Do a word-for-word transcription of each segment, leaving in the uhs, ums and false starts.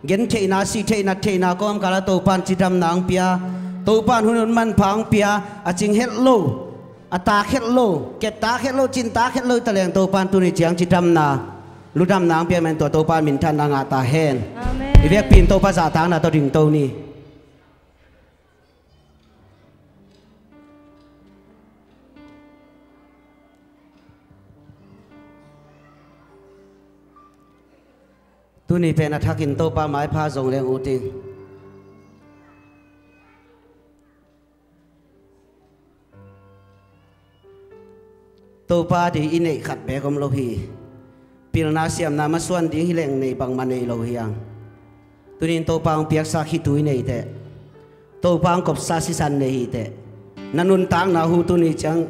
Gentheihna, sihtheihna, theihna kawmkal ah Topa'n cidamna hong pia, Topa'n hun hun manpha hong pia, a cing het lo, a tak het lo, kep tak het lo, cin tak het lo taleng Topa'n tuni ciang cidamna, lungdamna hong pia man tua Topa minthanna ngah ta hen. Amen. I vekpi in Topa zahtakna tawh dingto ni. Tuni pen a thakin Topa maipha zong leng ut ing. Topa ding i neih khat beek om lo hi. Pilna siamna masuan ding hi leng nei bangmah nei lo hi hang. Tunin Topa hong piaksa khitui nei teh, Topa hong kopsa sisan nei hi teh, na nuntakna hu tuni ciang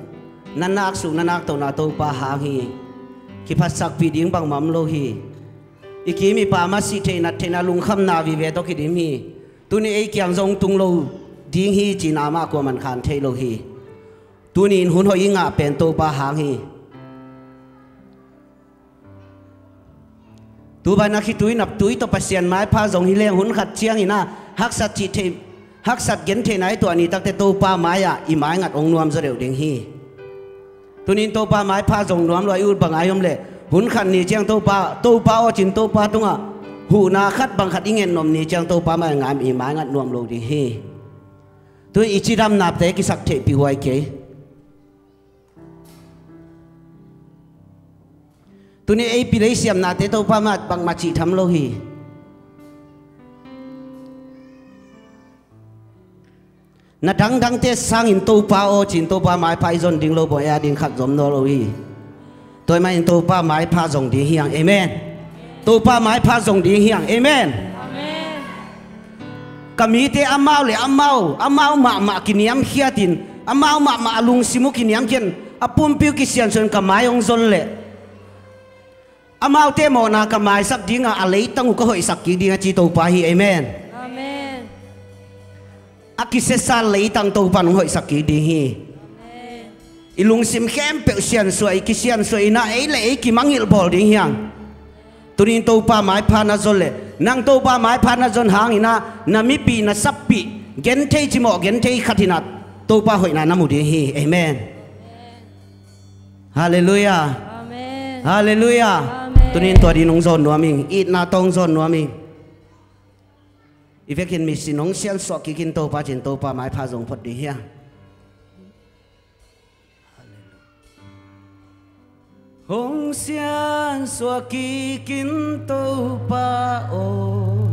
na naksuk na naktohna Topa hang hi. Kiphatsakpih ding bangmah om lo hi. I kim i pam ah sihtheihna theihna lungkhamna vive tawh kidim hi. Tuni ei kiang zong tung lo ding hi cihna amah kuaman khan thei lo hi. Tuni in hun hoih i ngah pen Topa hang hi. Tu bangin a khitui naptui tawh Pasian maipha zong hi leng hun khat ciangin a haksat cih theih, haksat gentheihna i tuah ni takte Topa mai-ah i maingat hong nuam zaw deuh ding hi. Tunin Topa maipha zong nuam lua i ut bang ai om leh hun khat ni ciang Topa, Topa aw cin Topa tungah huhna khat bang khat i ngen nop ni ciang Topa mai ngam i maingat nuam lo ding hi. Tun i cidamnate kisak theihpih huai kei. Tuni ei pil ei siamnate Topa mah bangmah cih tham lo hi. Na dangdangte sangin Topa aw cin Topa maipha i zon ding lo bawh ei a ding khat zom naw lo hi. Tua ahih manin Topa maipha zong ding hi hang. Amen. Topa maipha zong ding hi hang. Amen. Amen. Ka mite amau le amau, amau mahmah kiniamkhiatin, amau mahmah a lungsim uh kiniamkhiatin, a pumpi uh kisiansuahin ka mai hong zon leh amaute mawhna ka maisak ding a, a leitang uh ka hoihsak kik ding a ci Topa hi. Amen. Amen. A kisiasa leitang Topa'n hong hoihsak kik ding hi. Amen. I lungsim khempeuh siansuah, i kisiansuah in a ei le ei kimangngilh bawl ding hi hang. Tunin Topa maipha na zon leh nang Topa maipha na zon hangin a na mipih na sappih genthei cimawh genthei khat in a Topa hoihna na mu ding hi. Amen. Halleluiah. Amen. Halleluiah. Amen. Tunin tua ding hong zawn nuam ing, itna tawh hong zawn nuam ing. I vekin misin hong siansuah kikin Topa cin Topa maipha zong phot ding hi hang. Hong siansuah kikin Topa aw,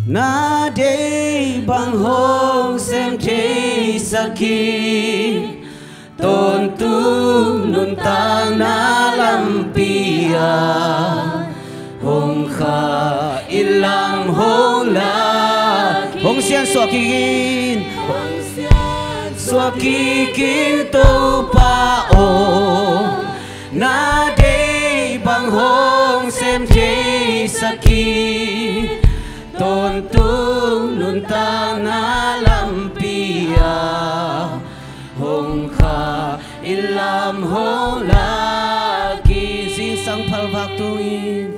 na deih bang hong sem theisak hi. Tawntung nuntakna lampi ah hong khah in lam hong lak hi. Hong siansuah kikin, hong siansuah kikin Topa aw, na deih bang hong sem theisak hi. Tawntung nuntakna lampi ah hong khah in lam hong lak hi. Zingsang phalvak tungin,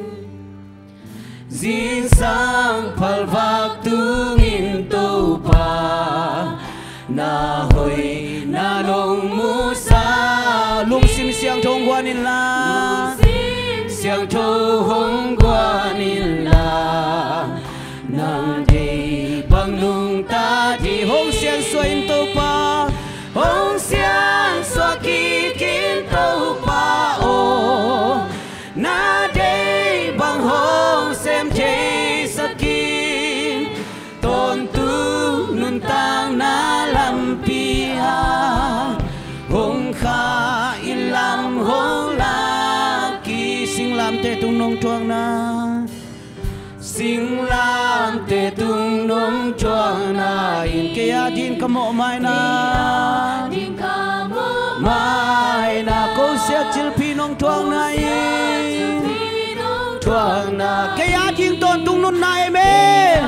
zingsang phalvak tungin Topa na hoihna nong musak hi. Lungsim siangtho hong guan inla, lungsim siangtho hong guan inla, nang deih bang nungta ding. Hong siansuah in Topa, hong siansuah kikin Topa aw, na deih bang hong sem theisak hi. Tawntung nuntakna lampi ah hong khah in lam hong lak hi. Singlamteh tung nong thuakna, singlamteh tung nong thuakna in kei a ding ka mawhmaina, kei a ding ka mawhmaina, ko siat cilphi nong thuakna in, ko siat cilphi nong thuakna, kei a ding tawntung nunna, amen.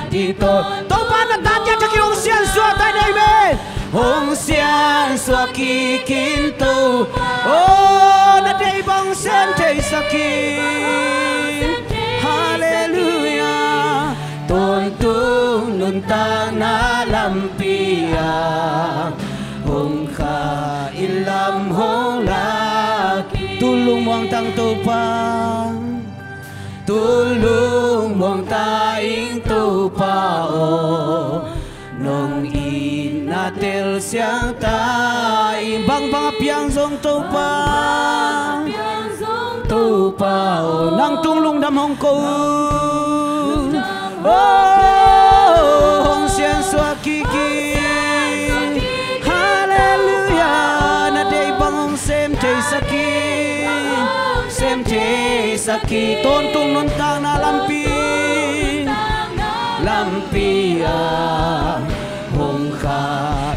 Kei a ding tawn, Topa na tate a thakin hong siansuah ta in, amen. Hong siansuah kikin Topa aw, na deih bang sem theisak hi. Halleluiah. Nuntakna lampi ah hong kha in, lam hong lak in. Tul lungmuang tang Topa, tul lungmuang ta ing Topa aw. Nong itna telsiam ta ing, bangbang a piang zong Topa, Topa aw, nang tung lungdam hong ko. Oh, hong siansuah kik in. Halleluiah. Na deih bang hong sem theisak in, sem theisak in. Tawntung nuntakna lampi, lampi ah hong kha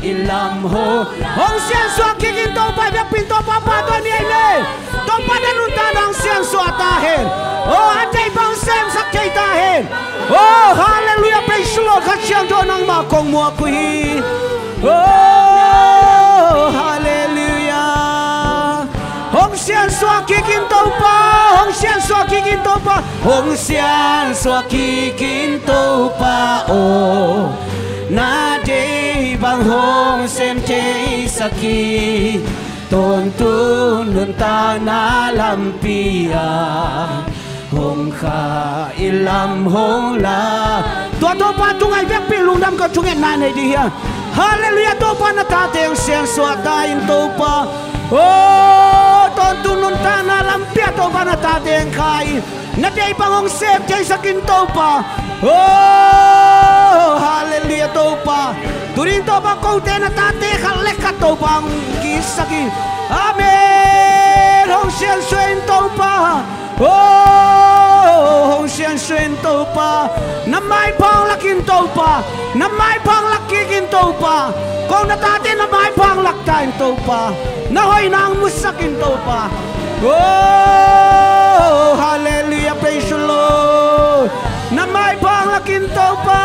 in, lam hong, hong siansuah kik in Topa. Biakpiin Topa pahtawi ni ei me. Topa na nuntakna hong siansuah ta hen. Oh, a deih bang semsak thei ta hen. Oh, halleluiah, praise the Lord. Kha Siangtho nangmah kong muak uh hi. Oh, halleluiah. Hong siansuah kik in Topa, hong siansuah kik in Topa, hong siansuah kik in Topa aw. Na deih bang hong sem theisak in, tawntung nuntakna lampi ah hong kha in, lam hong lak. Tua Topa tungah i biakpiin lungdam ko, thungetna nei ding hi hang. Halleluiah, Topa na tate hong siansuah ta in Topa. Oh, tawntung nuntakna lampi ah Topa na tate hong kha in. Na deih bang hong sem theisak in Topa. Oh, halleluiah Topa. Tuni in Topa kote na tate khat le khat Topa hong kisak in. Amen. Hong siansuah in Topa. Oh, hong siansuah in Topa. Na maipha hong lak in Topa. Na maipha hong lak kik in Topa. Ko na tate na maipha hong lak ta in Topa. Na hoihna hong musak in Topa. Oh, halleluiah, praise the Lord. Na maipha hong lak in Topa.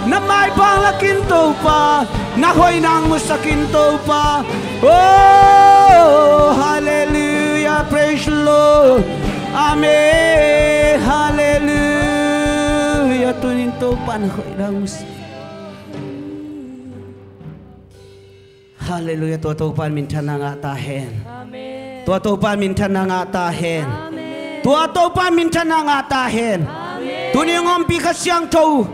Na maipha hong lak in Topa. Na hoihna hong musak in Topa. Oh, halleluiah, praise the Lord. Amen. Halleluiah. Tuni in Topa na hoihna hong musak. Halleluiah. Tua Topa in minthanna ngah ta hen. Amen. Tua Topa in minthanna ngah ta hen. Amen. Tua Topa in minthanna ngah ta hen. Amen. Tuni hong ompih Kha Siangtho,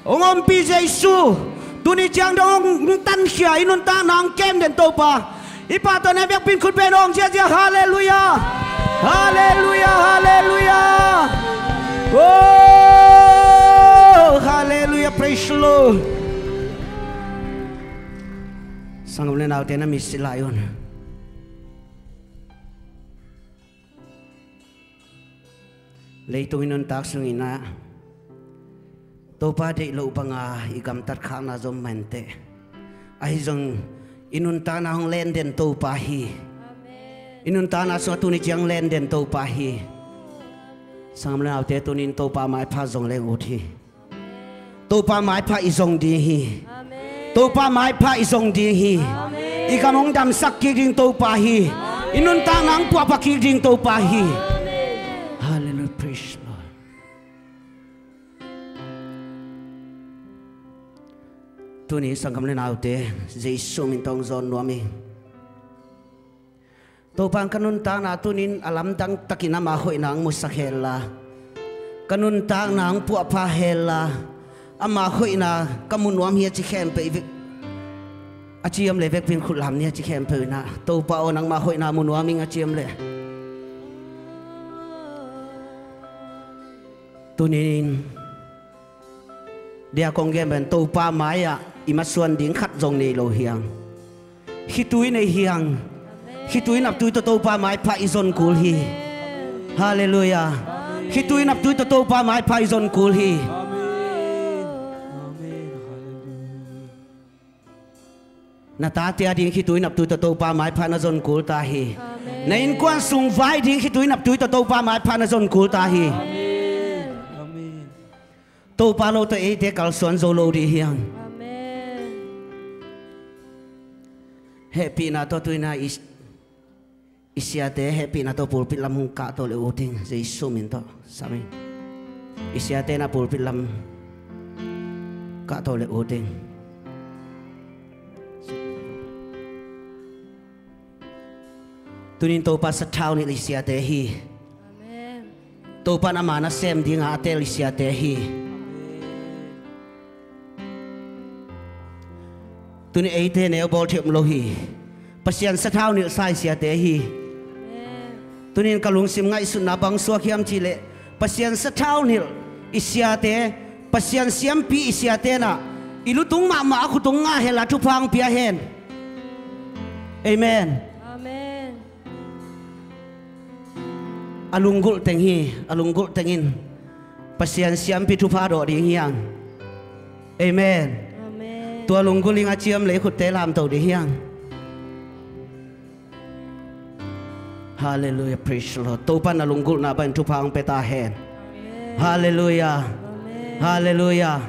hong ompih Jesu, tuni ciang dong hong tankhia, i nuntakna hong kem den Topa, i pahtawi ni ei, biakpiin khut beng hong ziahziah. Halleluiah. Halleluiah. Halleluiah. Oh, halleluiah, praise the Lord. Sanggam le naute, na mit si lai un. Leitung i nuntak sungin ah Topa deih loh banga i gamtat khakna zong om mah inteh. Ahi zong i nuntakna hong len den Topa hi. Amen. I nuntakna sungah tuni ciang len den Topa hi. Sanggam le naute, tuni in Topa maipha zong leng ut hi. Topa maipha i zong ding hi. Amen. Topa maipha i zong ding hi. Amen. I gam hong damsak kik ding Topa hi. Amen. I nuntakna hong puahpha kik ding Topa hi. Amen. Halleluiah, praise the Lord. Tuni sanggam le naute, Jesu min tawh hong zawn nuam ing. Topa in ka nuntakna tuni in a lamdang takin ama hoihna hong musak hen la, ka nuntakna hong puahpha hen la, ama hoihna ka mu nuam hi a ci khempeuh i vek, a ci om leh vekpi in khut lam ni a ci khempeuh in ah, Topa aw, nangma hoihna mu nuam ing a ci om leh. Tuni in dia kong gen pen Topa mai-ah i masuan ding khat zong nei lo hi hang. Khitui nei hi hang. Khitui naptui tawh Topa maipha i zon kul hi. Halleluiah. Khitui naptui tawh Topa maipha i zon kul hi. Na tate a ding khitui naptui tawh Topa maipha na zon kul ta hi. Amen. Na innkuan sung vai ding khitui naptui tawh Topa maipha na zon kul ta hi. Amen. Topa lo tawh eite kalsuan zo lo ding hi hang. Amen. Hehpihna tawh tuni in ah i, i siate hehpihna tawh pulpit lam hong kah to leh ut ing, Jesu min tawh. Samin. I siate in ah pulpit lam Kahto le ut ding. Tunin Topa sathau nilh i siate hi. Topa in ama nasem dinga a teel i siate hi. Tuni eite neu bawl thei om lo hi. Pasian sathau nilhsa i siate hi. Tunin ka lungsim ngaihsutna bang suak hiam cihleh, Pasian sathau nilh i siate, Pasian siampi i siate na, i lutung mahmah a khutung ngah hela thupha hong pia hen. Amen. A lunggulh teng hi, a lunggulh tengin Pasian siampi thupha dawh ding hiang. Amen. Tua lunggulh ing a ciam le i khutte lamto ding hiang. Halleluiah, praise the Lord. Topa in a lunggulhna bangin thupha hong pia ta hen. Halleluiah. Halleluiah.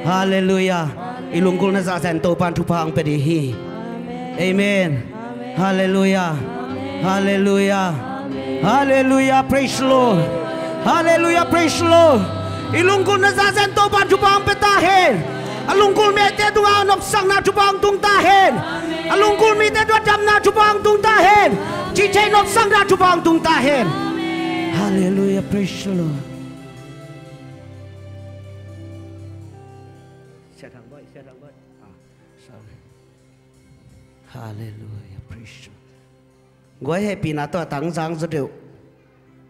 Halleluiah. I lunggulhna zahzah in Topa in thupha hong pia ding hi. Amen. Halleluiah. Halleluiah. Halleluiah, praise the Lord. Halleluiah, praise the Lord. I lunggulhna zahzah in Topa in thupha hong pia ta hen. A lunggulh mite tungah nopsakna thupha hong tung ta hen. A lunggulh mite tungah damna thupha hong tung ta hen. Cihtheih nopsakna thupha hong tung ta hen. Halleluiah, praise the Lord. Halleluiah, praise the Lord. Guai hehpihna tawh a tangzang zaw deuh.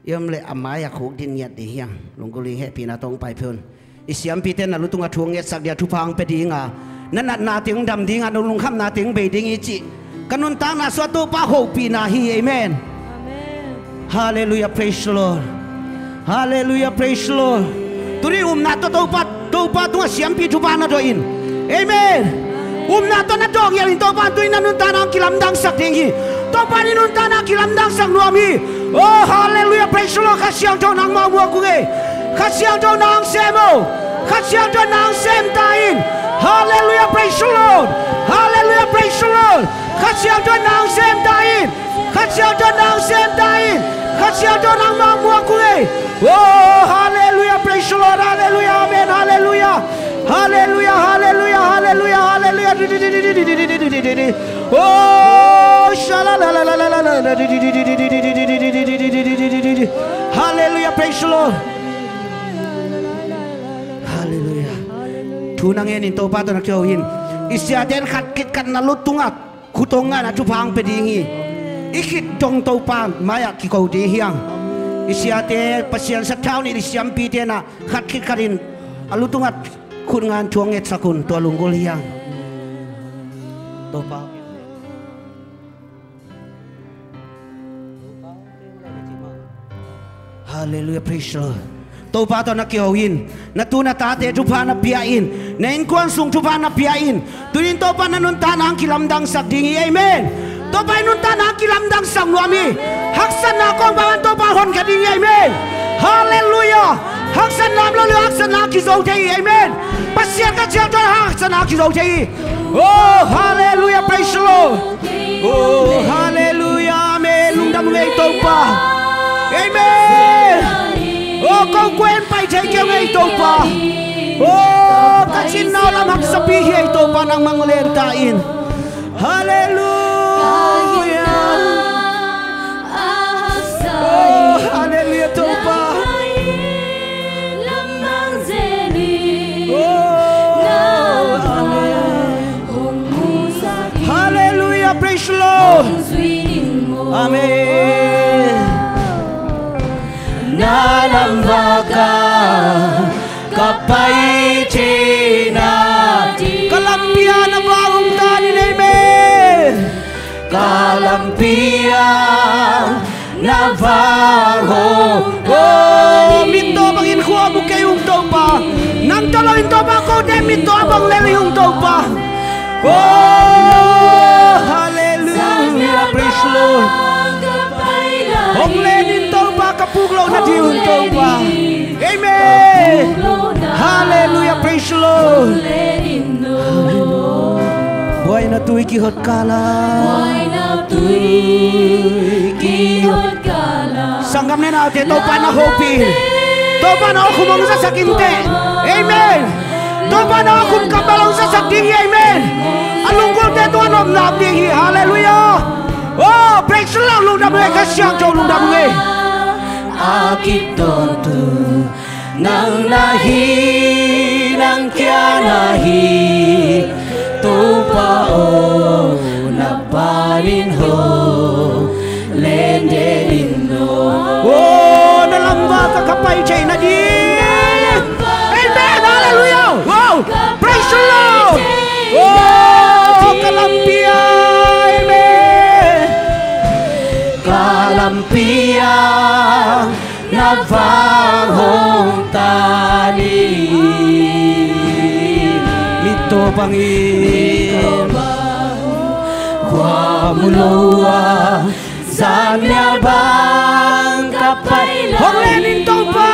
Iom le a mai-ah khuk din ngiat ding hiang. Lunggulh ing, hehpihna tawh hong pai phei un. I siampite na lutung a thu hong ngetsak ding a thupha hong pia dinga, na natna teng hong dam dinga, na lungkhamna teng hong bei ding hi cih ka nuntakna sungah Topa hopihna hi. Amen. Halleluiah, praise the Lord. Halleluiah, praise the Lord. Tuni upna tawh Topa, Topa tungah siampi thupha na dawh in. Amen. Upna tawh na dawh ngial in Topa in tuni na nuntakna hong kilamdangsak ding hi. Topa in i nuntakna kilamdangsak nuam hi. Oh, halleluiah, praise the Lord. Kha Siangtho nangmah hong muak ung ei. Kha Siangtho na hong sem o. Kha Siangtho na hong sem ta in. Halleluiah, praise the Lord. Halleluiah, praise the Lord. Kha Siangtho na hong sem ta in. Kha Siangtho na hong sem ta in. Kha Siangtho nangmah hong muak ung ei. Oh, halleluiah, praise the Lord, halleluiah, amen, halleluiah. Halleluiah, halleluiah, halleluiah, halleluiah. Oh, shala la la la la la la. Halleluiah, praise the Lord. Halleluiah. Thu na ngen in Topa tawh na kiho in. I siate in khat khit khat na lutungah khut hong ngahna thupha hong pia ding hi. I khit dong Topa mai-ah kiko ding hiang. I siate, Pasian sathau nilh i siampite na khat khit khat in a lutungah khut ngahna thu hong ngetsak un, tua lunggulh hiang. Topa. Halleluiah, praise the Lord. Topa tawh na kiho in, na tu na tate thupha na pia in, na innkuan sung thupha na pia in. Tunin Topa na nuntakna hong kilamdangsak ding hi. Amen. Topa i nuntakna hong kilamdangsak nuam hi. Haksatna kong bang an Topa honkhia ding hi. Amen. Halleluiah. Haksatna om lo le haksatna kizo thei hi. Amen. Pasian ka cial tawh haksatna kizo thei hi. Oh, halleluiah, praise the Lord. Oh, halleluiah, amen. Lungdam ung ei Topa. Amen. Oh, ko kuen pai thei kei ung ei Topa. Oh, ka cinna lam haksapi hi ei Topa, nangmah hong len ta in. Halleluiah. Oh, halleluiah, Topa. Oh, amen. Halleluiah, praise the Lord. Amen. Na lam vaka ka pai thei nading. Ka lampi ah na vang hong tan in, amen. Ka lampi ah na vang hong. Oh, mittaw bangin khua mu kei ung Topa. Nang tawh lo in Topa, kote mittaw a bang lel hi ung Topa. Oh, halleluiah, praise the Lord. Hong len in Topa, ka puk loh nading un Topa. Amen. Halleluiah, praise the Lord. Buaina tui kihot kala. Sanggam le naute, Topa na hopih in. Topa na awkhum hong zasak inteh. Amen. Topa na kum kap bel hong zasak ding hi. Amen. A lungkulte tungah nopna om ding hi. Halleluiah. Oh, praise the Lord. Lungdam ung ei, Kha Siangtho, lungdam ung ei. A kitawntu nang na hi, nang kia na hi, Topa aw, na panin hong len den in aw. Oh, na lamvak ah ka pai theihna ding. Amen. Halleluiah. Wow. Praise the Lord. Oh, ka lampi ah. Amen. Ka lampi ah na vang hong tan in. Mittaw bangin khua mu lo a, zanmial bang ka pai lai. Hong len in Topa.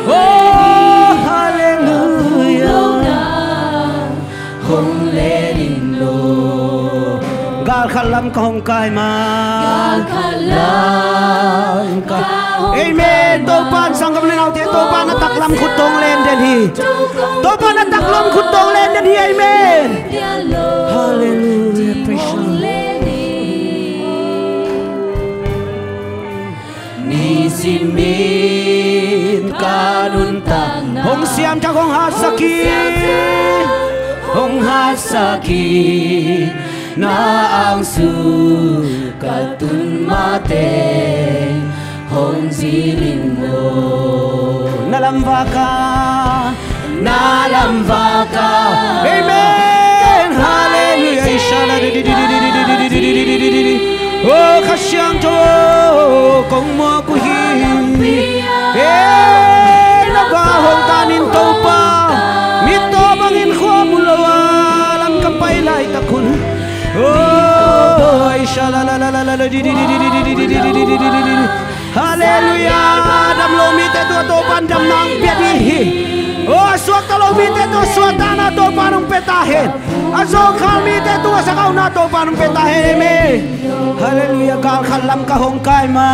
Oh, halleluiah. Hong len in aw. Gal khat lam ka hong kai ma. Gal khat lam ka hong kai ma. Amen. Topa in sanggam le naute, Topa na taklam khut tawh hong len den hi. Topa na taklam khut tawh hong len den hi. Amen. Halleluiah. Praise the Lord. Nisimin ka nuntakna hong siamthak, hong hatsak hi. Hong hatsak hi. Na angsung ka tun mateng hong zui ning maw. Na lamvak ah, na lamvak ah. Amen. Halleluiah. Ishala di di di. Oh, Kha Siangtho, kong muak uh hi. Eh, na vang hong tan in Topa. Mittaw bangin khua mu lo a, lam ka pai laitak hun. Oh, ishala la la la la di di di. Halleluiah. Dam lo mite tungah Topa'n damna hong pia ding hi. Oh, a suakta lo mite tungah suahtakna Topa'n hong pia ta hen. A zawngkhal mite tungah sakauna Topa'n hong pia ta hen. Amen. Halleluiah. Gal khat lam ka hong kai ma.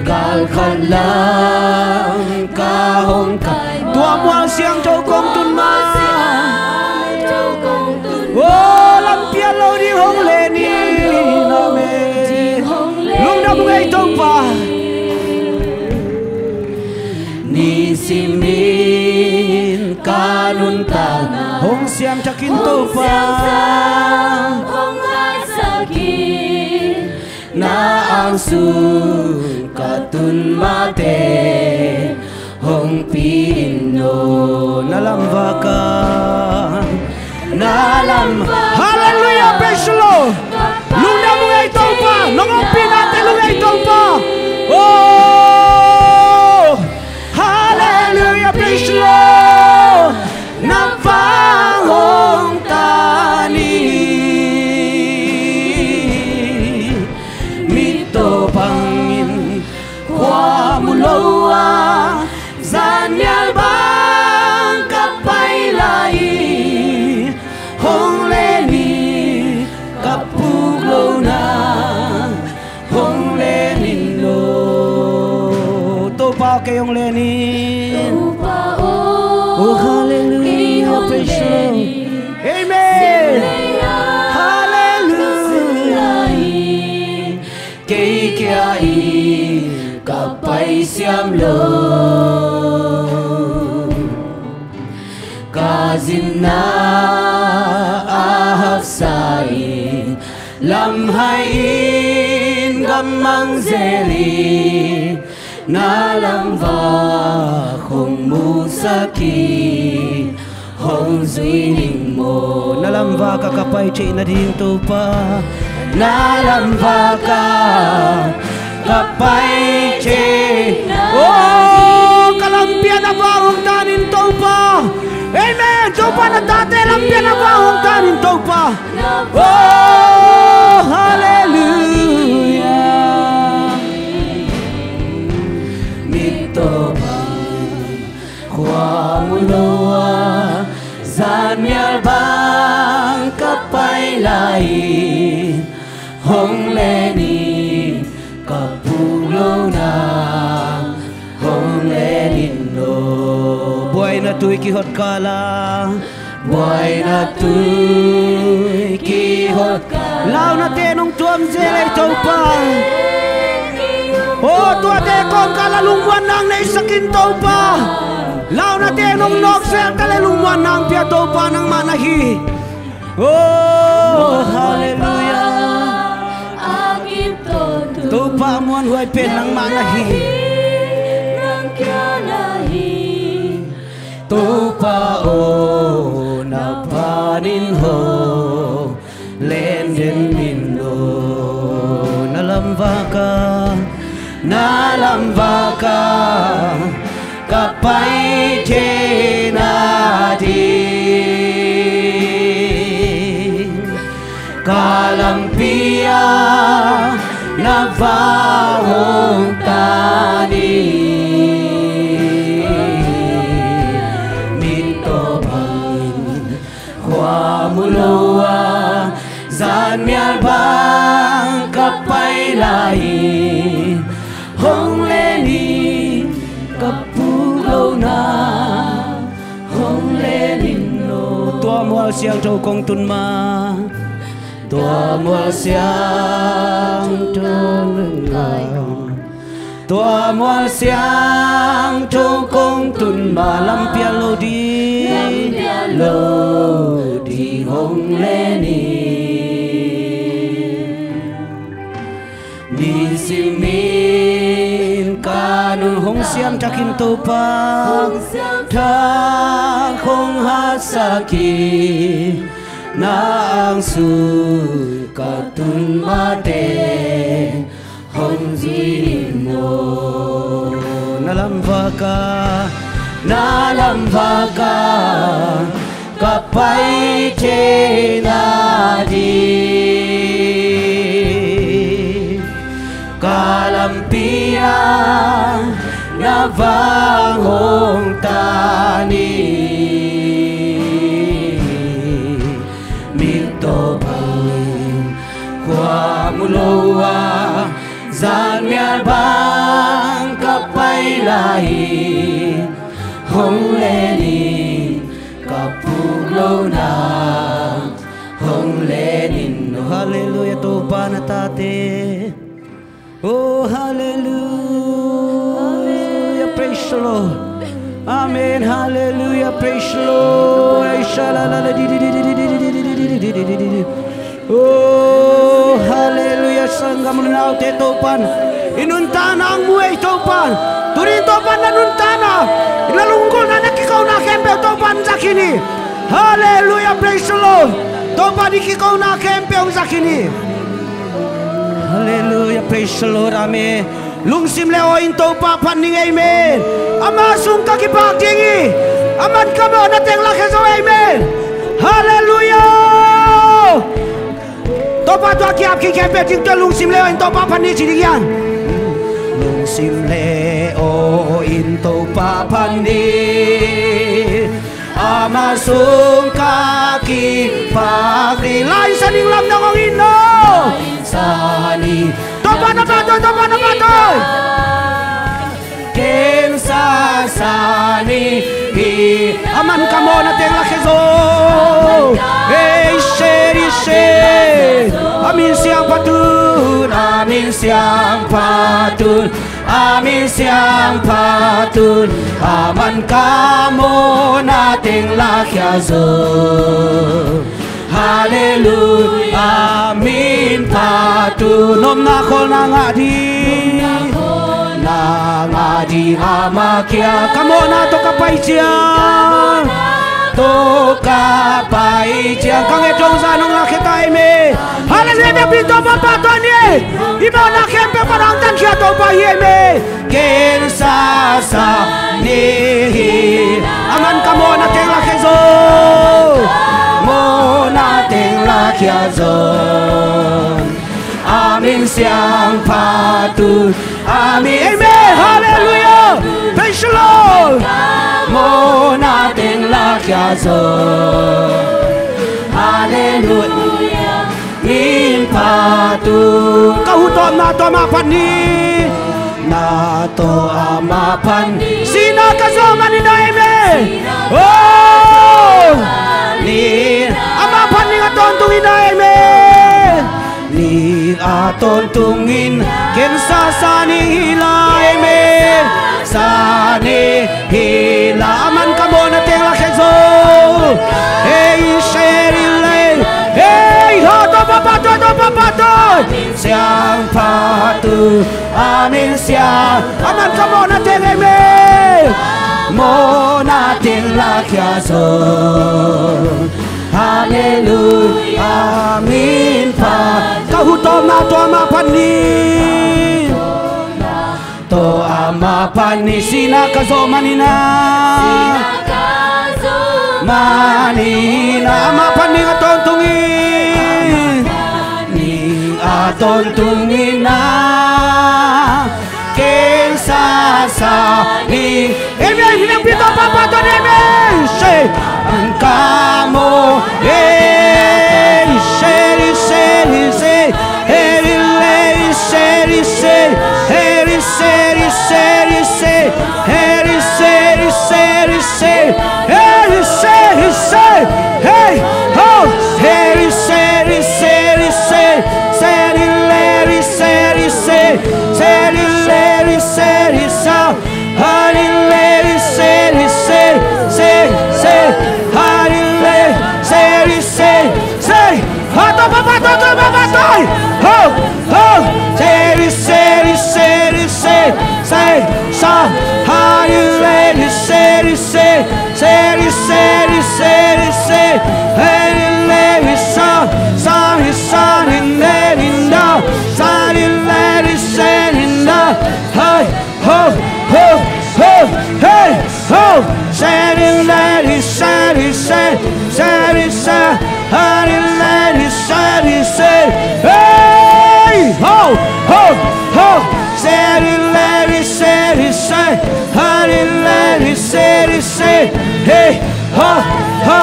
Gal khat lam ka hong kai ma. Tua mual siangtho kong tun ma. Oh, lampi ah lo ding hong len in. Amen. Lungdam ung ei Topa. Nisimin ka nuntakna hong siamthak in Topa. Hong hatsak in. Na angsung ka tun mateng hong pi in aw. Na lamvak ah, na lamvak ah. Halleluiah, praise the Lord. Lungdam ung ei Topa, nong ompih nate lungdam ei Topa. Oh, halleluiah, praise the Lord. Na vang hong tan in. Mittaw bangin khua mu lo a, zanmial bang ka pai lai. Hong len in, ka puk lohna hong len in aw. Topa aw, kei hong len in. Topa aw, oh, halleluiah, kei hong len in. Praise the Lord. Amen. Halleluiah. Kei kia in ka pai siam lo. Ka zinna a haksa in, lamhai in gammang zel in, na lamvak hong musak in, hong zui ning maw. Na lamvak ah ka pai theih nading Topa. Na lamvak ah ka pai theih. Oh, ka lampi ah na vang hong tan in Topa. Amen. Topa na tate lampi ah na vang hong tan in Topa. Oh, halleluiah. Mittaw bang khua mu lo a, zanmial bang ka pai lai. Hong len in, ka puk lohna hong len in aw. Buaina tui kihot kala, buaina tui kihot kala, launate nong tuam zel ei Topa. O, tuate kawmkala lungmuanna hong neisak in Topa. Launate nong nawk zel ta le lungmuanna hong pia Topa nangmah na hi. Oh, halleluiah. Topa muanhuai pen nangmah na hi. Topa aw, na panin hong len den in aw. Na lamvaka, na lamvaka ka pai theihna ding, ka lampi ah na vang hong tan in. Mittaw bang khua mu lo a, zanmial bang ka pai lai in, hong len in, ka puk lohna hong len in aw. Tua mual siangtho kong tun ma, tua mual siangtho ngai, tua mual siangtho kong tun ma, lampial lo ding, lampial lo ding hong len in. Nisimin ka nun hong siam thak in Topa, hong siam thak hong hatsak in, na ang sung ka tun mateng hong zui in aw. Na lamvaka, na lamvaka ka pai theihna ding, ka lampi ah na vang hong tan in. Mittaw bang khua mu lo a, zanmial bang ka pai lai in, hong len in, ka puk lohna hong len in aw. Halleluiah, Topa na tate. Oh, halleluiah. Praise the Lord. Amen. Halleluiah. Praise the Lord. Ai, sha, la, la, la, di, di, di. Oh, halleluiah. Sanggam, unaute, Topan i nuntakna hong mu ei Topan. Tuni in Topan na nuntakna, na lunggulhna, na kikona khempeuh Topan zak hi ni. Halleluiah, praise the Lord. Topan i kikona khempeuh zak hi ni. Halleluiah, praise the Lord. Amen. Lungsim le aw in Topa phat ning, amen. Ama sung ka kipak ding hi. Aman ka mawhna teng lakhia zo, amen. Halleluiah. Topa tawh a ki-ap kik khempeuh ding, tua lungsim le aw in Topa phat ni ci ding hiam? Lungsim le aw in Topa phat ni. Ama sung ka kipak ding. Lainsa ning lam dong hong in aw. Lainsa ning. Topa na pahtawi, Topa na pahtawi. Ken sasa ni hi. Aman ka mawhna teng lakhia zo. Ei, seri, seri. A min siangtho phat un, a min siangtho phat un, a min siangtho phat un. Aman ka mawhna teng lakhia zo. Halleluiah, a min phat un. Nopna khawlna ngah ding, na ngah ding ama kiang. Ka mawhna tawh ka pai ciang, tawh ka pai ciang, ka nget dong zah nong lakhia ta, amen. Halleluiah, biakpiin Topa pahtawi ni. I mawhna khempeuh pan hong tankhia Topa hi, amen. Ken sasa ni hi. Aman ka mawhna teng lakhia zo. Mawhna teng lakhia zo. A min siangtho phat un. A min, amen. Halleluiah. Praise the Lord. Mawhna teng lakhia zo. Halleluiah. Min phat un. Ka hu tawh na tawh amah phat ni. Na tawh amah phat ni. Sihna ka zawh manin ah, amen. Tungin ken sa sa ni hi la, amen. Sa ni hi la, aman ka mawhna teng lakhia zo. Hei, share in le. Hei, ho, to pa pa to, to pa pa to. Siangtho tu, amen, siang. Aman ka mawhna teng, amen. Mawhna teng lakhia zo. Halleluia, amen pa. Ka hu tawmna tua mah pan ni. Tua mah pan ni, sihna ka zawh manin ah. Manin ah, amah pan ni a tawntung in. Ni a tawntung in ah. Ken sa sa ni. Amen. Hinang pi to pa pa to, amen. Say, ang kamo. Hey, say, say, say. Hey, say, say, say. Hey, say, say, say. Hey, say, say, say. Hey, say, say. Hey, ho. Hey, say, say, say. Say, say, say. Say, say, say. Halleluia, say, say, say, say, say. Halleluia, say, say, say. Pato, pato, pato, pato. Ho, ho. Say, say, say, say, say, say. Halleluia, say, say, say, say, say, say. Halleluia, say, say, say, say, say. Halleluia, say, say, say. Hey. Ho, ho, ho, hey, ho. Say it, say it, say it, say, say it, say, say it, say it, say it, say. Hey, ho, ho, ho. Say it, say it, say it, say, say it, say it, say. Hey. Ha, ha,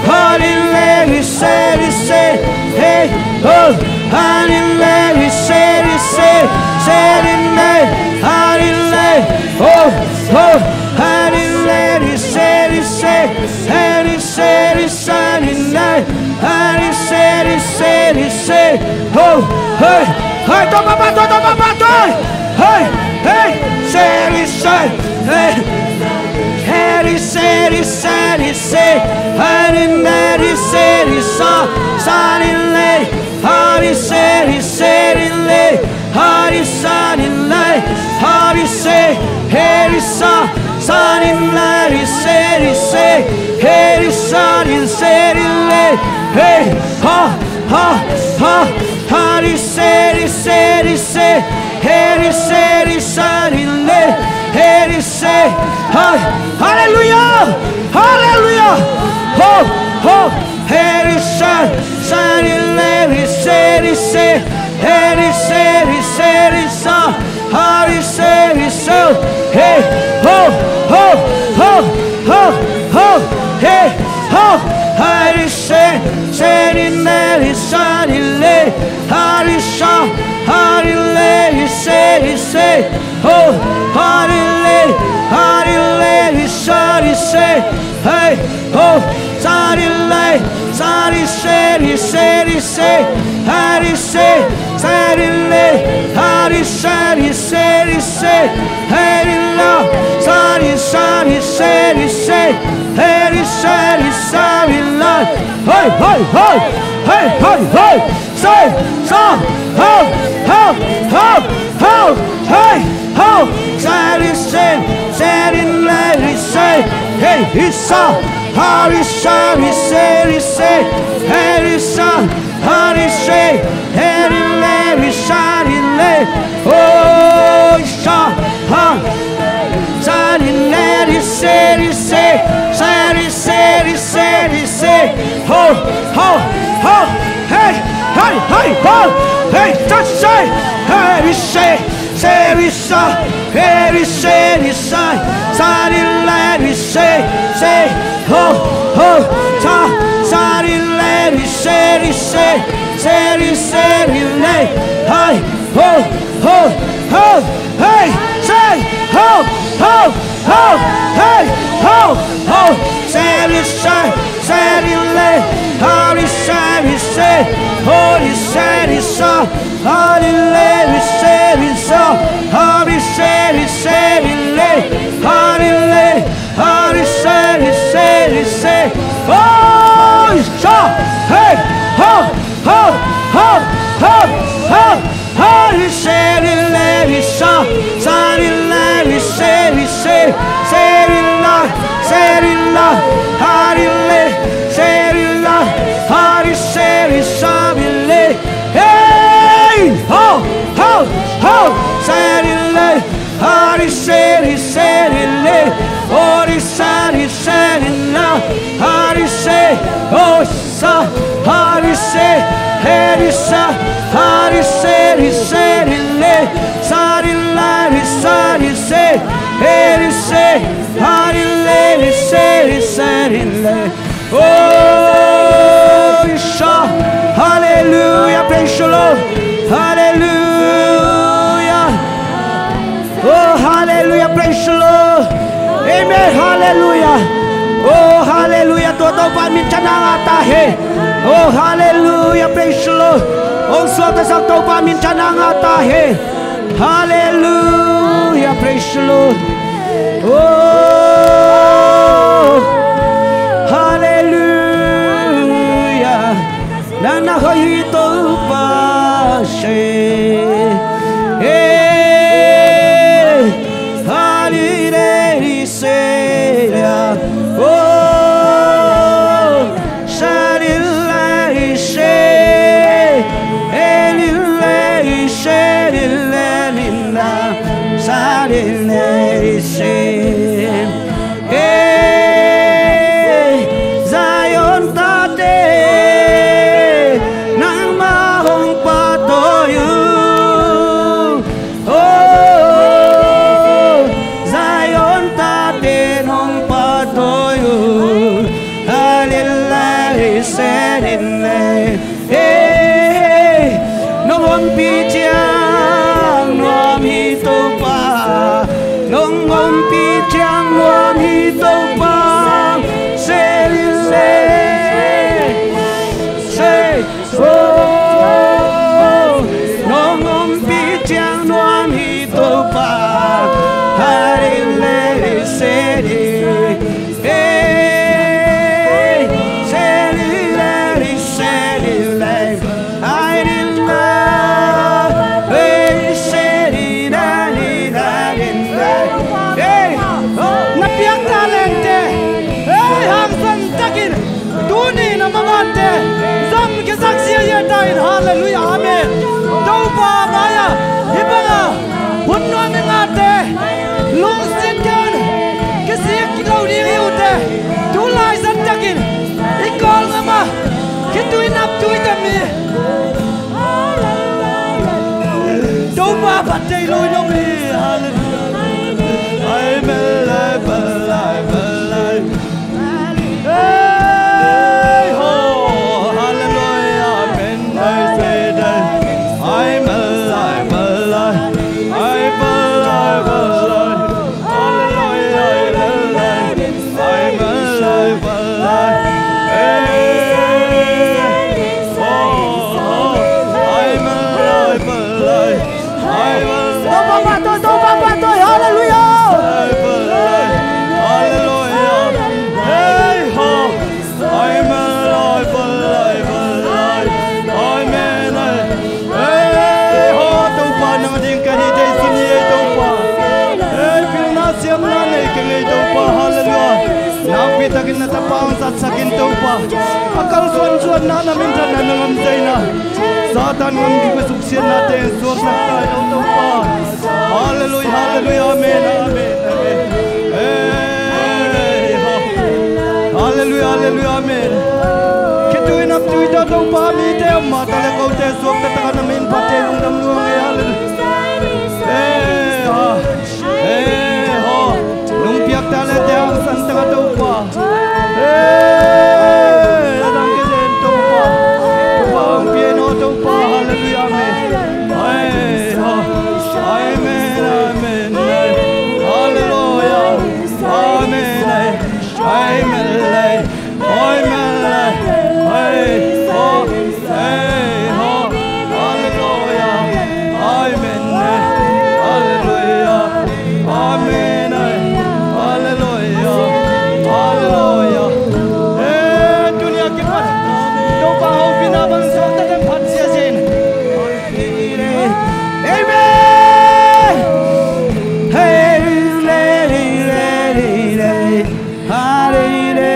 halleluia, say it, say, hey, ho, halleluia, say it, say, say it, hey, halleluia, ho, ho, halleluia, say it, say, say it, say it, say it, hey, halleluia, say it, say it, say, ho, hey, hey, to pa pa to, to pa pa to, hey, hey, say it, say, hey. Hey, say it, say it, say, hey, say it, say it, say, say it, hey, say it, say it, say it, hey, say it, say it, say, hey, say it, say it, say, hey, say it, say it, say, hey, ha, ha, ha, hey, say it, say it, say. Hey, say it, say it, hey, say, hey, halleluia, halleluia, ho, ho, hey, say, say it, hey, say it, say, hey, say it, say it, say, hey, say it, say, hey, ho, ho, ho, ho, ho, hey, ho, hey, say, say it, hey, say it, hey. Harisa, harile, ise, ise, ho, harile, harile, isa, ise, hey, ho, sarile, sarise, rise, rise, harise, sarile, harise, rise, rise, herila, sari, sari, se, rise, herisa, risa, rila, hey, hey, hey, hey, hey, hey. Say, sa, ho, ho, ho, ho, hey, ho, sari, se, sari, leri, se, hey, isa, hari, sari, seri, se, heri, sa, hari, se, heri, leri, sari, le, oh, isa, ha, sari, leri, seri, se, sari, seri, seri, se, ho, ho, ho, hey, hey, hey, ho, hey, just say, hey, we say, say, we say, hey, we say, we say, sari, leri, se, se, ho, ho, sa, sari, leri, seri, se, seri, seri, le, hey, ho, ho, ho, hey, say, ho, ho, ho, hey, ho, ho, seri, se, seri, le, hari, seri, se, hori, seri, sa, hari, le, Harile, serila, hari seri sabile. Hey, ho, ho, ho, serile, hari seri serile, ori sari serila, hari se, oh, sa, hari se, heri sa, hari seri serile, sari lari sari se, heri se. Harile, seri, serile. Oh, isha. Hallelujah. Praise the Lord. Hallelujah. Oh, hallelujah. Praise the Lord. Amen. Hallelujah. Oh, hallelujah. Tua Topa min thang a ngah ta hen. Oh, hallelujah. Praise the Lord. Hong suaktasak Topa min thang a ngah ta hen. Hallelujah, praise the Lord. Oh, hallelujah. Nang na hoih hi Topa se. Hey, hallelujah. Oh, Shalilai she, elilai she, lilalina, shalilai she. Hey, Zion tate, nangmah hong phattuam uh. Oh, Zion tate nong phattuam uh. Hallelujah, shalilai. Hey, nong ompih ciang nuam hi Topa. Nong ompih ciang nuam hi Topa. Shalilai. Say, oh, nong ompih ciang nuam hi Topa. Hallelujah, shalilai. Hey, shalilai, shalilai. Ai, lilai. Hey, shalilai, lilai, lilai. Hey, na piak talente. Hey, hangsan takin. Tuni na mangate zam kisak sia ia ta in, hallelujah, amen. Topa mai-ah hih banga hun nuam i ngate lungsim kiang kisik lo ding hi uh teh. Tulai zan takin i Kawl gam ah khitui naptui tami Topa phat thei lo i om hi, hallelujah. Ai, bel lai, bel lai, bel lai. Hey ho, hallelujah, amen. Ai, say that. Ai, bel lai, bel lai. Ai, bel lai, bel lai. Hallelujah, ai, bel lai. Ai, bel lai, bel lai. Hey. Oh, oh. Ai, bel lai, bel lai. Topa phattuam, Topa phattuam, hallelujah. Hallelujah. Hey ho. Amen. Amen. Amen. Hey ho, Topa nang ding ka hi thei sun hi ei Topa. Hey, pilna siamna nei keng ei Topa. Hallelujah. Nakpi takin na tapa hong zatsak in Topa. A kalsuan suanna na minthanna na ngamzeina Satan ngam kipia suksiatnate suaksak ta hi lo Topa. Hallelujah, hallelujah, amen, amen, amen. Hey, ha. Hallelujah, hallelujah, amen. Khitui naptui ta Topa mite om mah ta le kote suakta takin na min phat thei lungdam nuam ing, hallelujah. Hey, ha. Hey ho, nong piak talente hangsan taka Topa. Hey, a dang kei zen Topa. Topa hong pia in aw Topa. Hallelujah, amen. Hey ho, amen, amen. Hallelujah, amen. Amen. Amen. Hey ho, hey ho. Hallelujah. Amen. Hallelujah. Amen. Hallelujah. Hallelujah. Hey, tuni a kipan Topa hopihna bang suakta teng phat sia sia in. Amen. Hey, hey, hey, hey, hey. Hallelujah.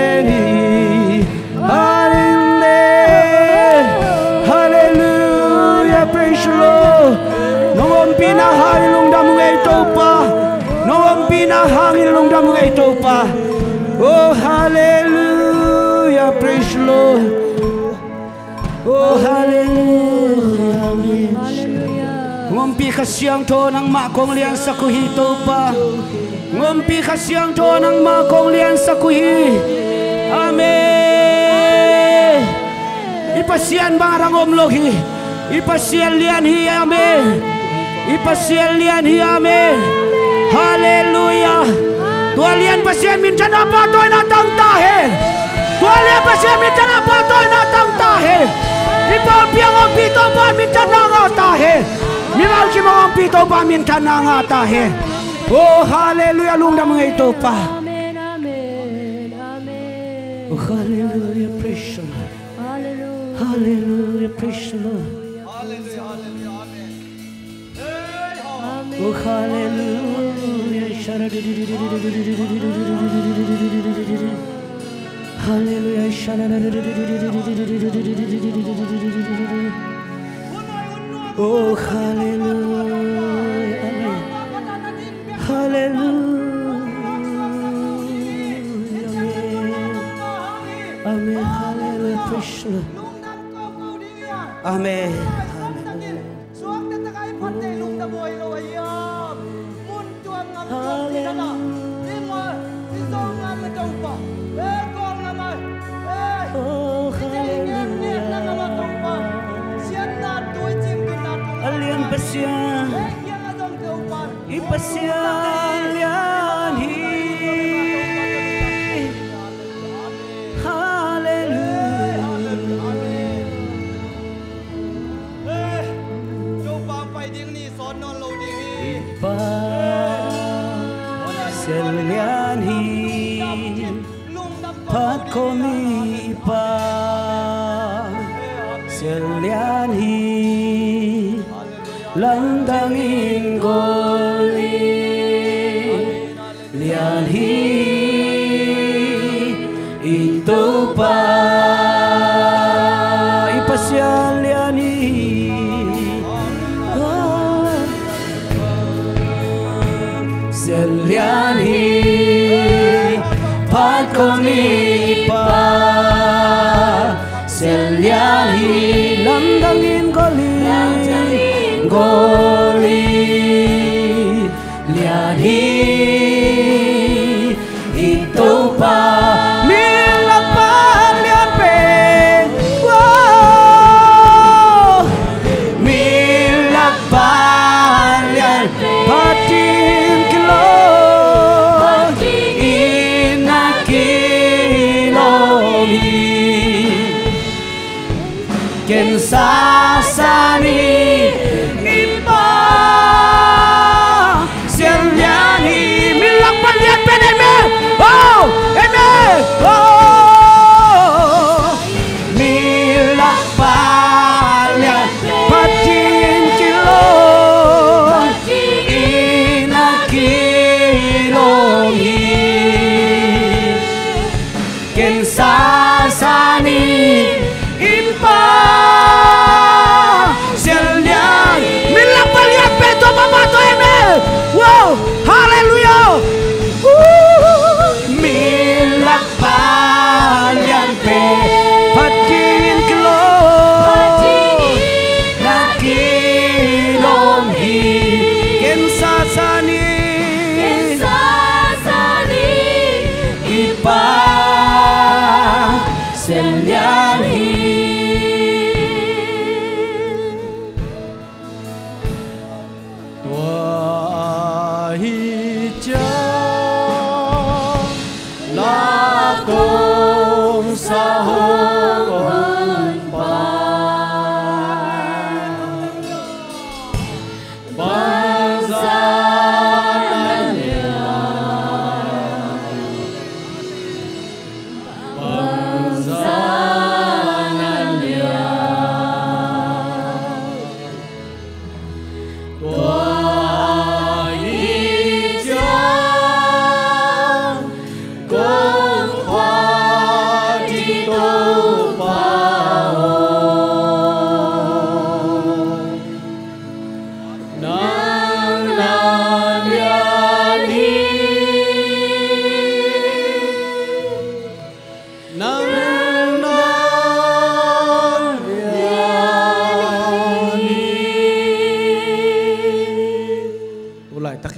Hangin lungdam ung ei Topa. Oh, hallelujah, praise the Lord. Oh, hallelujah, amen. Hong ompih Kha Siangtho, nangmah kong liansak uh hi Topa. Hong ompih Kha Siangtho, nangmah kong liansak uh hi. Amen. I Pasian bang a dang om lo hi. I Pasian lian hi, amen. I Pasian lian hi, amen. Halleluiah. Tua lian Pasian minthanna pahtawina tang ta hen. Tua lian Pasian minthanna pahtawina tang ta hen. I pawlpi a ompih Topa minthanna ngah ta hen. Mimal kim a ompih Topa minthanna ngah ta hen. Oh, halleluiah, lungdam ung ei Topa. Amen, amen, amen. Oh, hallelujah, praise the Lord. Hallelujah. Hallelujah, praise the Lord. Hallelujah, hallelujah, amen. Oh, hallelujah. Hallelujah. Oh, hallelujah, amen. Hallelujah, amen. Amen, hallelujah, praise the Lord. Amen. Hallelujah. Suakta takin phatte lungdam huai lo a hiam? Mun tuam ngam tuam ci dana. Hallelujah. Imo, i zo ngam a Topa. Eh, kawl ngam a. Eh, oh, i cei ngen ngen na ngam a Topa. Siatna tui cim kin na tui. A lian Pasian. Eh, kiang a zong Topa. I Pasian lian hi. Hallelujah. Amen. Eh, Topa pai ding ni, sawn nawn lo ding hi. I Pasian lian hi. Phat khawm ni i Pasian lian hi. Lamdang in kawl hi. Lian hi i Topa. I Pasian lian hi. Pasian lian hi. Phat khawm ni i Pasian lian hi. Lamdang in kawl hi. Kawl hi. Lian hi i Topa. Mi lakpa lian pen. Wow. Mi lakpa lian pen. Phat in kilawm, in a kilawm hi. Ken sasa ni i Pasian lian hi. Mi lakpa lian pen, amen. Oh, amen. Oh, mi lakpa lian pen. Phat in kilawm, in a kilawm hi. Ken sasa ni i Pasian lian. Mi lakpa lian pen Topa mah tawh, amen. Wow, hallelujah. Uh, mi lakpa lian pen. Phat in kilawm, na kilawm hi. Ken sasa ni. I Pasian lian hi. Tua ahih ciang la kong sa hong hun pa. Bangzah na lian, bangzah na lian. Tua ahih ciang kong phat hi to.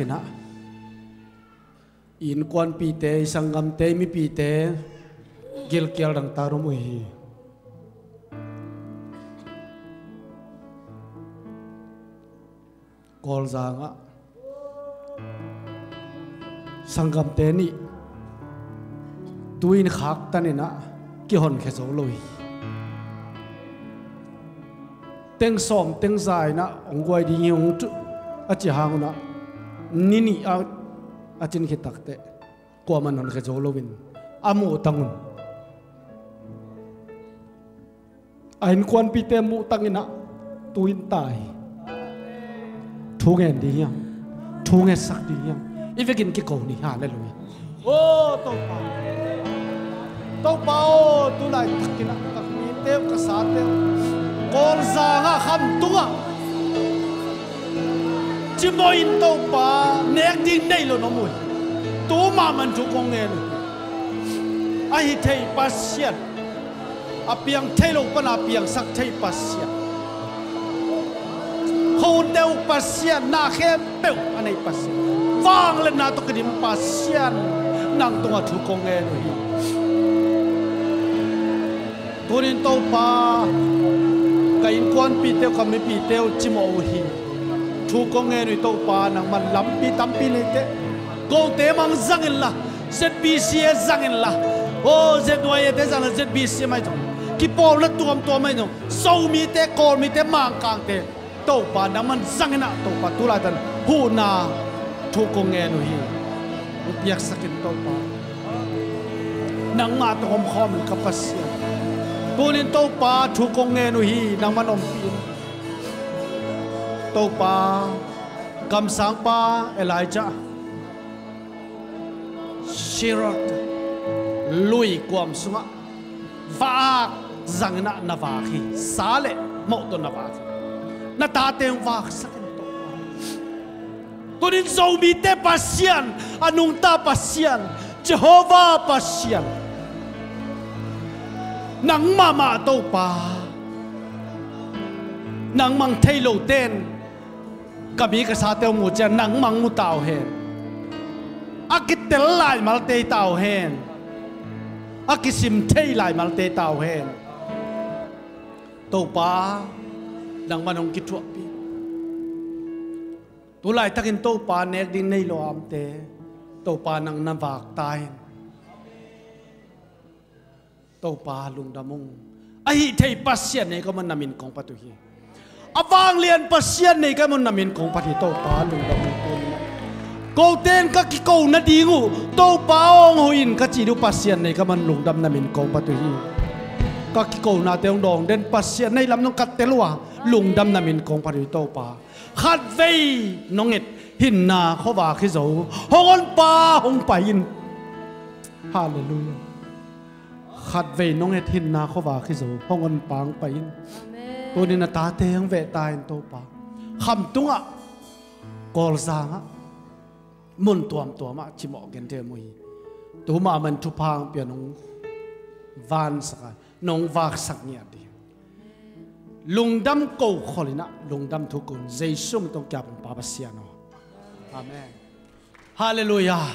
Na, i innkuanpihte, i sanggamte, i mipihte gilkial dangtak om uh hi. Kawlzang ah sanggamte nih tu-in khaktan in ah kihonkhia zo lo hi. Teng sawm teng za in ah hong guai ding hi hong tuh a ci hang un ah ni nih a, a cin khit takteh kuamah in honkhia zo loin a muhtang un. A innkuanpihte muhtang in ah tu-in tai. Thu ngen ding hiam? Thu ngetsak ding hiam? I vekin kiko ni. Halleluiah. Aw Topa, Topa aw, tu laitakin ah ka mite uh, ka sate uh Kawlzang ah, Khamtung ah cimawh in Topa, nek ding nei lo na om uh hi. Tu mahmah in thu kong ngen uh hi. A hi thei Pasian, a piang thei lo pana piangsak thei Pasian, khuahunte uk Pasian, na khempeuh a nei Pasian, vangliatna tawh kidim Pasian, nang tungah thu kong ngen uh hi. Tunin Topa, ka innkuanpihte uh, ka mipihte uh cimawh uh hi. Thu kong ngen uh hi Topa, nangman lampi tampi nei teh. Gote mah zang inla, Z B C a zang inla, aw, Z Y A te zang inla, Z B C a mah zong, kipawlna tuamtuam mah zong, Zomite, Kawlmite, Mangkangte, Topa, nangman zang in ah Topa, tu laitak huhna thu kong ngen uh hi. Hong piaksak in Topa. Nangmah tawh om khawm in ka Pasian. Tunin Topa, thu kong ngen uh hi, nangman ompih in. Topa, kamsangpa Elijah, Cherith lui kuam sungah va-ak zang in ah na vak hi. Sa le moh tawh na vak hi. Na tate hong vaksak in Topa. Tunin Zomite Pasian, a nungta Pasian, Jehovah Pasian, nang mahmah Topa. Nangmah thei lote in ka mi ka sate hong mu ciang nangmah mu ta uh hen. A kitel laimalte hi ta uh hen. A kisim thei laimalte hi ta uh hen. Topa, nangman hong kithuahpih. Tu laitakin Topa, nek ding nei lo a omte, Topa, nang na vak ta hen. Topa, lungdam ung. A hih thei Pasian nei ka mah na min kong phat uh hi. A vanglian Pasian nei ka mah na min kong phat hi Topa, lungdam ung. Kote in ka kiko nading uh Topa hong hoih in ka cih uh Pasian nei ka mah lungdam na min kong phat uh hi. Ka kikonate hong dawng den Pasian nei lam nong ka tel uh a, lungdam na min kong phat uh hi Topa. Khatvei nong et hinna khuavak hi zo, hong honpa hong pai in. Halleluiah. Khatvei nong et hinna khuavak hi zo, hong honpa hong pai in. Amen. Tunin a tate hong veh ta in Topa. Khamtung ah, Kawlzang ah, mun tuamtuam ah cimawh gentehna om uh hi. Tu mahmah in thupha hong pia, nong vansak a, nong vaksak ngiat ding. Lungdam ko khol in ah, lungdam thu ko in, Jesu min tawh kiap ung Pa Pasian aw. Amen. Halleluiah.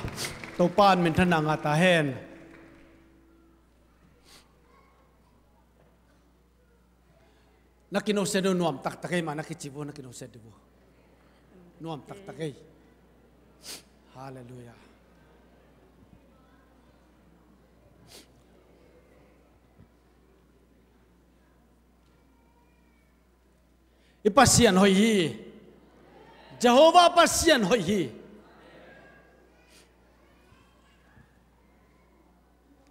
Topa in minthanna ngah ta hen. Na kinosen uh nuam taktak ei mah, na kici uh na kinosen uh nuam taktak ei. Halleluiah. I Pasian hoih hi. Jehovah Pasian hoih hi.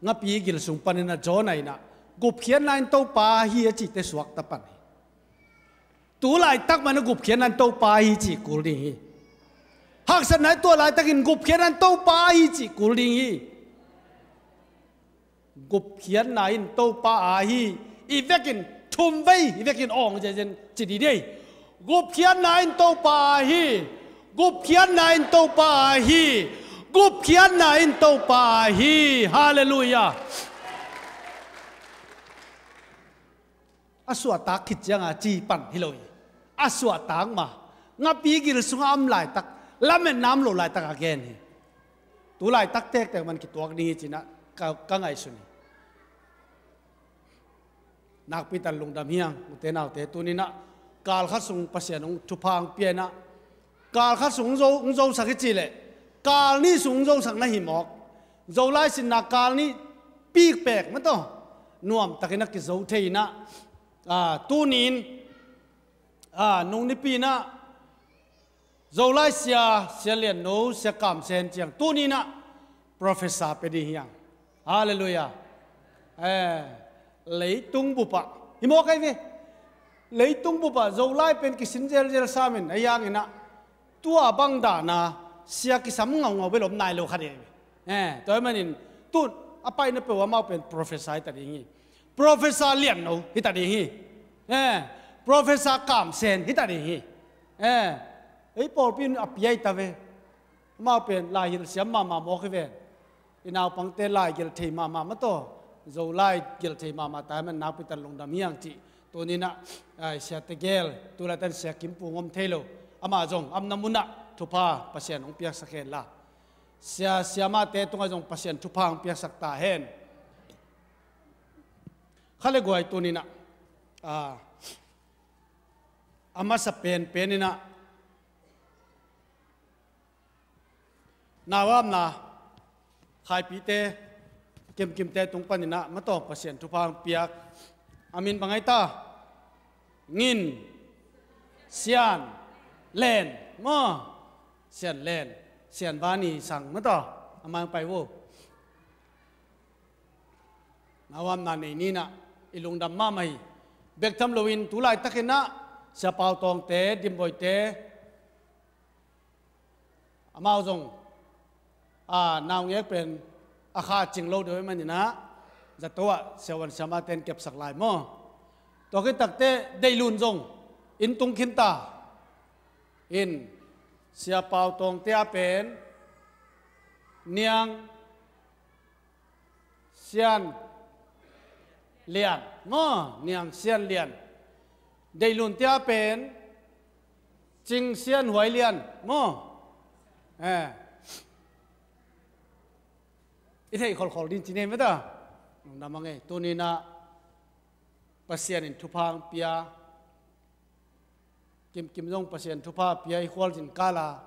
Ngapi gil sung panin a Jonah in ah gupkhiatna in Topa ahi a cihte suakta pan hi. Tu laitak mah in a gupkhiatna in Topa ahi cih kul ding hi. Haksatna in tua laitakin gupkhiatna in Topa ahi cih kul ding hi. Gupkhiatna in Topa ahi, i vekin thumvei, i vekin awng zenzen ci dih dei. Gupkhiatna in Topa ahi, gupkhiatna in Topa ahi, gupkhiatna in Topa ahi. Halleluiah. A suahtak khit cianga ci pan hi lo hi. A suahtak mah ngapi gil sungah a om laitak, Lametna om lo laitak a gen hi. Tu laitak tektek man kituak ding hi ci-in ah ka, ka ngaihsun hi. Nakpi tak lungdam hi hang, ute naute, tuni-in ah kal khat sung Pasian hong thupha hong pia-in ah, kal khat sung hong zo, hong zosak hi cih leh kal nih sung hong zosak na hi mawk. Zolai sinna kal nih pikpek mah tawh nuamtakin a kizo thei-in ah, a, tuni-in, a, nung nipi-in ah Zolai sia, Sia Lian No, Sia Kam Sen ciang tuni-in ah professor pia ding hi hang. Halleluiah. Eh, leitung bup ah hi mawk ahi ve. Leitung bup ah Zolai pen kisin zelzel sam in, ahi hangin ah tua bang dan a sia kisam ngaungau bel om nai lo kha ding ahi ve. Eh, tua ahih manin tu a paina peuh amau pen professor hi ta ding hi. Professor Lian No hi ta ding hi. Eh, Professor Kam Sen hi ta ding hi. Eh, ei pawlpi in a pia hi ta ve. Amau pen lai hilh siam mahmah mawk hi ve. I naupangte lai gelh thei mahmah mah tawh, Zolai gelh thei mahmah ta ahih manin nakpi tak lungdam hi hang cih tuni-in ah, ai, siate gel, tu laitak in Sia Kim Pung om thei lo. Amah zong a omna mun ah thupha Pasian hong piaksak hen la, sia, siamahte tungah zong Pasian thupha hong piaksak ta hen. Kha le guai, tuni-in ah, a, a masa penpen in ah nau a omna Khaipite, Kimkimte tung panin ah mah tawh Pasian thupha hong piak, a min bang ahi ta? Ngin Sian Len maw. Sian Len, Sian Vani Sang mah tawh, a mai hong pai vo. Nau a omna nei ni-in ah i lungdam mahmah hi. Bek tham loin tu laitakin ah Sia Pau Tawngte, Dim Boite, amau zong, a, naungek pen a kha cing lo deuh ahih manin ah zato ah siavuan siamahte in kepsak lai maw. Tua khit takteh Deih Lun zong inn tung khin ta in, Sia Pau Tawngte a pen Niang Sian Lian maw, Niang Sian Lian. Deih Lunte a pen Cing Sian Huai Lian maw. Eh. I theih kholkhol ding ci ni mah ta. Lungdam hang ei. Tuni-in ah Pasian in thupha hong pia, Kimkim zong Pasian thupha pia, i khualzin kal a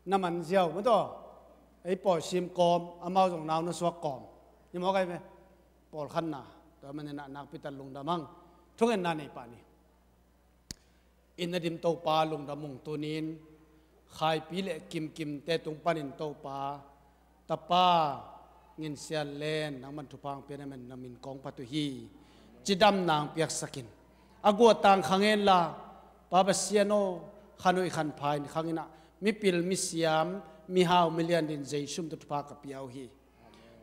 na man ziau mah tawh, ei pawi sim kawm, amau zong nau na suak kawm hi mawk ahi ve. Pawlkhatna, tua manin ah nakpi tak lungdam hang. Thungetna nei pah ni. Inn a dim Topa lungdam ung. Tuni-in Khaipi le Kimkimte tung panin Topa, Tapa, Ngin Sian Len, nangman thupha hong pia in, na min kong phat uh hi. Cidamna hong piaksak in. A guahtang khang hen la, Pa Pasian aw, khan hoih khan pha in khang in ah, mipil, misiam, mihau, milian dingin Jesu min tawh thupha ka pia uh hi.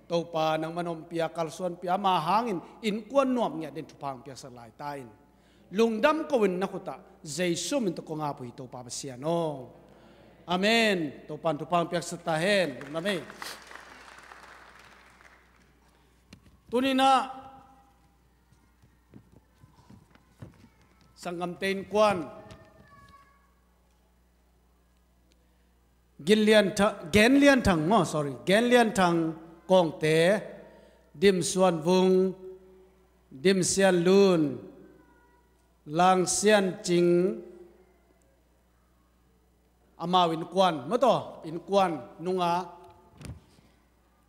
Topa, nangman hong pia, kalsuanpih, ama hangin innkuan nuam ngiat dingin thupha hong piaksak lai ta in. Lungdam ko-in na khut ah Jesu min tawh kong ap uh hi, Topa Pasian aw. Amen. Topa in thupha hong piaksak ta hen. Lungdam ei. Tuni-in ah sanggamte innkuan, Gin Lian Tha-, Gen Lian Thang maw, sorry, Gen Lian Thang Kawngte, Dim Suan Vung, Dim Sian Lun, Lang Sian Cing, amau innkuan mah tawh, innkuan nunga,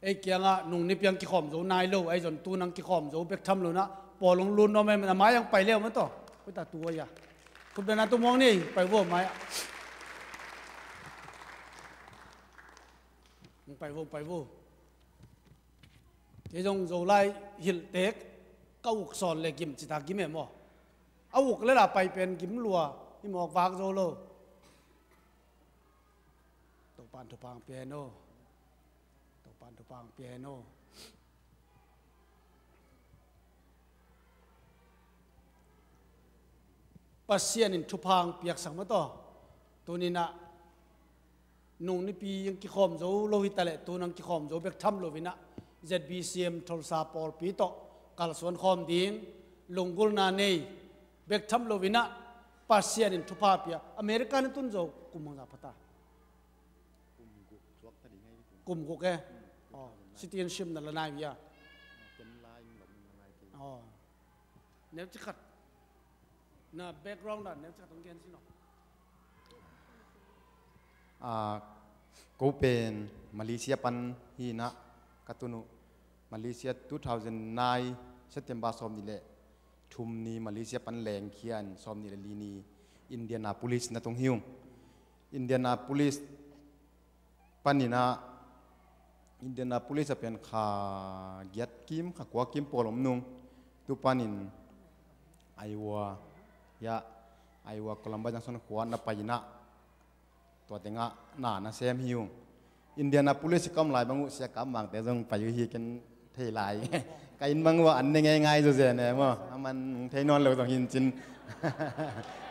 ei kiangah nung nipi hong kikhawm zo nai lo, ahi zong tu-in hong kikhawm zo bek tham lo-in ah, pawl hong lut nuam ahih manin a mai hong pai leu mah tawh. Ui ta, tu ahi a. Khupdana tu muang ni, pai vo mai ah. Hong pai vo, pai vo. Kei zong Zolai hilhtek, ka uk sawn le gim ci ta, gim e maw. A uk le la pai pen gim lua, hi mawk, vak zo lo. Topa'n thupha hong pia hen aw. Topa'n thupha hong pia hen aw. Pasian in thupha hong piaksak mah tawh. Tuni-in ah nung nipi hong kikhawm zo lo hi ta leh, tu-in hong kikhawm zo bek tham lo-in ah, Z B C M Tulsa pawlpi tawh kalsuan khawm ding, lunggulhna nei bek tham lo-in ah, Pasian in thupha pia, America na tun zo, kum bangzah pha ta? Kum guk e. Aw, citizenship na la nai uh hia? Aw. Neu cikhat. Na background dan neu cikhat hong gen sin aw. Ah, ko pen Malaysia pan hi in ah, ka tun uh Malaysia two thousand nine September sawm nih le thum ni Malaysia pan lengkhia in sawm nih le li ni Indianapolis na tung hi ung. Indianapolis panin ah, Indianapolis ah pen kha giat kim, kha kua kim pawl om nung. Tu panin Iowa, ya, Iowa Columbus Junction khua na pai in ah, tua tengah na na sem hi ung. Indianapolis ka om lai bang uh Sia Kam Mangte zong pai uh hi, ken thei lai. Ka inn bang uh ah an ne ngeingai zawzen e maw. A man hong thei nawn lo zong hi in cin.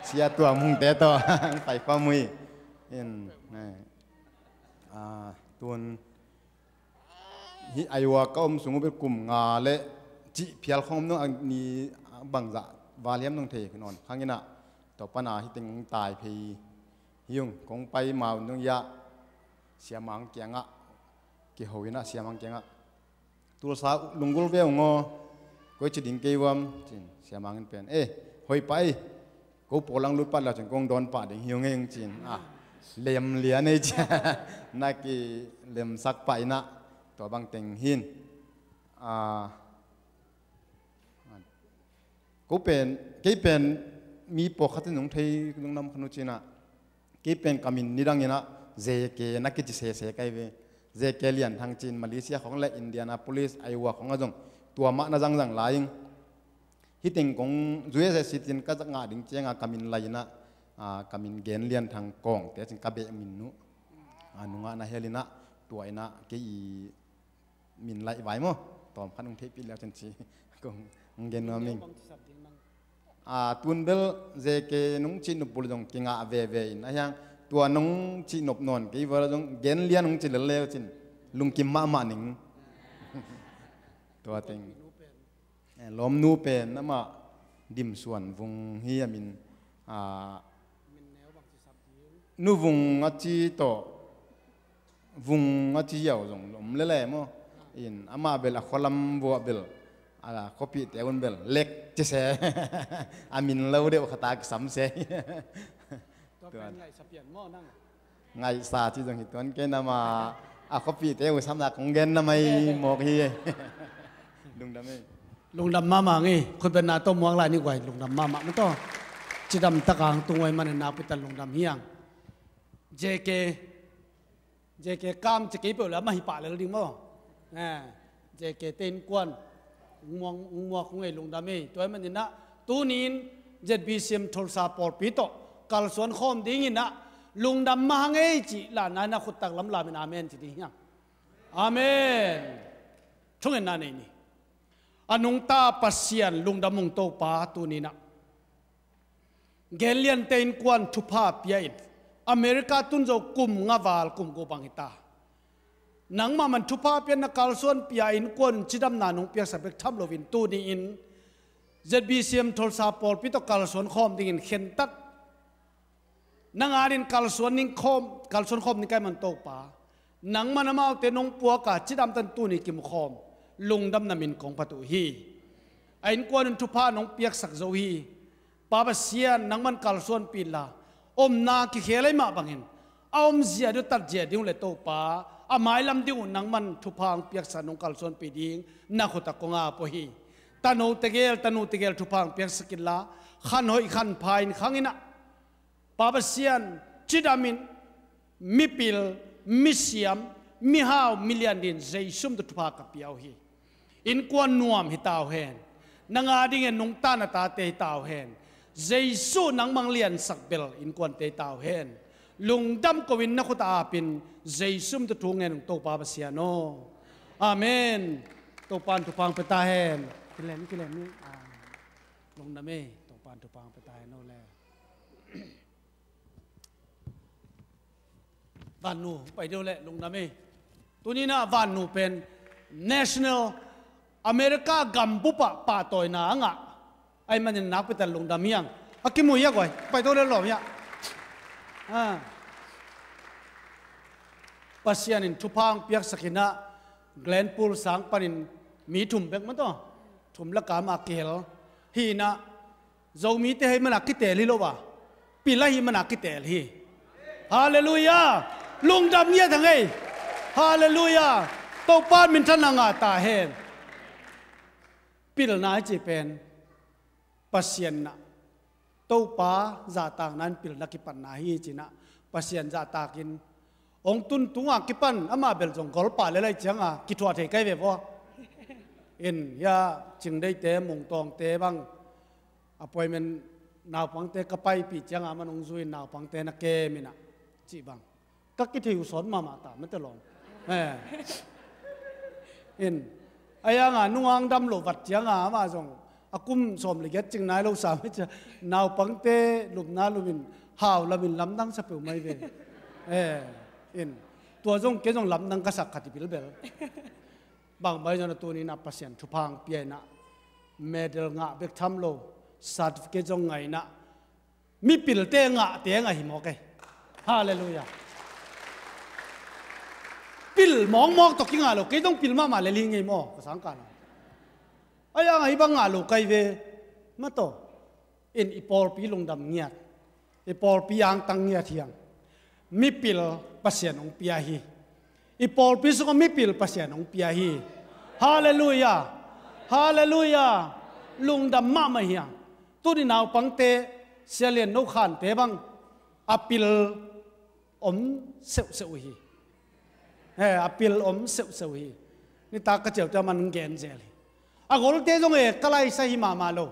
Sia Tuam Hungte tawh pai khawm uh hi. In, eh. Ah, tun hih Iowa ka om sung uh bel kum nga le cih phial khawng om nung, a ni bangzah val hiam nong thei nawn khang in ah, tua pan ah hih teng hong tai phei hi ung. Kong pai ma un nung, ya, Sia Mang kiangah kiho in ah, Sia Mang kiangah, Tulsa lunggulh ve ung aw, koi ci ding kei uam, ci-in Sia Mang in pen, eh, hoih pah ei, ko pawl lang lut pah le uh cin kong dawn pah ding hi ung ei, ci-in, ah, lem lian ei, ci-in na kilemsak pah in ah, tua bang teng hi in, ah, ko pen, kei pen mi pawlkhat in hong thei, hong nam kha uh cin ah, kei pen ka min nidang in ah J K na kici sese ka hi ve. J K Lian Thang, ci-in Malaysia khawng le Indianapolis, Iowa khawng ah zong tua mah na zangzang lai ing. Hih teng kong U S A citizen ka ngah ding ciang a ka min lai in ah, ah, ka min Gen Lian Thang Kawngte, ci-in ka beh min uh, ah, nungah na hel in ah, tua in ah kei i min laih vai maw, tawm khat hong theihpih le uh cin, ci kong gen nuam ing. Ah, tun bel J K nong cih nop bul zong kingah veve in, a hiang tua nong cih nop nawn kei val zong Gen Lian hong ci lel le uh cin lungkim mahmah ning. Tua teng, eh, lawmnu pen amah Dim Suan Vung hi a min. Ah, Nu Vung a ci tawh, Vung a ci hiau zong om lele maw. In amah bel a khualam vuah bel, a khuapihte un bel Lek ci se. A min lo deuh khat a kisam se. Tua pen ngaihsa pian maw nang? Ngaihsa ci zong hi tuan kei, na mah a khuapihte uh samna kong gen na mai mawk hi. Lungdam ei. Lungdam mahmah ngei. Khutbetna tawh muak lai ni guai, lungdam mahmah mah tawh. Cidam tak a hong tung uh ahih manin nakpi tak lungdam hi hang. J K, J K kam ci kei peuh le amah hi pah lel ding maw. Eh, J K te innkuan hong muak, hong muak uh ngei, lungdam ei. Tua ahih manin ah tuni in Z B C M Tulsa pawlpi tawh kalsuan khawm dingin ah lungdam mah hang ei cih la nai na khut tak lamlam in amen ci ding hi hang. Amen. Thungetna nei ni. A nungta Pasian, lungdam ung Topa, tuni in ah Gen Liante innkuan thupha pia in America tun zo kum nga val kum guk bang hi ta. Nangmah man thupha pia in na kalsuanpih a innkuan cidamna nong piaksak bek tham loin tuni in Z B C M Tulsa pawlpi tawh kalsuan khawm dingin khentat nang adingin kalsuan ning khawm, kalsuan khawm ning ka hih man Topa, nangman amaute nong puak a cidamtan tuni kimu khawm lungdamna min kong phat uh hi. A innkuan in thupha nong piaksak zo hi. Pa Pasian, nangman kalsuanpih inla, omna kikhel ahih mah bangin a omzia ding uh, tatzia ding uh le Topa, a mailam ding uh nangman thupha hong piaksak, nong kalsuanpih ding na khut ah kong ap uh hi. Tano tegel, tanu tegel thupha hong piaksak inla, khan hoih khan pha in khang in ah, Pa Pasian, cidamin, mipil, misiam, mihau, milian dingin Jesu min tawh thupha ka pia uh hi. Innkuan nuam hi ta uh hen. Nang adingin nungta na tate hi ta uh hen. Jesu nangmah hong liansak bel innkuante hi ta uh hen. Lungdam ko-in na khut ah apin Jesu min tawh thu ngen ung Topa Pasian aw. Amen. Topa in thupha hong pia ta hen. Kilem, kilem ni. Ah, lungdam ei. Topa in thupha hong pia ta hen aw le. Vannu, pai deuh leh lungdam ei. Tuni in ah Vannu pen National America gambup ah pahtawina a ngah ahih manin nakpi tak lungdam hi hang. A kimu hi a guai, pai deuh leh lawm hi a. Ah. Pasian in thupha hong piaksak in ah, Glenpool sang panin mi thum bek mah tawh, thum lak ah mah kihel hi in ah, Zomite hei man a kiteel hi lo a, pil ahih man a kiteel hi. Halleluiah. Lungdam ngiat hang ei. Halleluiah. Topa in minthanna ngah ta hen. Pilna i cih pen Pasian in ah, Topa zahtakna in pilna kipanna hi ci in ah, Pasian zahtakin hong tun tung a kipan, amah bel zong golpa le lai ciang a kithuah thei kai ve vaw. In, hia Cingdeite, Mungtawngte bang, appointment, naupangte ka paipih ciang a, amah hong zui in naupangte na kem in ah, cih bang. Ka kithei uh sawt mahmah ta mate lawm. Eh. In, a yang a nungang dam lo vat ciang a, amah zong a kum sawm le giat cing nai lo sam hi cia, naupangte lupna lum in, hau lam in lamdang sa peuhmah hi ve. Eh. In, tua zong kei zong lamdang ka sak khat hi bilbel. Bang mah hi zong a, tuni in ah Pasian thupha hong pia in ah, medal ngah bek tham lo, certificate zong ngah in ah, mipilte ngahte ngah hi mawk ei. Halleluiah. Pil mawkmawk tawh kingah lo, kei zong pil mahmah lel hi ing ei maw, ka sangkah lo. A yang a hih bang ngah lo kai ve mah tawh. In, i pawlpi lungdam ngiat, i pawlpi angtang ngiat hi hang. Mipil Pasian hong pia hi. I pawlpi sungah mipil Pasian hong pia hi. Halleluiah. Halleluiah. Lungdam mahmah hi hang. Tuni naupangte, Sia Lian No Khante bang, a pil om seuhseuh uh hi. Eh, a pil om seuhseuh uh hi. Nitak ka ciamteh a, amah hong gen zel hi. A golte zong e, ka laisa hi mahmah lo.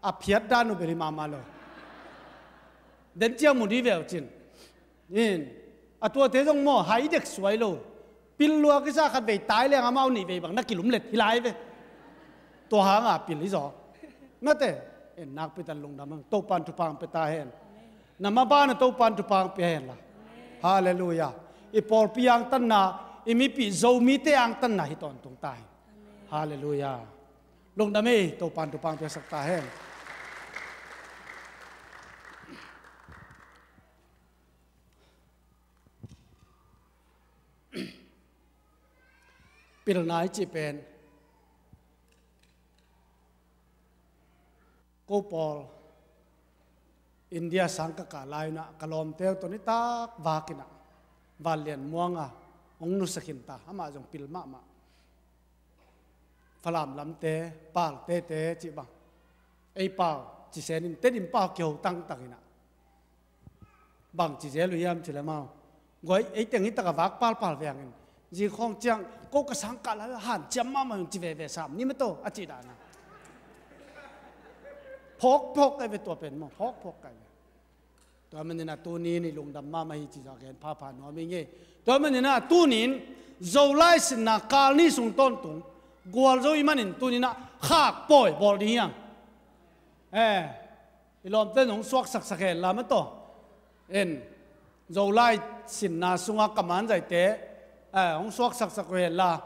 A phiat dan uh bel hi mahmah lo. Den ciang mu dih ve uh cin. In, a tuate zong maw, hai dek suai lo. Pil lua kisa khat vei tai leng amau nih vei bang na kilumlet hi lai ve. Tua hang a pil hi zaw. Mate, en nakpi tak lungdam hang, Topa in thupha hong pia ta hen. Na maban ah Topa in thupha hong pia hen la. Halleluiah. I pawlpi angtanna, i mipi Zomite angtanna hi tawntung ta hen. Halleluiah. Lungdam ei, Topa in thupha hong piasak ta hen. Pilna i cih pen, ko pawl India sang ka kah lai-in ah, ka lawmte uh tawh nitak vak in ah, Vanlian Muang a hong nusia khin ta, amah zong pil mahmah. Falam lamte, Palte te cih bang, ei pau ci sen in, Tedim pau kiho tangtak in ah, bang ci zel uh hiam cih leh amau, guai, ei teng hi tak a vak palpal veng in, zing khawng ciang ko ka sang kah lai hanciam mahmah un ci veve sam ni mah tawh, a cih dan a. Phawkphawk kai ve tua pen maw, phawkphawk kai ve. Tua manin ah tuni in i lungdam mahmah hi cih zah gen phapha nuam ing ei. Tua manin ah tuni in Zolai sinna kal ni sung tawntung gualzo i hih manin tuni in ah khak pawi bawl ding hi hang. Eh, i lawmte in hong suaksaksak hen la mah tawh. En, Zolai sinna sungah kaman zaite, eh, hong suaksaksak uh hen la,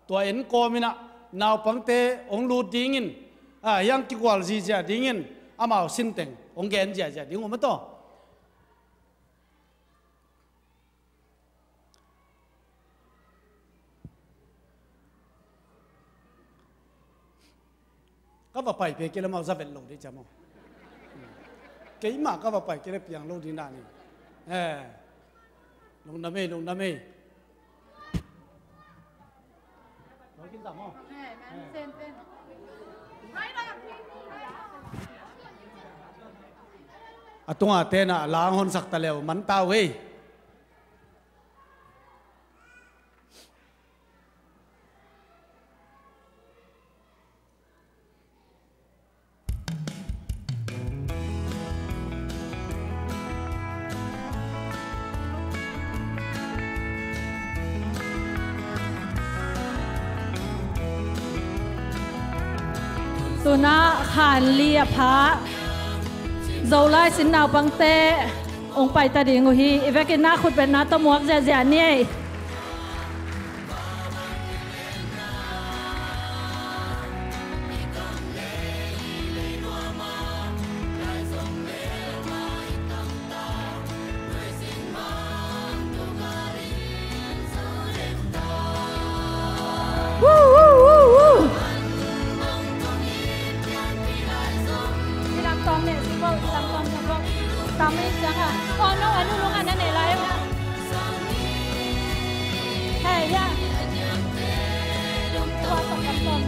tua en kawm in ah naupangte hong lut dingin, ah, hiang kigual zizia dingin amau sinteng hong gen ziazia ding uh mah tawh. Ka va pai pek kei leh amau za vet lo ding cia maw. Keimah ka va pai kei leh piang lo ding dan hi. Eh. Lungdam ei, lungdam ei. A tunga ten ah la hong honsak ta leh uh man ta uh ei. Tu-in ah khan li a pha, Zolai sin naupangte hong pai ta ding uh hi. I vekin ah khutbetna tawh muak ziahziah ni ei. Kami siang a. Oh no, anu lung a na ne lai. Hey, ya. Tua sa kam tom.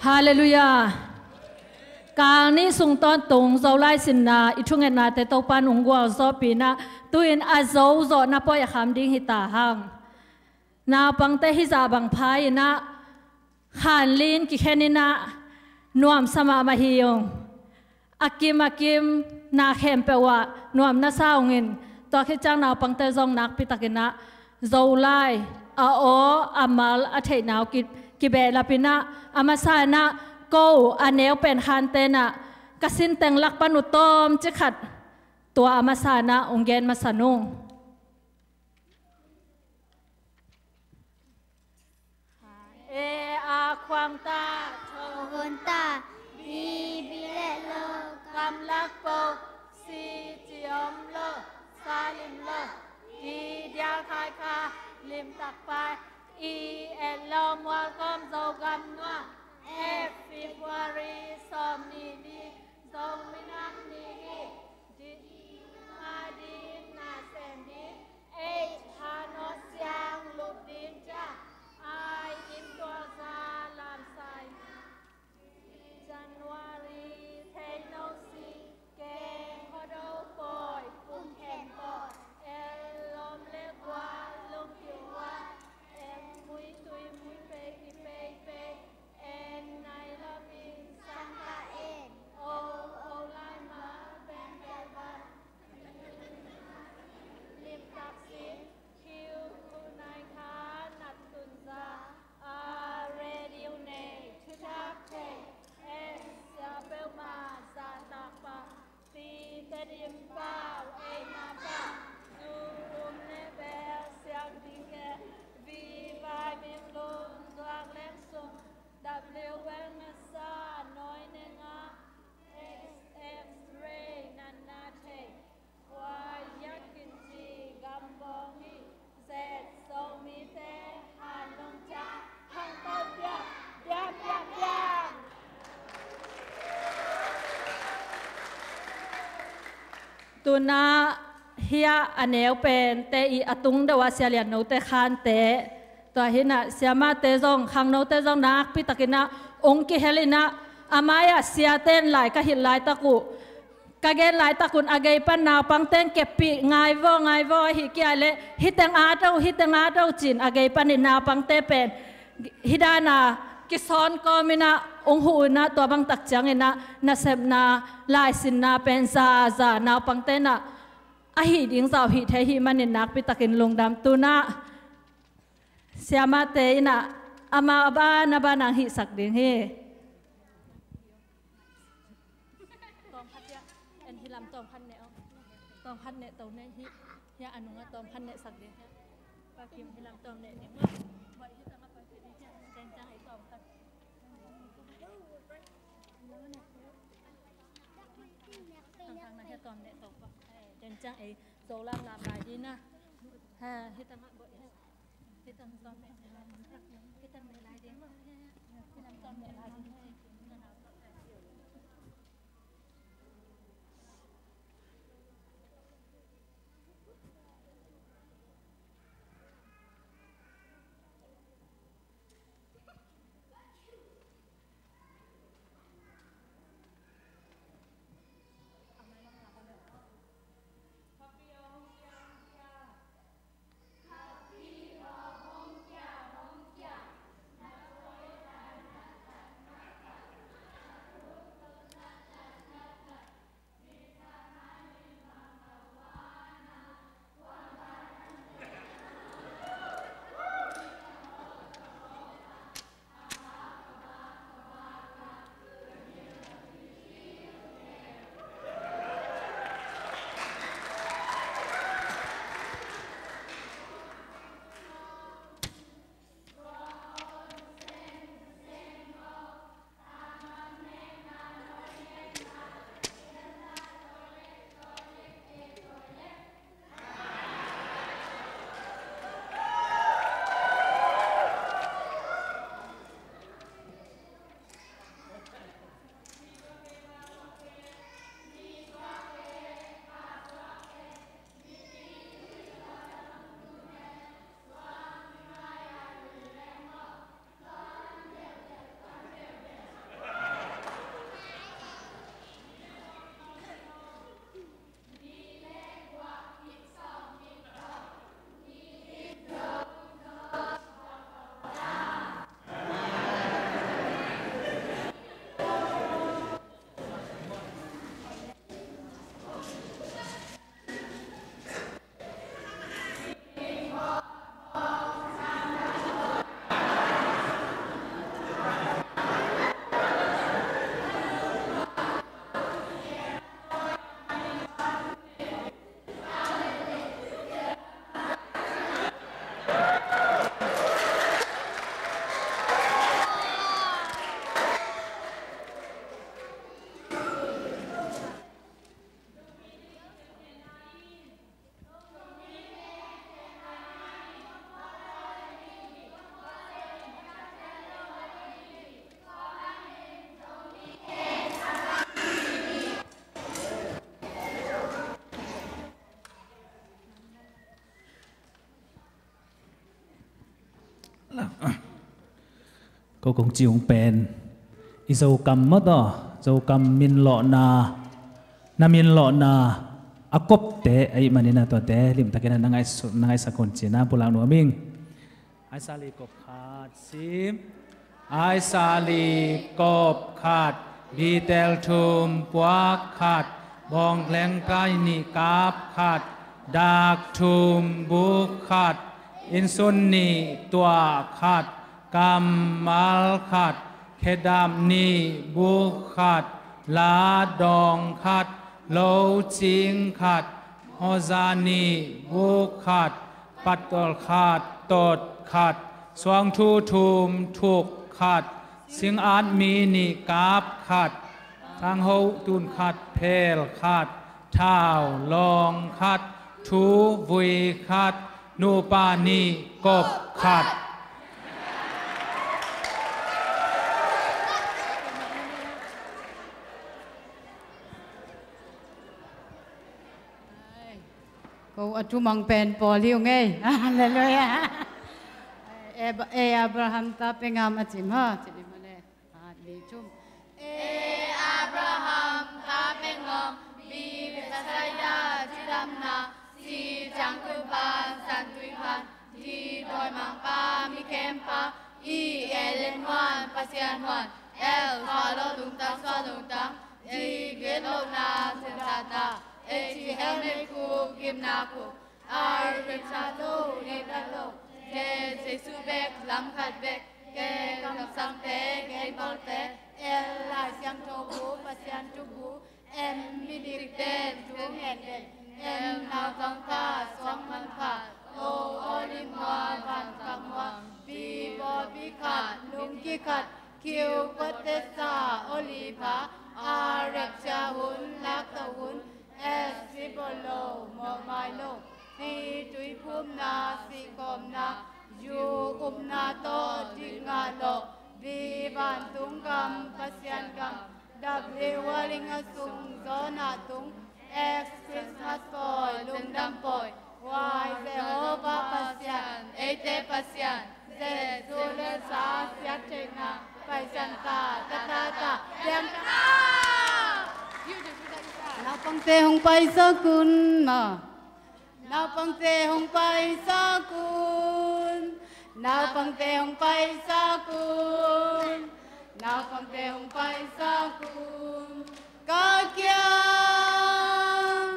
Halleluiah. Kal nih sung tawntung Zolai sinna i thungetnate Topa'n ung gualzawhpih in ah, tu-in a zo zawhna pawi a kham ding hi ta hang. Naupangte hizah bang pha in ah, khanlin kikhen in ah, nuamsa mahmah hi ung. A kim a kim na khempeuh ah nuam na sa ung in, tua khit ciang naupangte zong nakpi takin ah Zolai a aw a mal a theihna uh ki, kibehlap in ah, a masa in ah ko a neu pen khante in ah ka sinteng lak pan uh tawmcik khat tua a masa in ah ung gen masa ung. E a khuang ta, tho hun ta, bi bi le lo, kam lak po, si ci om lo, sa lim lo, di dial khai kha, lim tak pai, i et lo, mual kom Zogam nuam, e February sawm nih ni, Zomi Nam Ni hi, di ma ding na sem ding, H a no siang lup ding ciang, ai in tua za lam sai. January thei no si, keng kho do pawi, kum khen pawi, el lom le gual, lum kiu gual, eng mui tui mui pei ki pei pei, en nai lom in sang ka en, o Tuna hia a neu pente i a tung deuh a sia lian note khante, tua hinah siamate zong khangnote zong nakpi takinah ong kihelinah a mai-ah siaten lai ka hilh laitak uh, ka gen laitak un a gei pan naupangten keppih ngaivaw ngaivaw ahi kia leh hiteng a do hiteng a do cin a gei panin naupangte pen hidana kisawn kawminah ong huh unah tua bangtak cianginah nasepna laisinna pen zaza naupangtenah ahi ding zau hih thei hih manin nakpi takin lungdam tunah siamate inah amau a ban a ban ang hihsak ding hi. Tawm khat hiah en hilam tawm khat neh aw. Tawm khat neh to neh hi. Hiah a nungah tawm khat neh sak ding hiah. Pa Kim hilam tawm neh ding maw. Baih hi tangah pai ding hiah. Tengtang ei tawm khat. Tangtang na hiah tawm neh to pa. Tengtang ei zo lam lam lai ding na. Ha hi tangah baih hi. Ko kong ci ung pen i Zokam maw taw, Zokam minlawhna, na minlawhna a kopte ahih manin a tuate limtakin a na ngaihsu-, na ngaihsak hun cina pulak nuam ing. Aisa li kop khat sim. Aisa li kop khat. Bitel thum puak khat. Bawngkleng kai nih kap khat. Dak thum buk khat. Innsun nih tuah khat. Kammal khat. Khedap nih buk khat. Ladawng khat. Locing khat. Hawza nih buk khat. Patol khat tot khat. Suangthu thum thuk khat. Singat mi nih kap khat. Thangho tun khat phel khat. Thau lawng khat. Thu vui khat. Nupa nih kop khat. Ko a thumang pen Paul hi ung ei. Halleluiah. E, e Abraham ta pe ngam a ci maw, ci ni maw le. Khat, nih, thum. E Abraham ta pe ngam, B Bethsaida cidamna, C Ciangkul Ban Santui Khan, D dawimangpa mi khempa, E Ellen Muan, Pasian Muan, L Suah Lo Lungtang, Suah Lungtang, G Giat Lohna, Siantatna, H Helmet Khup, Gimna Khup, R Richard Lo, Nathan Lo, J Jesu Bek, Lam Khat Bek, K Kamsangte, Ken Bawlte, L Lai Siangtho Bu, Pasian Thu Bu, M Midik Den, Thu Ngen Den, N Nautang Kha, Suang Man Kha, O Olim Muang, Van Kang Muang, B Bawbi Khat, Lungki Khat, Q Kuat Tesa, Oliver, R Rep Cia Hun, Lak To Hun, S Sibolo, Mawk Mai Lo, T Tui Phumna, C Kawmna, U Upna tawh Dik Ngah Lo, V Vantung Gam, Pasian Gam, W Waling A Sung, Zawn Ah Tung, X Christmas Pawi, Lungdam Pawi, Y Jehovah Pasian, eite Pasian, Z Zulesa, siat theihna, Pasian ta, ta, ta, ta, piang ta. Naupangte hong paisak un maw. Naupangte hong paisak un. Naupangte hong paisak un. Naupangte hong paisak un, ka kiang.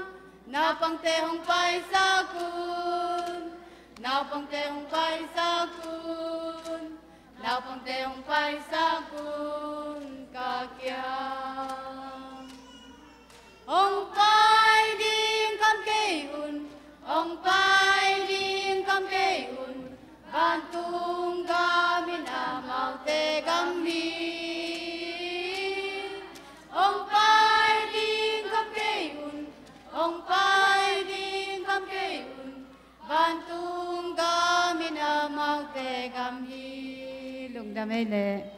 Naupangte hong paisak un. Naupangte hong paisak un. Naupangte hong paisak un, ka kiang. Hong pai ding kam kei un, hong pai ding kam kei un, vantung gam in amaute gam hi. Hong pai ding kam kei un, hong pai ding kam kei un, vantung gam in amaute gam hi. Lungdam ei leh.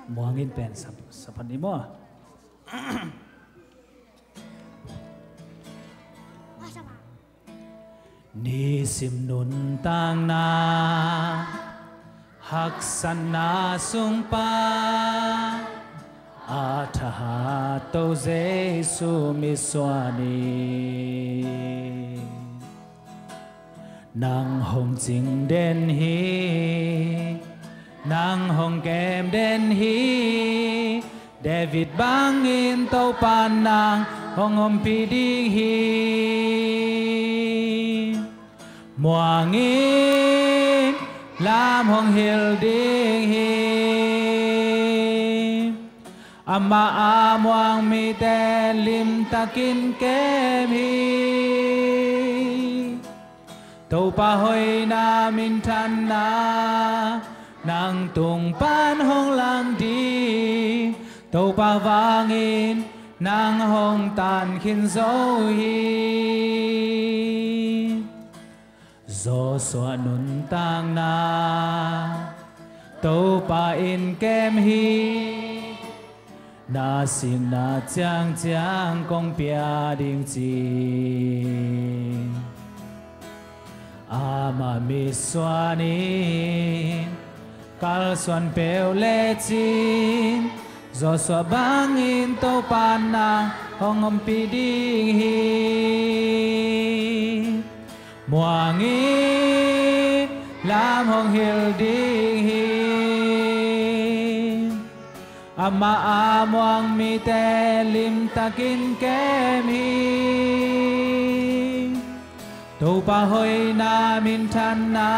Muangin pen sap, sapan ni maw? Nisim nuntakna haksatna sung pan a thahat To Jesu mitsuan in nang hong cing den hi, nang hong kem den hi. David bangin Topa nang hong ompih ding hi. Muangin lam hong hilh ding hi. Amah a muang mite limtakin kem hi. Topa hoihna minthanna nang tung pan hong lang ding. Topa vangin nang hong tan khin zo hi. Joshua nuntakna Topa in kem hi. Na sikna ciangciang kong pia ding ci. Amah mitsuan in kalsuan peuh lecin Joshua bangin Topa nang hong ompih ding hi. Muangin lam hong hilh ding hi. Amah a muang mite limtakin kem hi. Topa hoihna minthanna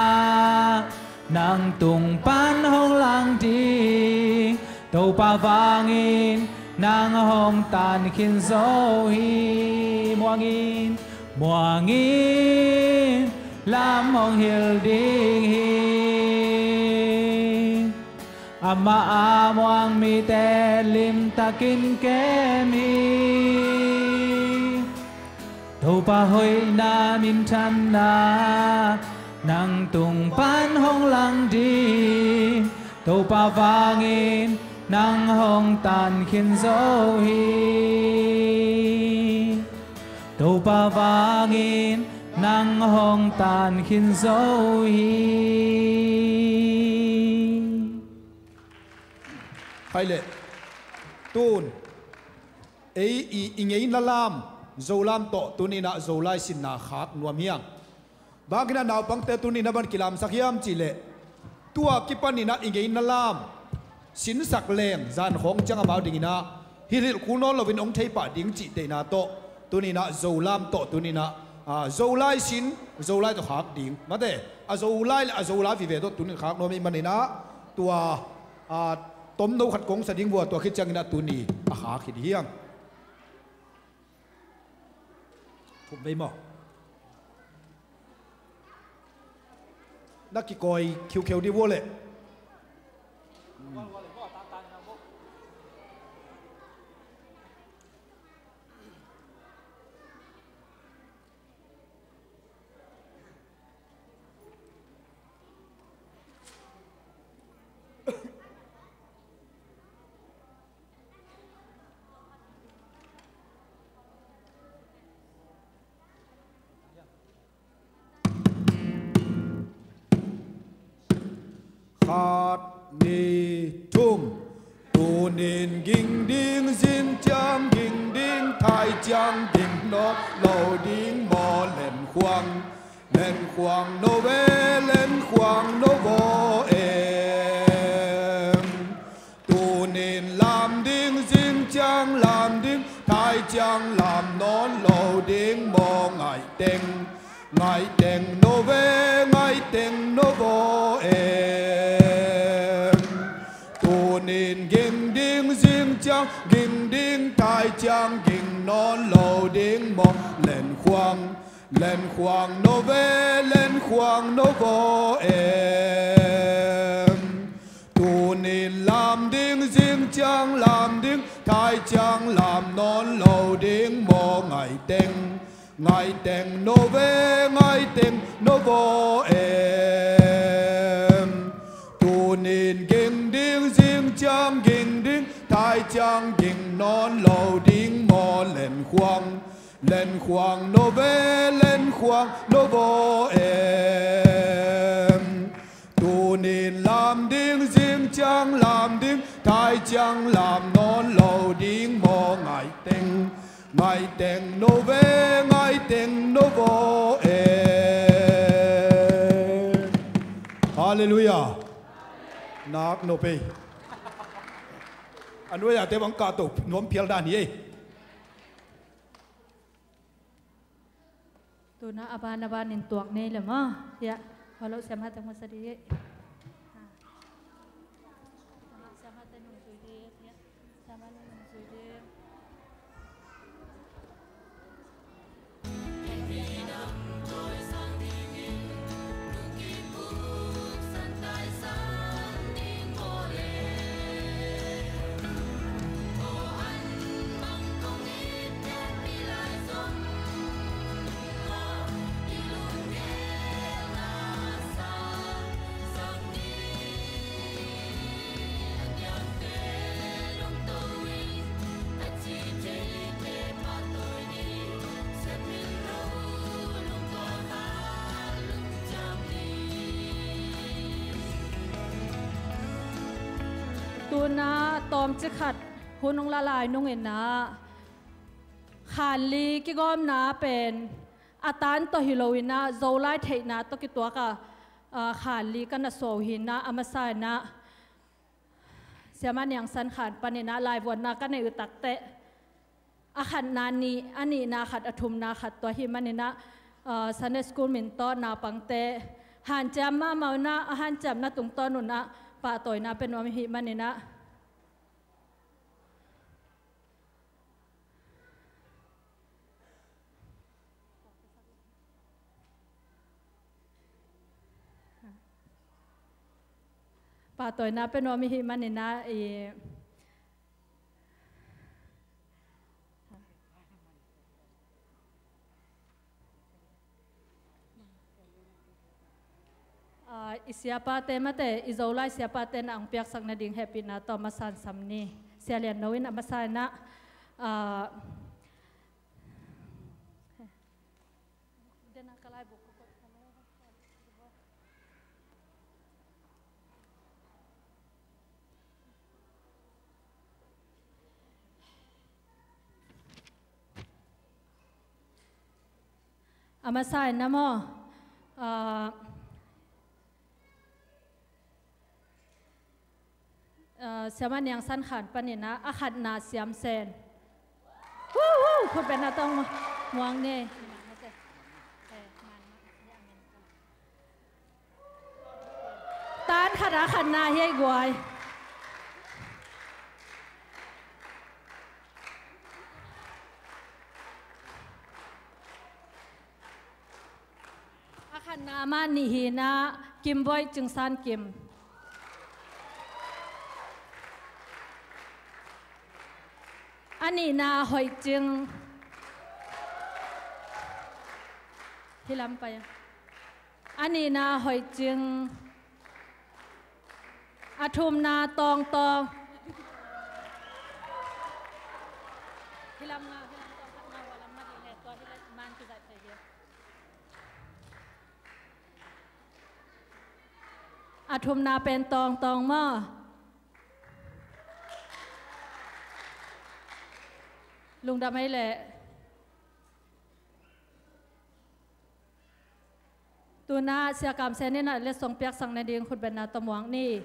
nang tung pan hong lang ding. Topa vangin nang hong tan khin zo hi. Muangin, muangin lam hong hilh ding hi. Amah a muang mite limtakin kem hi. Topa hoihna minthanna nang tung pan hong lang ding. Topa vangin nang hong tan khin zo hi. Topa vangin nang hong tan khin zo hi. Hai le. Tun ei i, i ngeina lam, Zolam tawh tuninah Zolai sinna khak nuam hiang. Bangkinah naupangte tuninah ban kilamsak hiam cihleh, tua kipaninah i ngeina lam sinsak leng zan khawng ciang amau dinginah hilhilh kul nawn loin hong theipah ding cih teina tawh tuninah Zolam tawh tuninah, a, Zolai sin, Zolai tawh khak ding. Mate, a Zolai le a Zolai vive tawh tunin khak nuam i maninah tua, a, tomno khat kong sa ding vua, tua khit cianginah tuni a khak hi ding hiang. Thum vei maw? Na kikawi khiukheu dih vua leh. Khat, nih, thum. Tunin ging ding, zing ciang ging ding, thai ciang ging nawn lo ding maw, len khuang. Len khuang no ve, len khuang no vaw em. Tunin lam ding, zing ciang lam ding, thai ciang lam nawn lo ding maw, ngaih teng. Ngaih teng no ve, ngaih teng no vaw em. Tunin ging ding, zing ciang ging ding, thai ciang ging nawn lo ding maw, len khuang. Len khuang no ve, len khuang no vaw em. Tunin lam ding, zing ciang lam ding, thai ciang lam nawn lo ding maw, ngaih teng. Ngaih teng no ve, ngaih teng no vaw em. Tunin ging ding, zing ciang ging ding, thai ciang ging nawn lo ding maw, len khuang. Len khuang no ve, len khuang no vaw em. Tunin lam ding, zing ciang lam ding, thai ciang lam nawn lo ding maw, ngaih teng. Ngaih teng no ve, ngaih teng no vaw em. Halleluiah. Nak no pei. A nuai-a te bang kahto nuam phial dan hi ei. Tuna a ban a ban in tuak nei le maw? Hiah, holo siamah te hong sa dih. Siamah te nungzui dih. Hiah, siamah nungzui dih. Tuna tawmcik khat hun hong la lai nunginah khanli kigawmna pen a tan tawh hi loinah Zolai theihna tawh kituak a, a, khanli ka na suah uh hinah a masa inah Siama Niang San Khan paninah laivuanna ka neih uh takteh, a khatna nih, a nihna khat, a thumna khat, tua hi maninah, ah, Sunday School min tawh naupangte hanciam mahmah unah, a hanciamna tungtawn unah pahtawina pia nuam hi maninah. Pahtawina pia nuam hi maninah i Ah, i siapate mate, i Zolai siapate na ang piaksak nading hehpihna tawh a masa in sam ni. Sia Lian No in a masa inah, ah, a masa inah maw, ah, ah, Siama Niang San Khan paninah a khatna Siam Sen. Hu, hu, khutbetna tawh muang ni. Tan khat a khatna hi ei guai. A khatna mah nih hinah Kim Boih Cing San Kim. A nihna Hoih Cing. Hi lam pai. A nihna Hoih Cing. A thumna Tawng Tawng. Hi lam nga, hi lam tawng khat nga, hua lam mah hi le, tua hi le, man kizaih thei hi. A thumna pen Tawng Tawng maw. Lungdam ei leh. Tunah Sia Kam Sen inah letsong piaksak nading khutbetna tawh muang ni.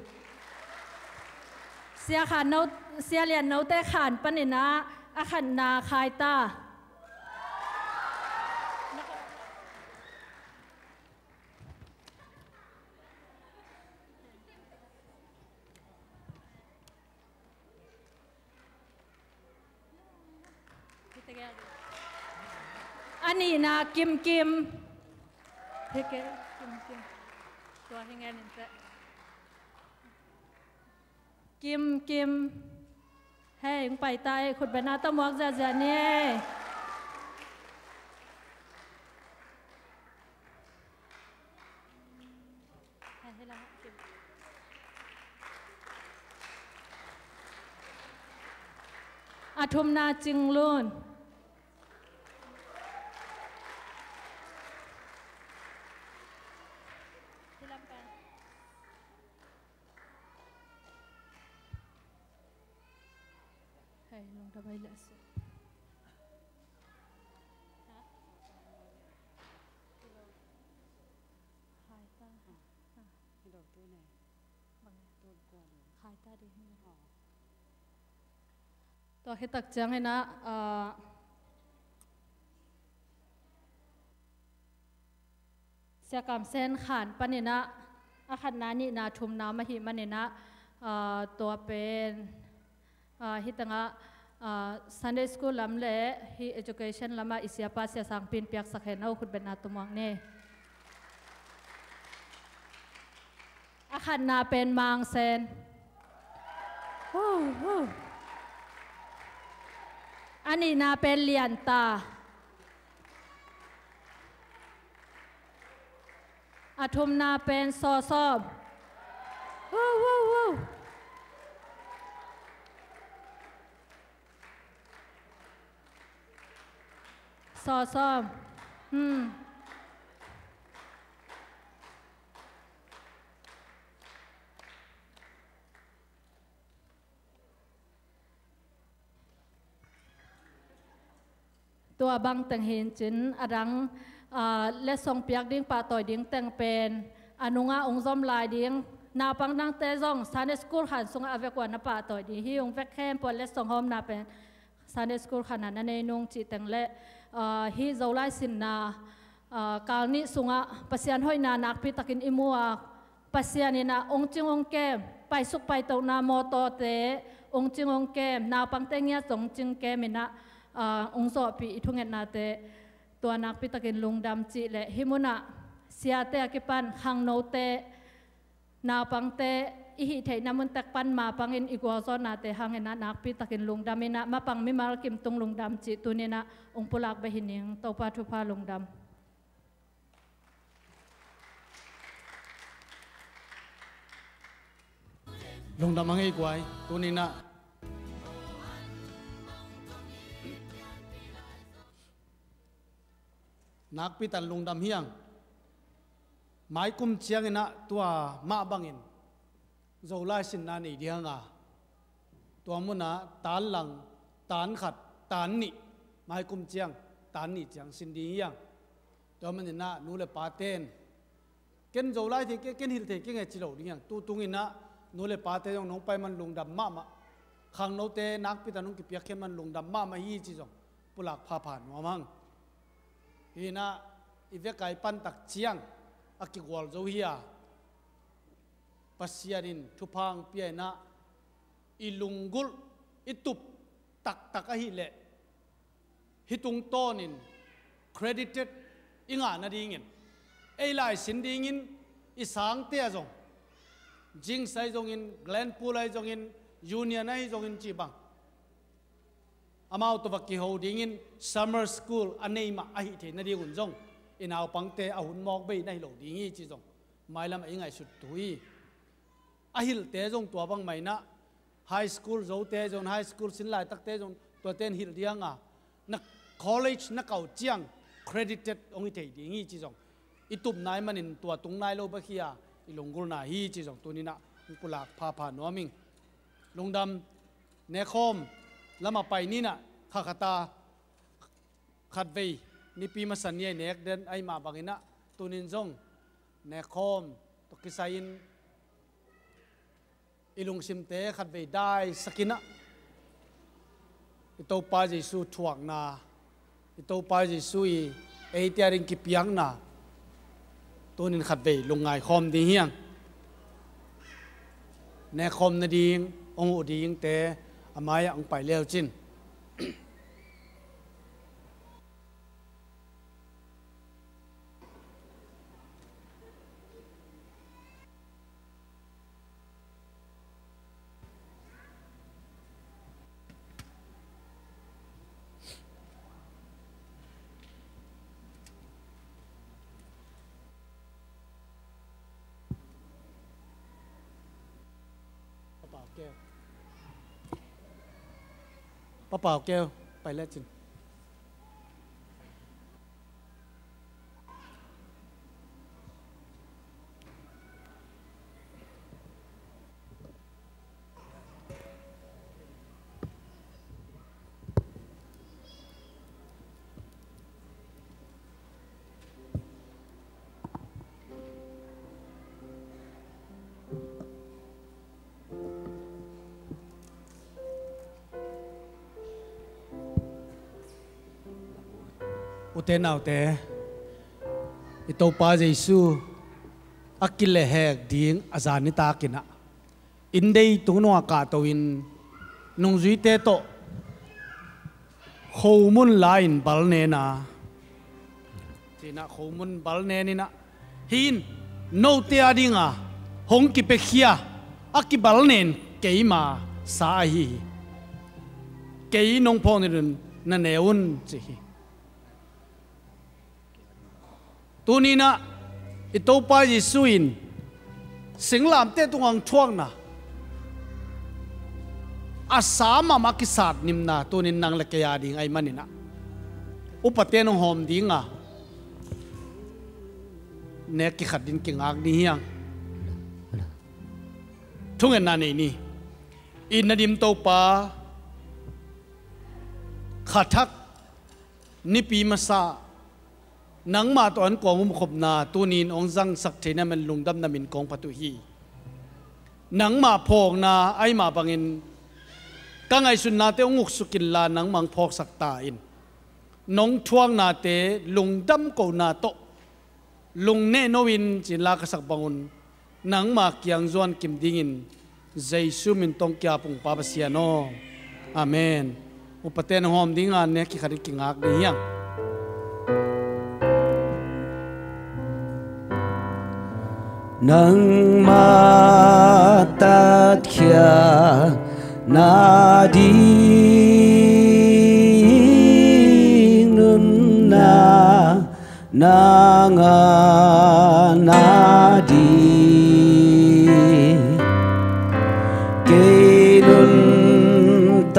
Sia Khan No, Sia Lian Note Khan paninah a khatna Khai Ta. A nihna Kim Kim. Kim Kim. Tua hi ngen in teh. Kim Kim. Hei, hong pai ta ei, khutbetna tawh muak ziahziah ni ei. A thumna Cing Lun. Hei, lungdam ei leh a si. Khai ta. Hi lo tu nei. Bang e. Tu kua lo. Khai ta ding hi lo. Tua khit tak ciangin ah, ah, Sia Kam Sen Khan panin ah, a khatna, nihna, thumna mah ahih manin ah, ah, tua pen, ah, hih tengah, ah, Sunday School lam le hih education lamah i siapa Sia Sangpi in piaksak hen aw, khutbetna tawh muak ni. A khatna pen Mang Sen. Hu, hu. A nihna pen Lian Ta. A thumna pen Saw Sawm. Hu, hu, hu. Saw Sawm. Hmm. Tua bang teng hi in cin, a dang, ah, letsong piak ding, pahtawi ding teng pen a nungah hong zom lai ding naupang dangte zong Sunday school khan sungah a vek uh a na pahtawi ding hi. Hong vek khempeuh letsong hawmna pen Sunday school khan a na nei nung cih teng le, ah, hih Zolai sinna, ah, kal nih sungah Pasian hoihna nakpi takin i mu a, Pasian in ah ong cing ong kem, paisuk paitokna mawtawte ong cing ong kem, naupangte ngiat zong ong cing kem in ah, ah, ong zawhpih i thungetnate tua nakpi takin lungdam cih le, hih munah siate a kipan khangnote, naupangte i hih theihna mun tek pan mapangin i gualzawhnate hangin ah nakpi takin lungdam in ah, mapang mimal kim tung lungdam cih tuni-in ah ong pulak beh hi ning. Topa thupha, lungdam. Lungdam a ngei guai, tuni-in ah nakpi tan lungdam hi ing. Maikum ciangin ah tua mah bangin Zolai sinna nei ding a, tua munah tan lang, tan khat, tan nih, maikum ciang tan nih ciang sin ding hi ing. Tua manin ah nu le pate'n, "Ken Zolai thei keng, ken hilh thei keng e," ci lo ding hi ing. Tutung in ah nu le pate zong nong pai man lungdam mahmah. Khangnote nakpi tan nong kipiakkhiat man lungdam mahmah hi ci zong pulak phapha nuam ing. Hih in ah i vek a i pan tak ciang a kigual zo hi a, Pasian in thupha ong pia in ah i lunggulh, i tup taktak ahih leh hih tungtawnin credited i ngah nadingin, ei laisin dingin i sangte ah zong, Jings ahi zongin, Glenpool ahi zongin, Union ahi zongin cih bang, amau tawh va kiho dingin summer school a nei mah ahih theih nadingun zong i naupangte a hun mawk bei na hi lo ding hi cih zong mailam ah i ngaihsut thu hi. A hilhte zong tua bangmah in ah, high school zote zong, high school sin laitakte zong, tuate in hilh ding a, na college na kah uh ciang credited ong hi thei ding hi ci zong i tup nai manin tua tung nai lo bek hi a, i lunggulhna hi ci zong tuni-in ah ong pulak phapha nuam ing. Lungdam. Nekhawm lamah pai ni in ah, kha khat a khatvei, nipi masa ni a i nek den ahih mah bangin ah, tuni-in zong Nekhawm tawh kisai-in i lungsimte khatvei daisak in ah, i Topa Jesu thuakna, i Topa Jesu i eite ading kipiakna tuni-in khatvei lungngai khawm ding hi ing. Nekhawm nading ong huh dingte a mai-ah ong pai le uh cin. Pa Pau keu. Pa Pau keu, pai le cin. Ute naute, i Topa Jesu a kilehhek ding a zan nitak in ah, inn dei tung nungah kahto-in nungzuite tawh khomun la-in bal nen a, ci-in ah khomun bal nen in ah, "Hih in note ading a hong kipiakhia a kibal nen keima sa ahi hi. Kei nong phawk niding un na ne un," ci hi. Tuni-in ah i Topa Jesu in singlamteh tungah ong thuakna, a sa mahmah kisatnimna tuni-in nang le kei ading ahih manin ah, upate nong hawm ding a, nek kikhat ding kingak ding hi ing. Thungetna nei ni. I Nadim Topa, kha thak nipi masa nangmah tawh an kuang umkhopna tuni-in ong zangsak theihna man lungdamna min kong phat uh hi. Nangmah phawkna ahi mah bangin ka ngaihsutnate hong uksuk inla nangmah hong phawksak ta in. Nong thuaknate lungdam kohna tawh lungneh no in ci-in la ka sak bangun nangmah kiang zuan kim dingin Jesu min tawh hong ki-ap ung Pa Pasian aw. Amen. Upate na hawm ding a, nek kikhat in kingak ding hiang. Nangmah tatkhia nading nunna na ngah nading kei nuntakna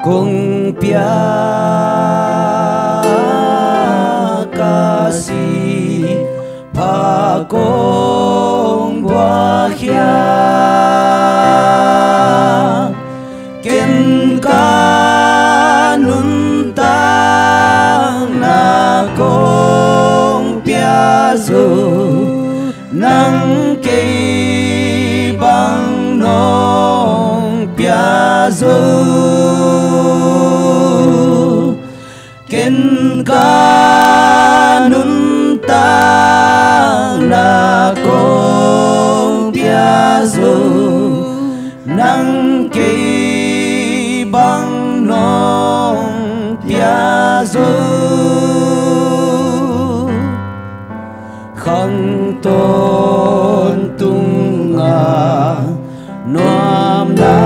kong piak ka si pha kong buak hiam? Ken ka nuntakna kong pia zo, nang kei bang nong pia zo. Ken ka nuntakna kong pia zo, nang kei bang nong pia zo. Khang tawntung a nuamna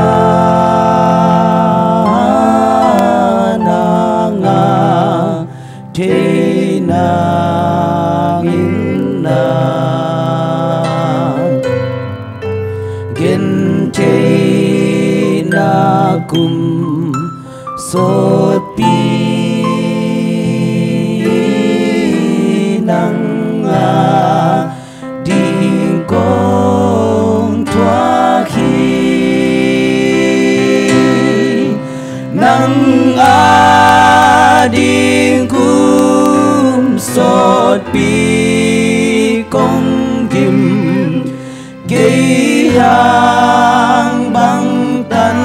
na ngah thei nadingin na gentheihna kum sawtpi nang a ding kong thuak hi. Nang a ding kum sawtpi kong gim, kei hang bang tan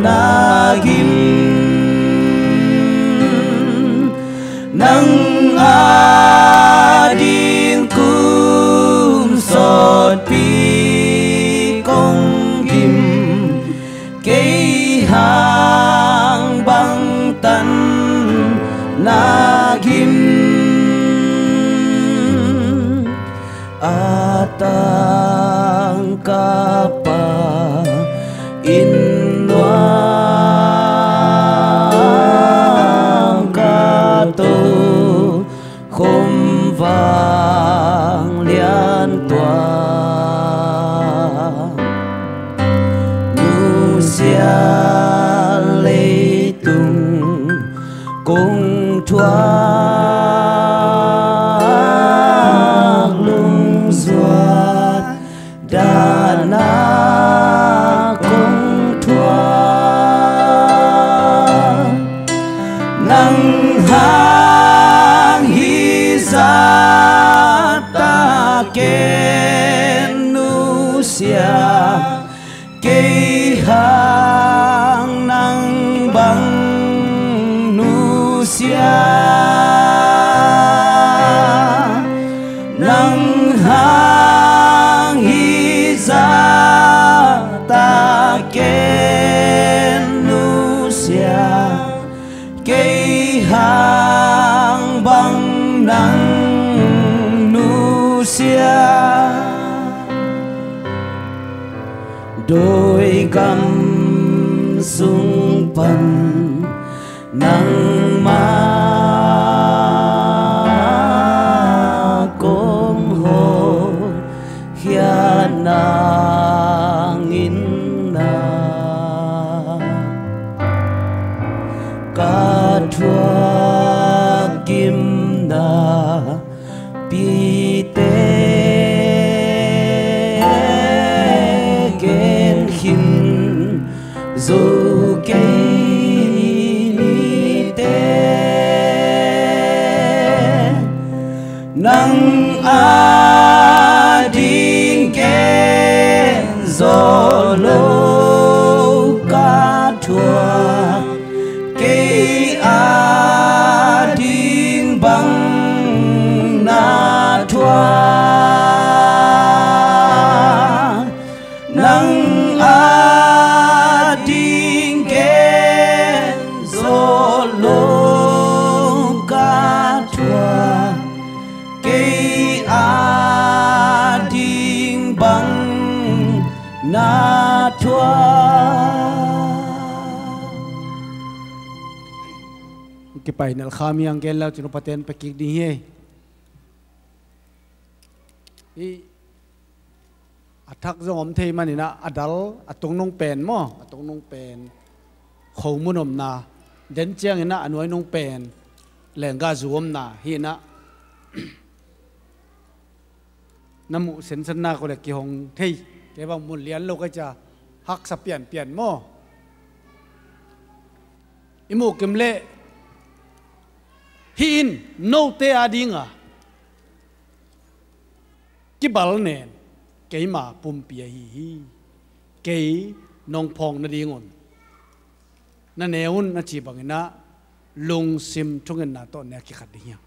na gim? Nang a ding kum sawtpi kong gim, kei hang bang tan na gim? A tangka pa in nuam ka tokhom vanglian tua nusia leitung kong thuak, lungzuat dahna kong thuak. Nang hang hih zahta ken nusia, kei hang nang bang nusia. Nang hang hih zahta ken nusia, kei hang bang nang nusia. Dawi gam sung pan nangmah kong hawlkhiat nangin na ka thuak kimna pite gen khin zo kei ni teh. Nang ading Kipai nelkham hiang gen leu cin upaten pekik ding hi. Hih a thak zong om thei maninah a dal a tungnung pen maw, a tungnung pen khomun omna, den cianginah a nuainung pen lenggahzu omna hinah na muh sensennak uh le kihong thei. Kei bang mun lian lo kai cia haksa pianpian maw? I muh kim leh hih in note a dinga kibal nen keima pumpi ahi hi. Kei nong phawng nadingun na ne un a ci banginah lungsim thungetna tawh ne a kikhat ding hiang.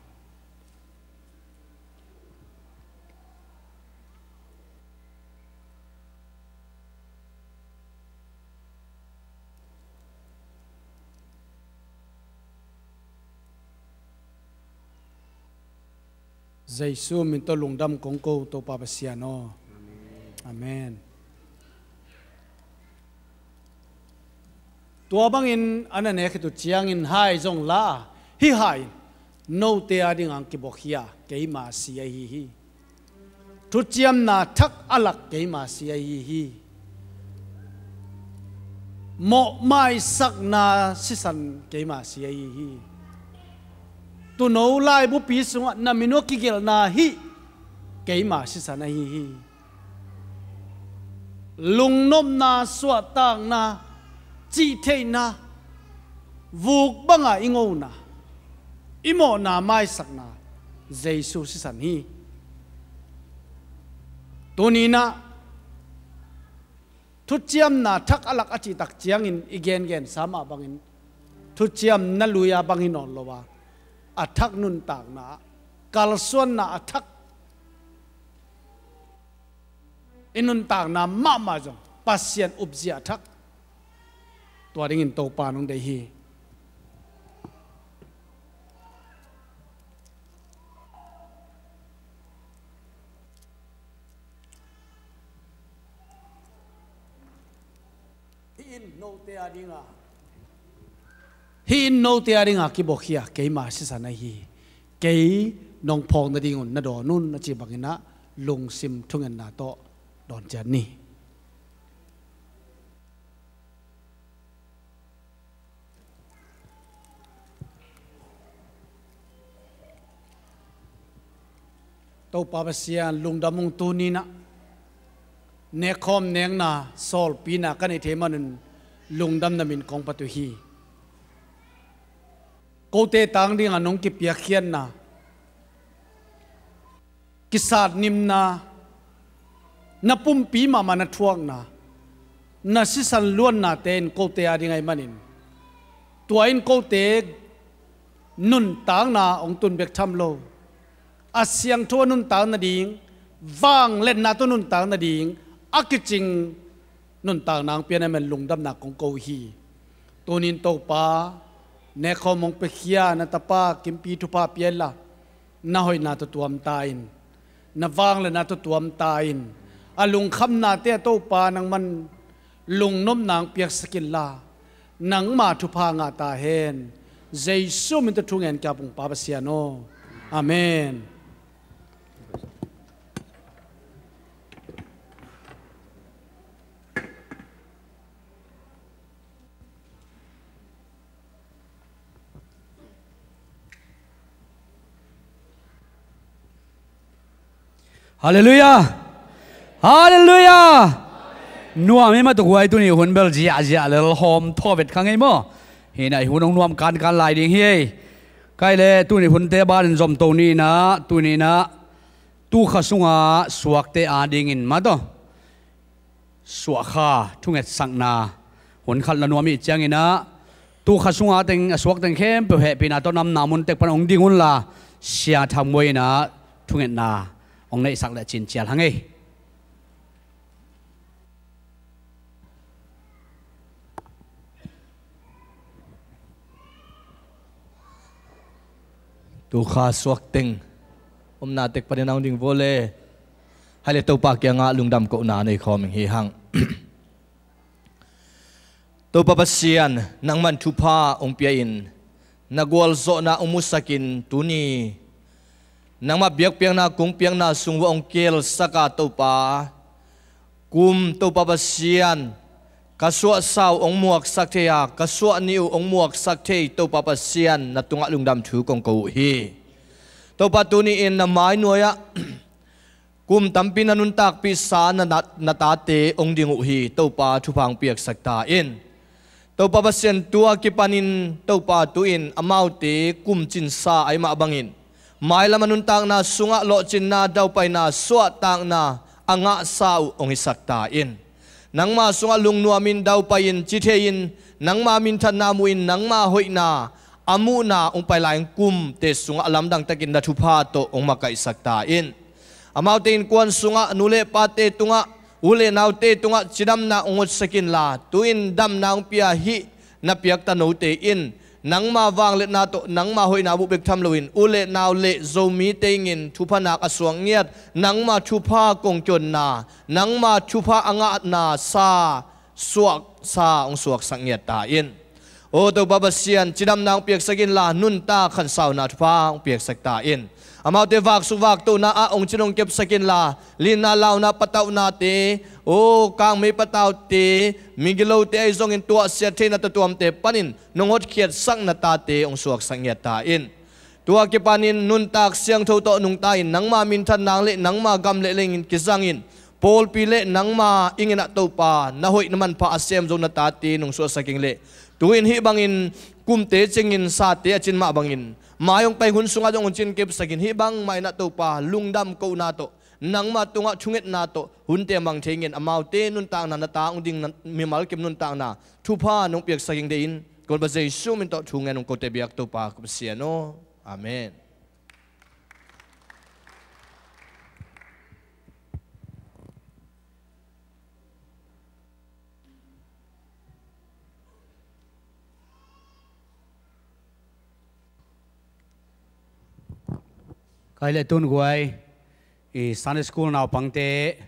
Jesu min tawh lungdam kong ko Topa Pasian aw. Amen. Tua bangin a na nek khit uh ciangin hai zong la a, hih hai in note a ding ang kibuakhia keima si ahi hi. Thuciamna thak a lak keima si ahi hi. Mawh maisakna sisan keima si ahi hi. Tuuno laibupi sungah na min uh a kigelhna hih keima sisan ahi hi. Lungnopna, suahtakna, cihtheihna, vuk banga i ngona, i mawhna maisakna Jesu sisan hi. Tuninah thuciamna thak a lak a cihtak ciangin i gengensa mah bangin thuciamna lui-a bang hi nawn lo a, a thak nuntakna, kalsuanna a thak i nuntakna mahmah zong Pasian upzia a thak. Tua dingin Topa nong deih hi. Hih in note a dinga, hih in note a dinga kibuakhia keima sisan ahi hi. Kei nong phawng nadingun na dawn un a ci banginah lungsim thungetna tawh dawn ciat ni. Topa Pasian lungdam ung. Tuninah nekkhawm nekna sawlpina ka neih theih manun lungdamna min kong phat uh hi. Kote tang dinga nong kipiakkhiatna, kisatnimna, na pumpi mahmah na thuakna, na sisan luannate in kote a ding ahih manin tua in kote nuntakna hong tun bek tham lo, a siangtho a nuntak nading, vangliatna tawh nuntak nading a kicing nuntakna hong pia na hih manin lungdamna kong ko uh hi. Tunin Topa, nekkhawm hong piakhia na tapa Kimpi thupha pia inla, na hoihna tawh tuamta in, na vangliatna tawh tuamta in, a lungkhamnate ah Topa nangman lungnopna hong piaksak inla, nangma thupha ngah ta hen. Jesu min tawh thu ngen ka ung Pa Pasian aw. Amen. Halleluiah. Halleluiah. Nuam hi mah tuk huai, tuni hun bel ziahziah lel hawm thaw vet kha ngei maw? Hinah i hun hong nuam kankan lai ding hi ei. Kai le tuni hunte banin zomto ni inah, tuni inah tukha sunga suakte adingin mah tawh suahkha thungetsakna hun khat la nuam ih cianginah tukha sunga teng a suak teng khempeuh hehpihna tawh namna mun tek pan hong ding unla, Sia Thang Muai inah thungetna hong neihsak leh cincial hang ei. Tukha suak teng omna tek panin a hong ding vua le, hai le Topa kiangah lungdam kohna nei khawm ing hi hang. Topa Pasian, nangman thupha hong pia in, Na gualzawhna hong musakin tuni nangmah biakpiakna kungpiakna sung vua hong kielsak a Topa, kum Topa Pasian, ka suahsa uh hong muaksak thei a, ka suah ni uh hong muaksak thei Topa Pasian na tungah lungdam thu kong ko uh hi. Topa tuni-in na mainuai-ah kum tampi na nuntakpihsa na, na, na tate hong ding uh hi. Topa thupha hong piaksak ta in. Topa Pasian tua kipanin Topa tu-in amaute kumcinsa ahi mah bangin mailam a nuntakna sungah lawhcinna daupaina suahtakna a ngahsa uh hong hisak ta in. Nangma sungah lungnuamin daupai-in ci thei-in nangma minthanna muhin nangma hoihna a muhna hong pai lai-in kumte sungah a lamdang takin na thupha tawh hong makaihsak ta in. Amaute innkuan sungah nu le pate tungah u le naute tungah cidamna hong hotsak inla tu-in damna hong pia hih na piakta note in nangma vangliatna tawh nangma hoihna buh bek tham loin u le nau le Zomite ingin thupha nak a suak ngiat nangma thupha kongkionna nangma thupha a ngahna sa suaksa hong suaksak ngiat ta in. O Topa Pasian, cidamna hong piaksak inla nuntak khansauna thupha hong piaksak ta in. Amaute vaksuk vaktohna ah hong cin hong kepsak inla linna launa patauhnate, o kangmei pataute, migilote ahi zongin tuahsiat theihna tatuamte panin nong hotkhiatsak na tate hong suaksak ngiat ta in. Tua kipanin nuntak siangtho tawh nungta-in nangma minthan nang le nangma gam le lengin kizangin pawlpi le nangma inginah Topa na hoih na manpha a sem zo na tate nong suahsak ing le tu-in hih bangin kumte cingin sate a cin mah bangin mai hong pai hun sungah zong hong cin kepsakin hih bangmah inah Topa lungdam kohna tawh nangma tungah thungetna tawh hunte mang thei ingin amaute nuntakna na ta hong ding mimal kim nuntakna thupha nong piaksak ing deihin Topa Jesu min tawh thu ngen hong kote biak Topa ka Pasian aw. Amen. Kai le tun guai i Sunday school naupangte,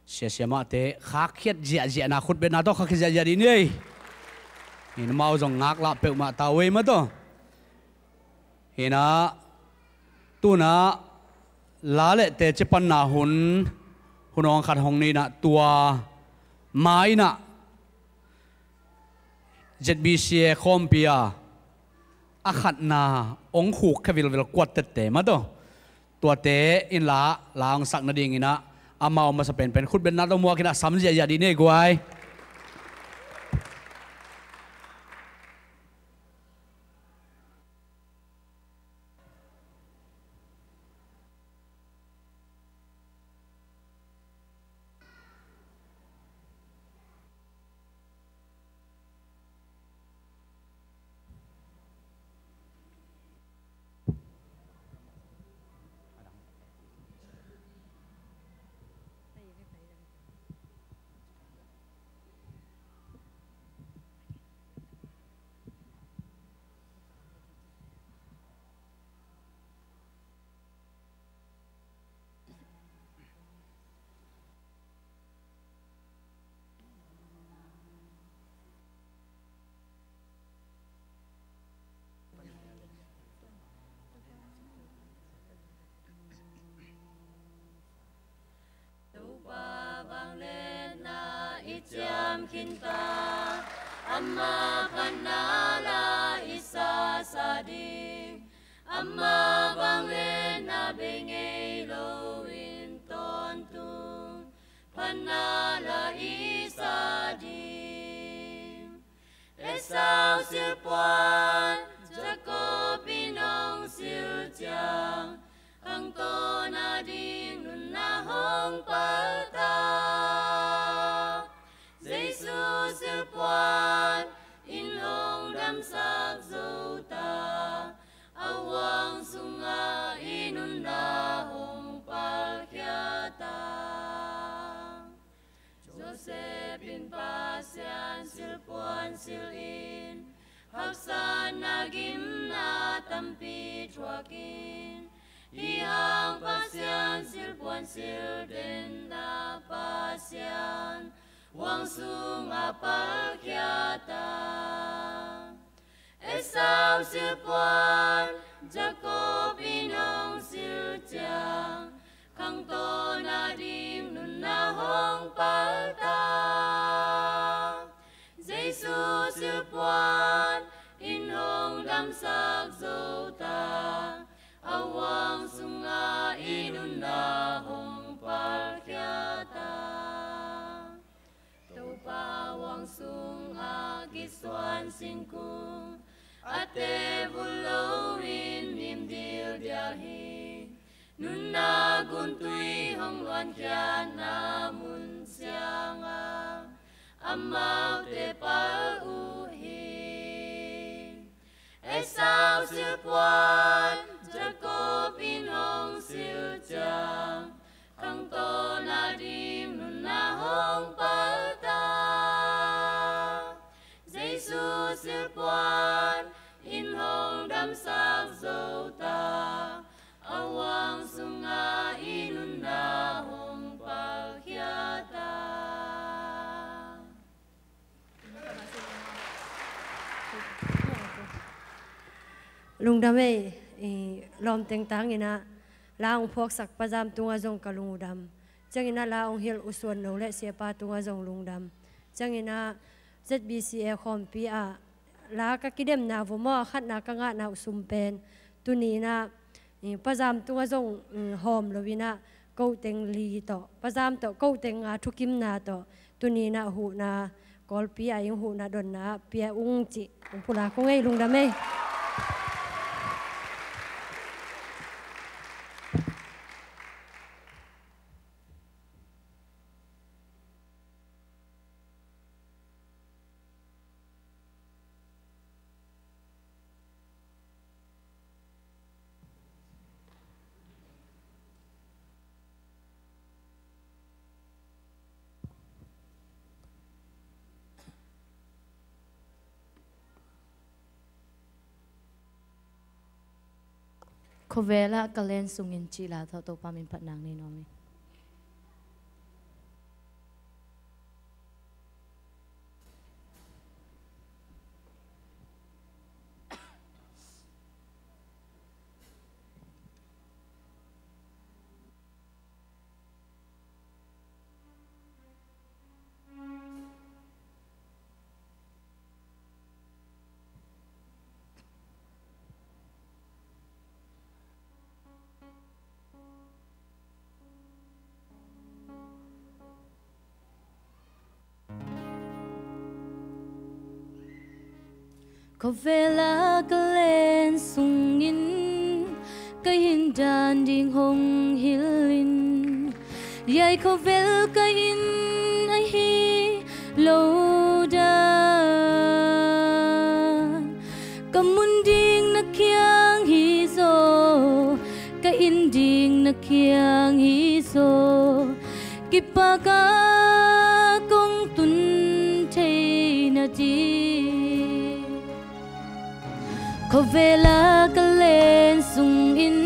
siasia mahte khakhiat ziahziahna khutbetna tawh khakhiat ziahziah dih ni ei. Hi na mau zong ngaklah peuhmah ta uei mah tawh. Hi na tuna la le teci panna hun hun awng khat hong ninah tua mainah Z B C A khawmpi a a khatna hong khuk khe vilvel kuat tette mah tawh. Tuate inla la hong sak nadinginah amau masa penpen khutbetna tawh muakinah sam ziahziah dih nei guai. Topa vangliatna i ciam khinta, ama phatna la i sasa ding. Ama vangliatna bei ngei loin tawntung phatna la i sa ding. Esau silpuan Jakob in hong sil ciang, khangtawn a ding nunna hong palta. Jesu silpuan in hong damsak zo ta, a huang sungah i nunna hong palkhia ta. Joseph in Pasian silpuan silin, haksatna gimna tampi thuakin, hih hang Pasian silpuan sil denna Pasian huang sungah palkhia ta. Esau silhpuan Jakob in hong silh ciang, khangtawn a ding nunna hong palta. Jesu silhpuan in hong damsak zo ta, a huang sungah i nunna hong palkhia ta. Topa huang sungah kisuan singkung, a tevul loin nim dildial hi. Nunna guntui hong luankhiatna mun ciangah amaute pal uh hi. Esau silhpuan Jakob in hong silh ciang, khangtawn a ding nunna hong palta. Jesu silhpuan in hong damsak zo ta, a huang sungah i nunna hong palkhia ta. Lungdam ei. I lawm tengtang inah la hong phuaksak Pa Zam tungah zong ka lungdam. Cianginah la hong hilh U Suan No le siapa tungah zong lungdam. Cianginah Z B C A khawmpi ah la ka kidemna vua maw, a khatna ka ngahna uh sum pen tuni inah, eh, Pa Zam tungah zong, mm, hawm lo inah, ko teng li tawh, Pa Zam tawh ko teng nga thukimna tawh tuni inah huhna, Kawlpi ah ing huhna donna ah pia ung cih hong pulak ung ei. Lungdam ei. Khuavela ka len sungin cih la tawh Topa min phatna nei nuam ing. Khuavela ka len sungin ka hin dan ding hong hilh in, hiai khuavel ka inn ahi lo dan. Ka mun ding na kiang hi zaw, ka inn ding na kiang hi zaw, kipak a kong tun thei na ding. Khuavela ka len sungin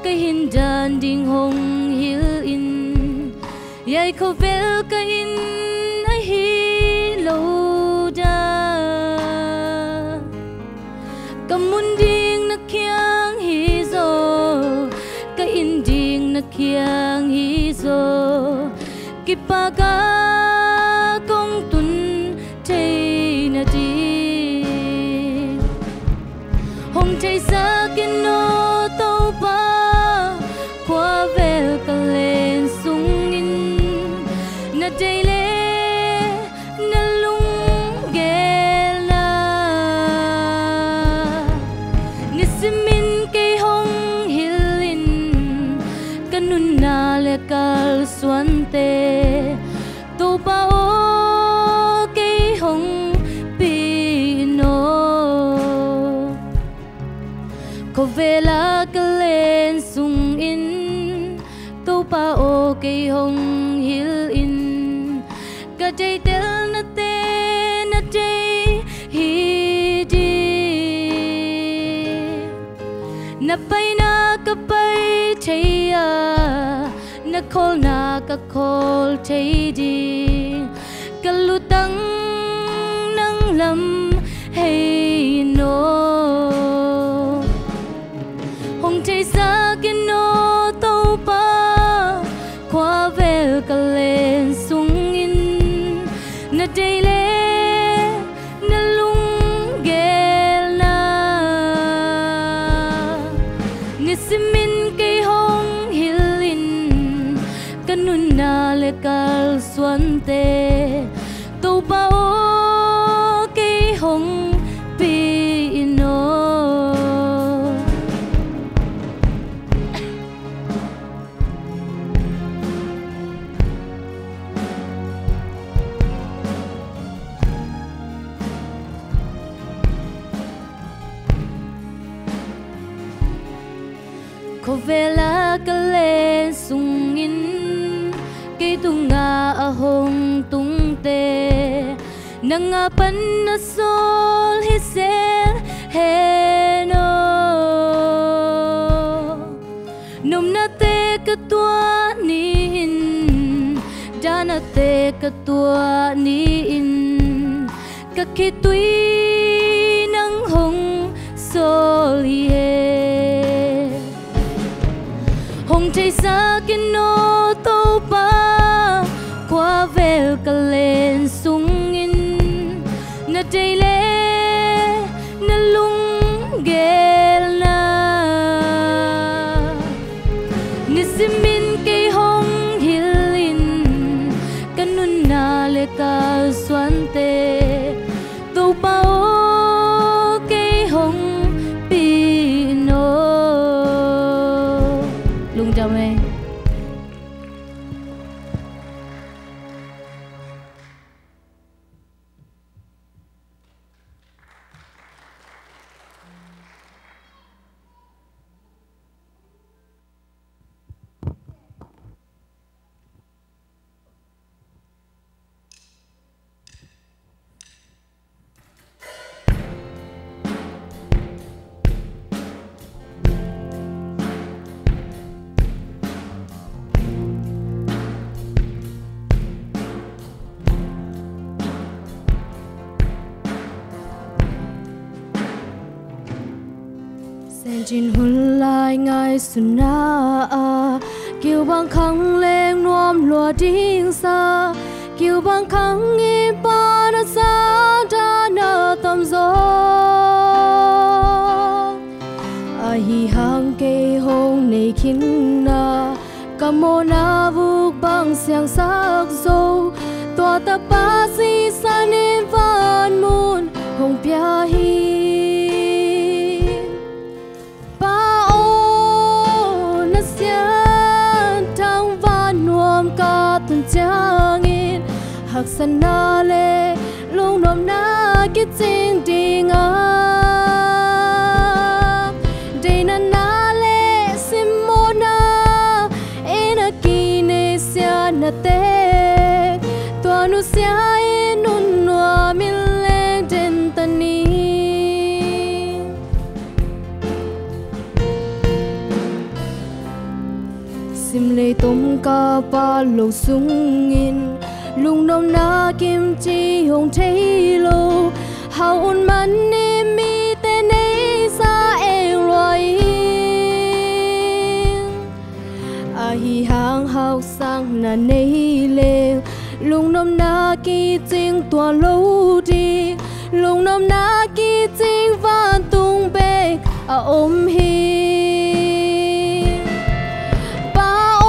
ka hin dan ding hong hilh in, hiai khuavel ka inn ahi lo dan. Ka mun ding na kiang hi zaw, ka inn ding na kiang hi zaw, kipak a kong tun thei na ding. Hong theisak in aw Topa, khuavel ka len sungin na deih le na lunggelna. Nisimin kei hong hilh in, ka nunna le kalsuante Topa aw kei hong pi in aw. Khuavela ka len sungin Topa aw kei hong hilh in, ka deihtelnate na deih hi ding. Na paina ka pai thei a, na khawlna ka khawl thei ding. Ka lutang nang lam hei Ka len sungin na deih le na lunggelna nisimin kei hong hilh in, ka nunna le kalsuante Topa aw, kei hong pi in aw. Khuavela ka len sungin kei tungah a hong tungte, nang a pan na sawl hi sel hen aw. Nopnate ka tuah ni-in, dahnate ka tuah ni-in, ka khitui nang hong sawl hi e. Hong theisak in aw Topa, khuavel ka len sungin na deih le na lunggelna nisimin kei hong hilh in, ka nunna le kalsuante Topa aw, kei hong pi in aw. Lungdam e. Sen cin hun lai ngaihsutna ah, kiu bang khang leng nuam lua ding sa, kiu bang khang i pan a sa, dan a tam zaw. Ahi hang kei hong nei khin na, ka mawhna vuk bang siangsak zo, tua tapa sisan in van mun hong pia hi. Pa aw, na siangthou van nuam ka tun ciangin, haksatna le lungnopna kicing ding a, deihnatna le simmawhna in a kineihsiatnate, tua nusia in nunnuam in leng den ta ni. Sim leitung ka palo sungin, lungnopna kimci hong thei lo, hau un man ni mite neihsa eng lua in. Ahi hang haksatna nei leng, lungnopna kicing tuan lo ding, lungnopna kicing vantung bek a om hi. Pa aw,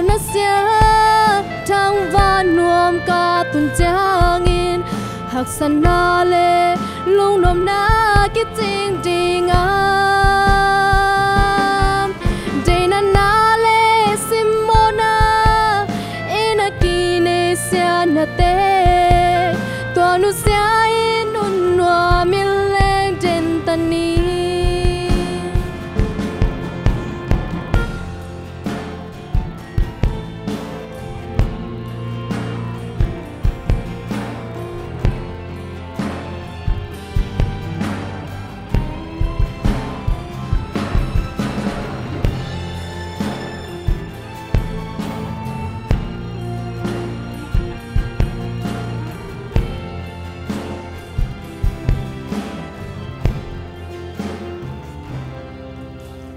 na siangthou van nuam ka tun ciangin, haksatna le lungnopna kicing ding a, deihnatna le simmawhna in a kineihsiatnate, tua nusia in nunnuam in leng den ta ni.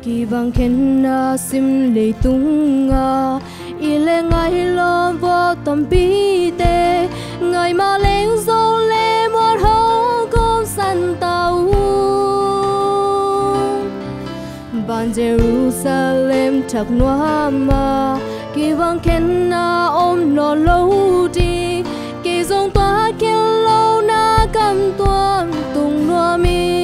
Kibang khenna sim leitung a, i Tampite ngaima leng zong le muat hong kawmsan ta uh. Ban Jerusalem thak nuam a kivang khenna om nawn lo ding. Kei zong tua khen lohna kam tuam tung nuam ing.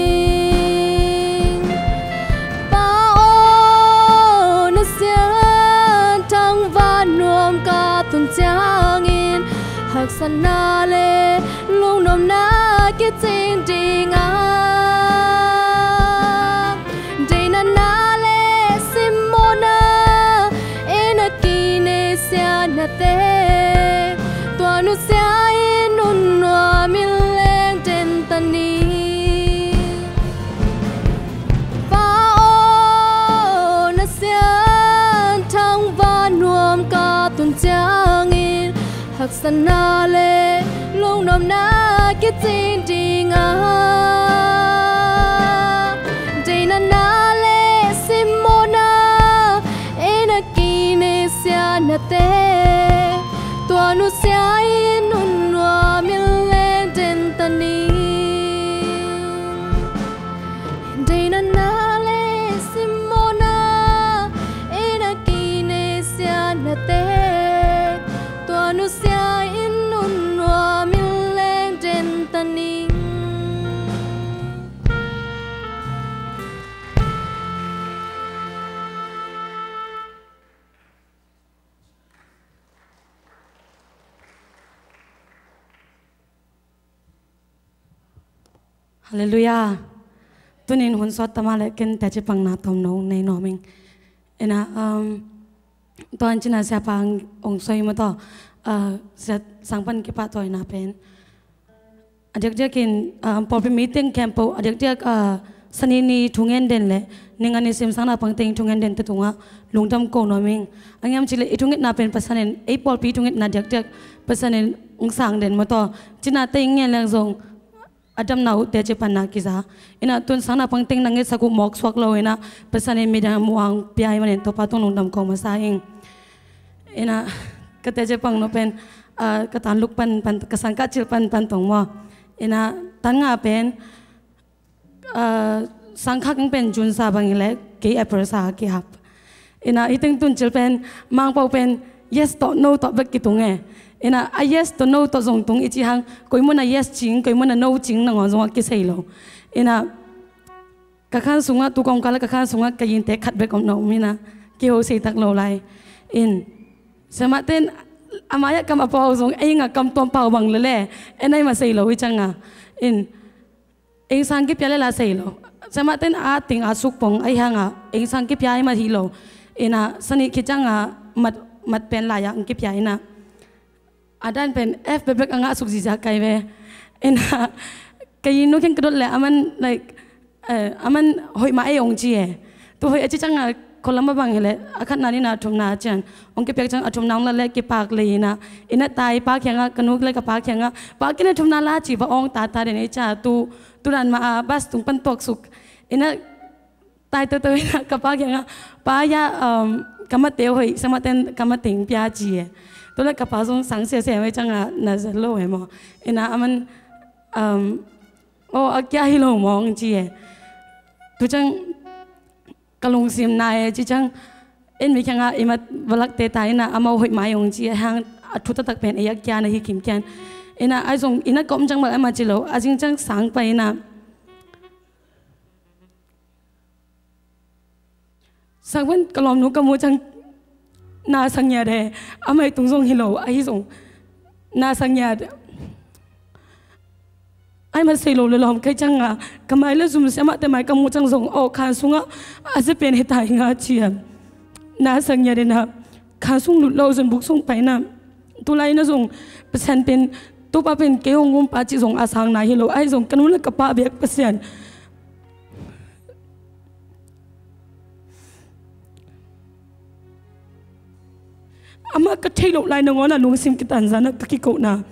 Pa aw, na siangthang van nuam ka tun ciangin haksatna le lungnopna kicing ding a, deihna na le simmawhna, ei na kineihsiatnate, tua nusia in hun nuam in leng denta ni. Pa aw, na siangthang van nuam ka tun ciangin haksatna le lungnopna kicing ding a, deihna na le simmawhna, ei na kineihsiatnate, tua nusia in hun nuam in leng denta ni. Deihna na le simmawhna, ei na kineihsiatnate, tua nusia in hun nuam in leng denta ni. Halleluiah. Tunin hun sawt tama le ken teci pangna tom no nei nuam ing. Ina, um, tuan cina siapa ong soi maw taw, uh, siat sang pan kipahtawina pen. A diakdiakin, uh, pawlpi meeting khempeuh a diakdiak, uh, Sani ni thungen den le ninga ni sim sang naupang teng thungen den te tungah lungdam ko nuam ing. A ngiam cih le i thungetna pen Pasian in, ei pawlpi thungetna diakdiak Pasian in ong sang den maw taw. Cina te ing ngen leng zong a damna uh teci panna kiza. Ina tun sang naupang teng na ngetsak uh mawk suak lo ina Pasian in midang a muang pia i manin Topa tung lungdam ko masa ing. Ina ka teci pang no pen, ah, ka tan luk pan, pan, ka sang ka cil pan, pan tong maw. Ina tan nga pen, ah, sang kha keng pen June sa bang i le kei April sa kihap. Ina hiteng tun cil pen Mangpau pen yes tawh no tawh bek kitung e. Ina a yes tawh no tawh zong tung i ci hang, koi mun a yes cing, koi mun a no cing nangawn zong a kisei lo. Ina ka khan sungah, tu kongkal ka khan sungah ka yinte khat bek om na om ina kiho sei tak lo lai. In semah ten a mai-ah kam a pau zong ei nga kam tuam pau bang lele, en ai ma sei lo i canga. In eng sang kipia le la sei lo. Semah ten a ting a suk pong ahi hanga eng sang kipia ahi mat hi lo. Ina Sani khit canga mat, mat pen lai-ah ong kipia ina a dan pen F bebek a ngah suk zizia kai ve. Ina ka yin nu khen ka dot le aman, like, eh, aman hoih mah ei ong ci e. Tu hoih a ci canga kholama bang hi le a khatna nina a thumna cian ong kipiak cang a thumna ong la le kipak le ina. Ina tai pa khianga ka nuk le ka pa khianga pa kina thumna la ci va ong tata den ei ca tu, tu dan ma a bas tung pan tuak suk. Ina tai toto ina ka pa khianga pa ya, um, ka mate hoih, semah ten ka mate ong pia ci e. Tu le ka pa zong sang sia sia mai canga na zel lo e maw. Ina aman, um, o a kia hi lo mawng ci e. Tu cang ka lungsim na e ci cang. En mi khianga i mat valak te ta ina amau hoih mai ong ci e hang a thu taktak pen ei a kia na hi kim kian. Ina ai zong ina ka om cang mal ai ma ci lo a zing cang sang pa ina. Sang pen ka lawmnu ka mu cang na sang ngiat e, a mai tung zong hi lo ahi zong na sang ngiat. Ai ma sei lo le lawm kai canga ka mai le zum siamah te mai ka mu cang zong aw khan sungah a zia pen hi ta hi nga ciam. Na sang ngiat e na khan sung lut lo zun buk sung paina. Tulai na zong Pasian pen Topa pen kei hong um pa ci zong a sang na hi lo ahi zong ka nu le ka pa biak Pasian. Amah ka theih loh lai nangawn a lungsim kitanzana ka kikohna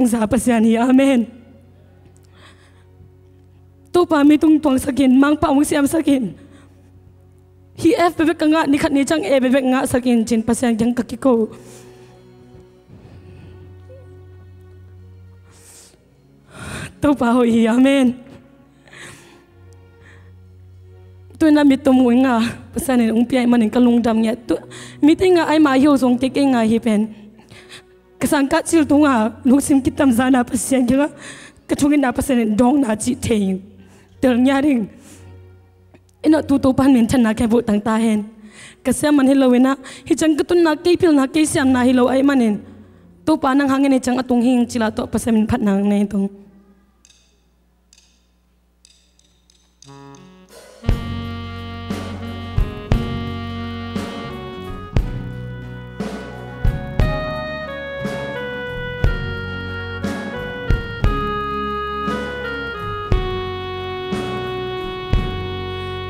za Pasian hi. Amen. Topa mi tung tuangsakin Mangpau hong siamsakin. Hi F bebek ka ngah nikhat ni cang A bebek ngahsakin cin Pasian kiang ka kiko. Topa hoih hi. Amen. Tuina mi tum ui nga, Pasian in ung piai manin ka lungdam ngiat. Tu, mi te nga ai ma hi ho zong kei kei nga hi pen. Ka sangkah cil tunga lungsim kitam zana Pasian kiangah ka thungetna Pasian in dawngna cih thei tel ngiat ding. Ina tu Topa minthanna kei buh tangta hen. Ka siam man hi lo ina, hi ciang ka tunna kei pilna kei siamna hi lo ai manin. Topa nang hangin hi ciang a tung hing cila tawh Pasian min phatna nei tung.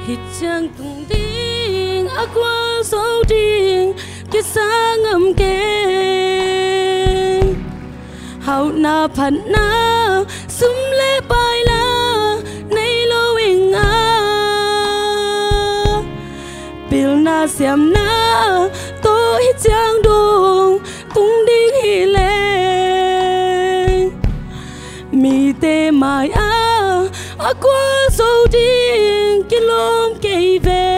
Hi ciang tung ding a gualzo ding kisa ngam kei. Hauhna phatna sum le pai la nei lo ing a, pilna siamna tawh hi ciang dong tung ding hi leng, mite mai-ah a gualzo ding kilawm kei ve.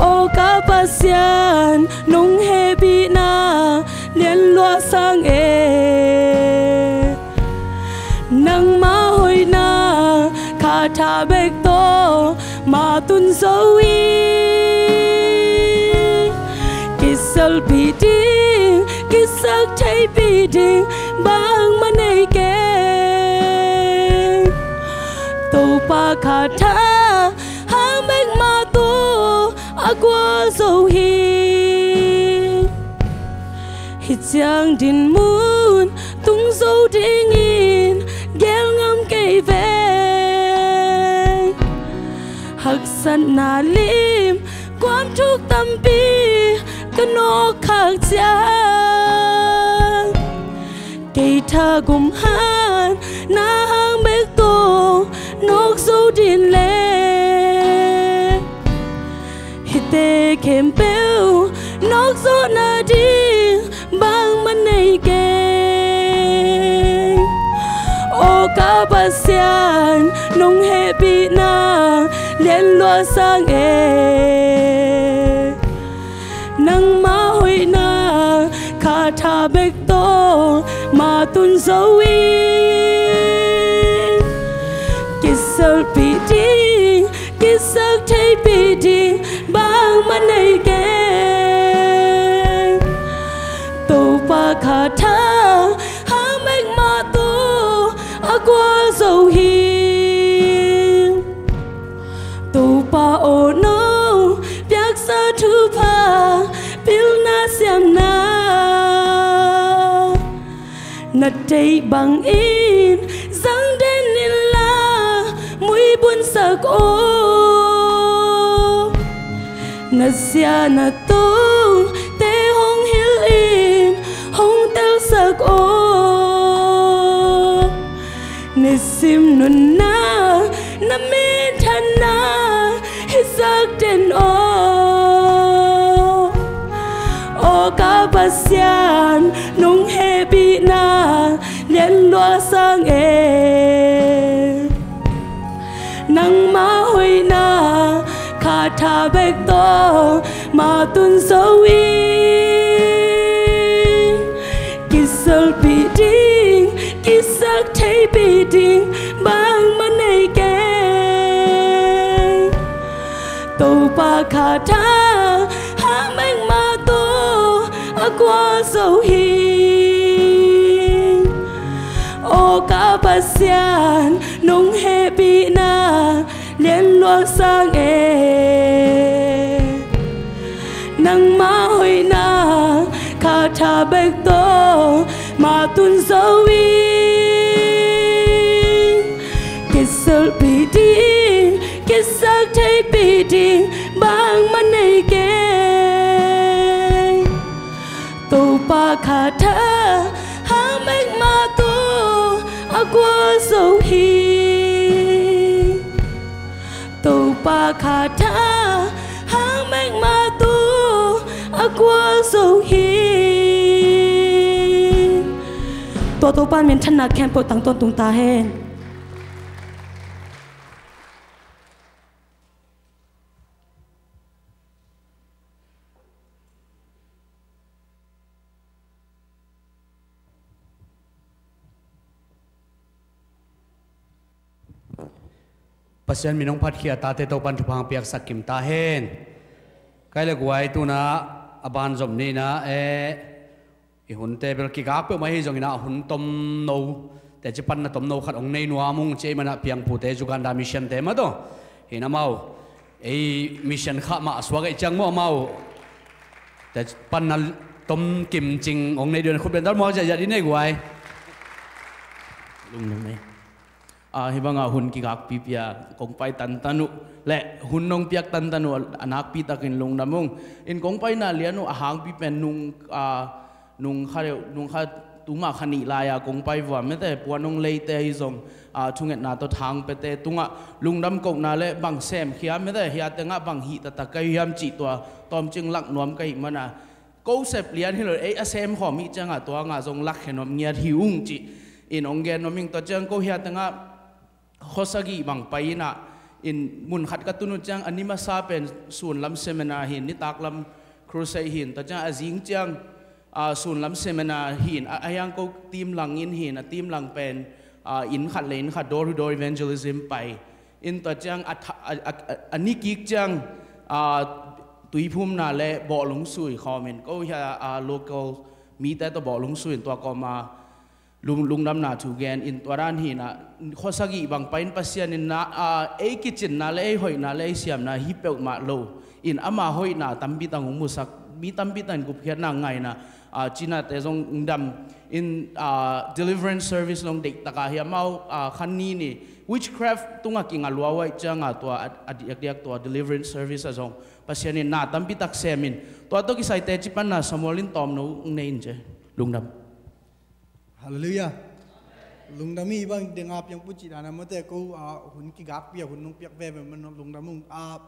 Aw ka Pasian, nong hehpihna lianluah sang e. Nangma hoihna khatha bek tawh ma tun zo hi. Kiselpih ding, kisak theipih ding bangmah nei kei. Topa khatha hang bek mah tawh a gualzo hi. Hi ciang dinmun tung zo dingin geel ngam kei ve. Haksatna lim kuam thuk tampi ka nawk khak ciang, kei thagum han na hang bek tawh nawk zo ding leh, hihte khempeuh nawk zawhna ding bangmah nei kei. Aw ka Pasian, nong hehpihna lianluah sang e. Nangma hoihna khatha bek tawh ma tun zo hi. Kiselpih ding, kisak theipih ding bangmah nei kei. Topa khatha hang bek mah tawh a gualzo hi. Topa aw, nong piaksa thupha pilna siamna, na deih bangin zang den inla muibun sak aw. Na zia na tongte hong hilh in hong telsak aw. Nisim nunna na minthanna hisak den aw. Aw ka Pasian, nong hehpihna lianluah sang e. Nangma hoihna khatha bek tawh ma tun zo hi. Kiselpih ding, kisak theipih ding bangmah nei kei. Topa khatha hang bek mah tawh a gualzo hi. Aw ka Pasian, nong hehpihna lianluah sang e. Nangma hoihna khatha bek tawh ma tun zo hi. Kiselpih ding, kisak theipih ding bangmah nei kei. Topa khatha hang bek mah tawh a gualzo hi. Topa khatha hang bek mah tawh a gualzo hi. Tua Topa in minthanna khempeuh tang tawntung ta hen. Pasian min hong phatkhia, tate Topan thupha hong piaksak kim ta hen. Kai le guai, tuna a ban zom ni na e, i hunte bel kigak peuhmah hi zongin a hun tomno, teci panna tomno khat hong nei nuam ung ci ei manah, piangpute Uganda mission te mah tawh. Hi na mau, ei mission khah mah a suak ei ciang maw amau. Teci panna tom kim cing hong nei dion khut beng dal maw, ziahziah di nei guai. Lungdam ei. Ah, hih bangah hun kigakpipi a kong pai tantan uh le hun nong piak tantan uh a nakpi takin lungdam ung. In kong paina lian uh a hangpi pen nung, ah, nung kha deuh, nung kha tuma kha nih lai-a kong pai vua mete, puan hong leite hi zong, ah, thungetna tawh thang pete tungah lungdam kohna le bang semkhia mete, hia tengah bang hih taktak ka hi hiam cih tua tawmcing lak nuam ka hih mana, ko sep lian hi lo, ei a sem khawm hih ciangah tua ngah zong lakkhia nuam ngiat hi ung cih in hong gen nuam ing. Tua ciang ko hia tengah khuasagih bang pai inah, in mun khat ka tun uh ciang a ni masa pen sunlam seminar hin, nitak lam crusade hin, tua ciang a zing ciang, ah, sunlam seminar hin, a, a hiang ko team lang in hin, a team lang pen, ah, inn khat le inn khat door to door evangelism pai. In tua ciang a tha-, a, a, a, a ni kik ciang, ah, tuiphumna le bawhlung sui khawm in, ko hia, ah, local mite tawh bawhlung sui in tua kawma lung-, lungdamna thu gen in tua dan hinah, khuasagih bang pai in Pasian in na, ah, ei kicinna le ei hoihna le ei siamna hi peuhmah lo in ama hoihna tampi tang hong musak, mi tampi tang in gupkhiatna ngaina, ah, cinate zong dam in, ah, deliverance service zong deihtakah hi amau, ah, khan ni ni witchcraft tungah kinga lua uh ahih ciangah tua a, a diakdiak tua deliverance service ah zong Pasian in na tampi tak sem in, tua tawh kisai teci panna Samuel in tawmno hong nei in ci. Lungdam. Halleluiah. Lungdam hi. Bang denga piang pucih dana mate ko, ah, hun kigakpi a hun nong piak veve man lungdam ung. Ah,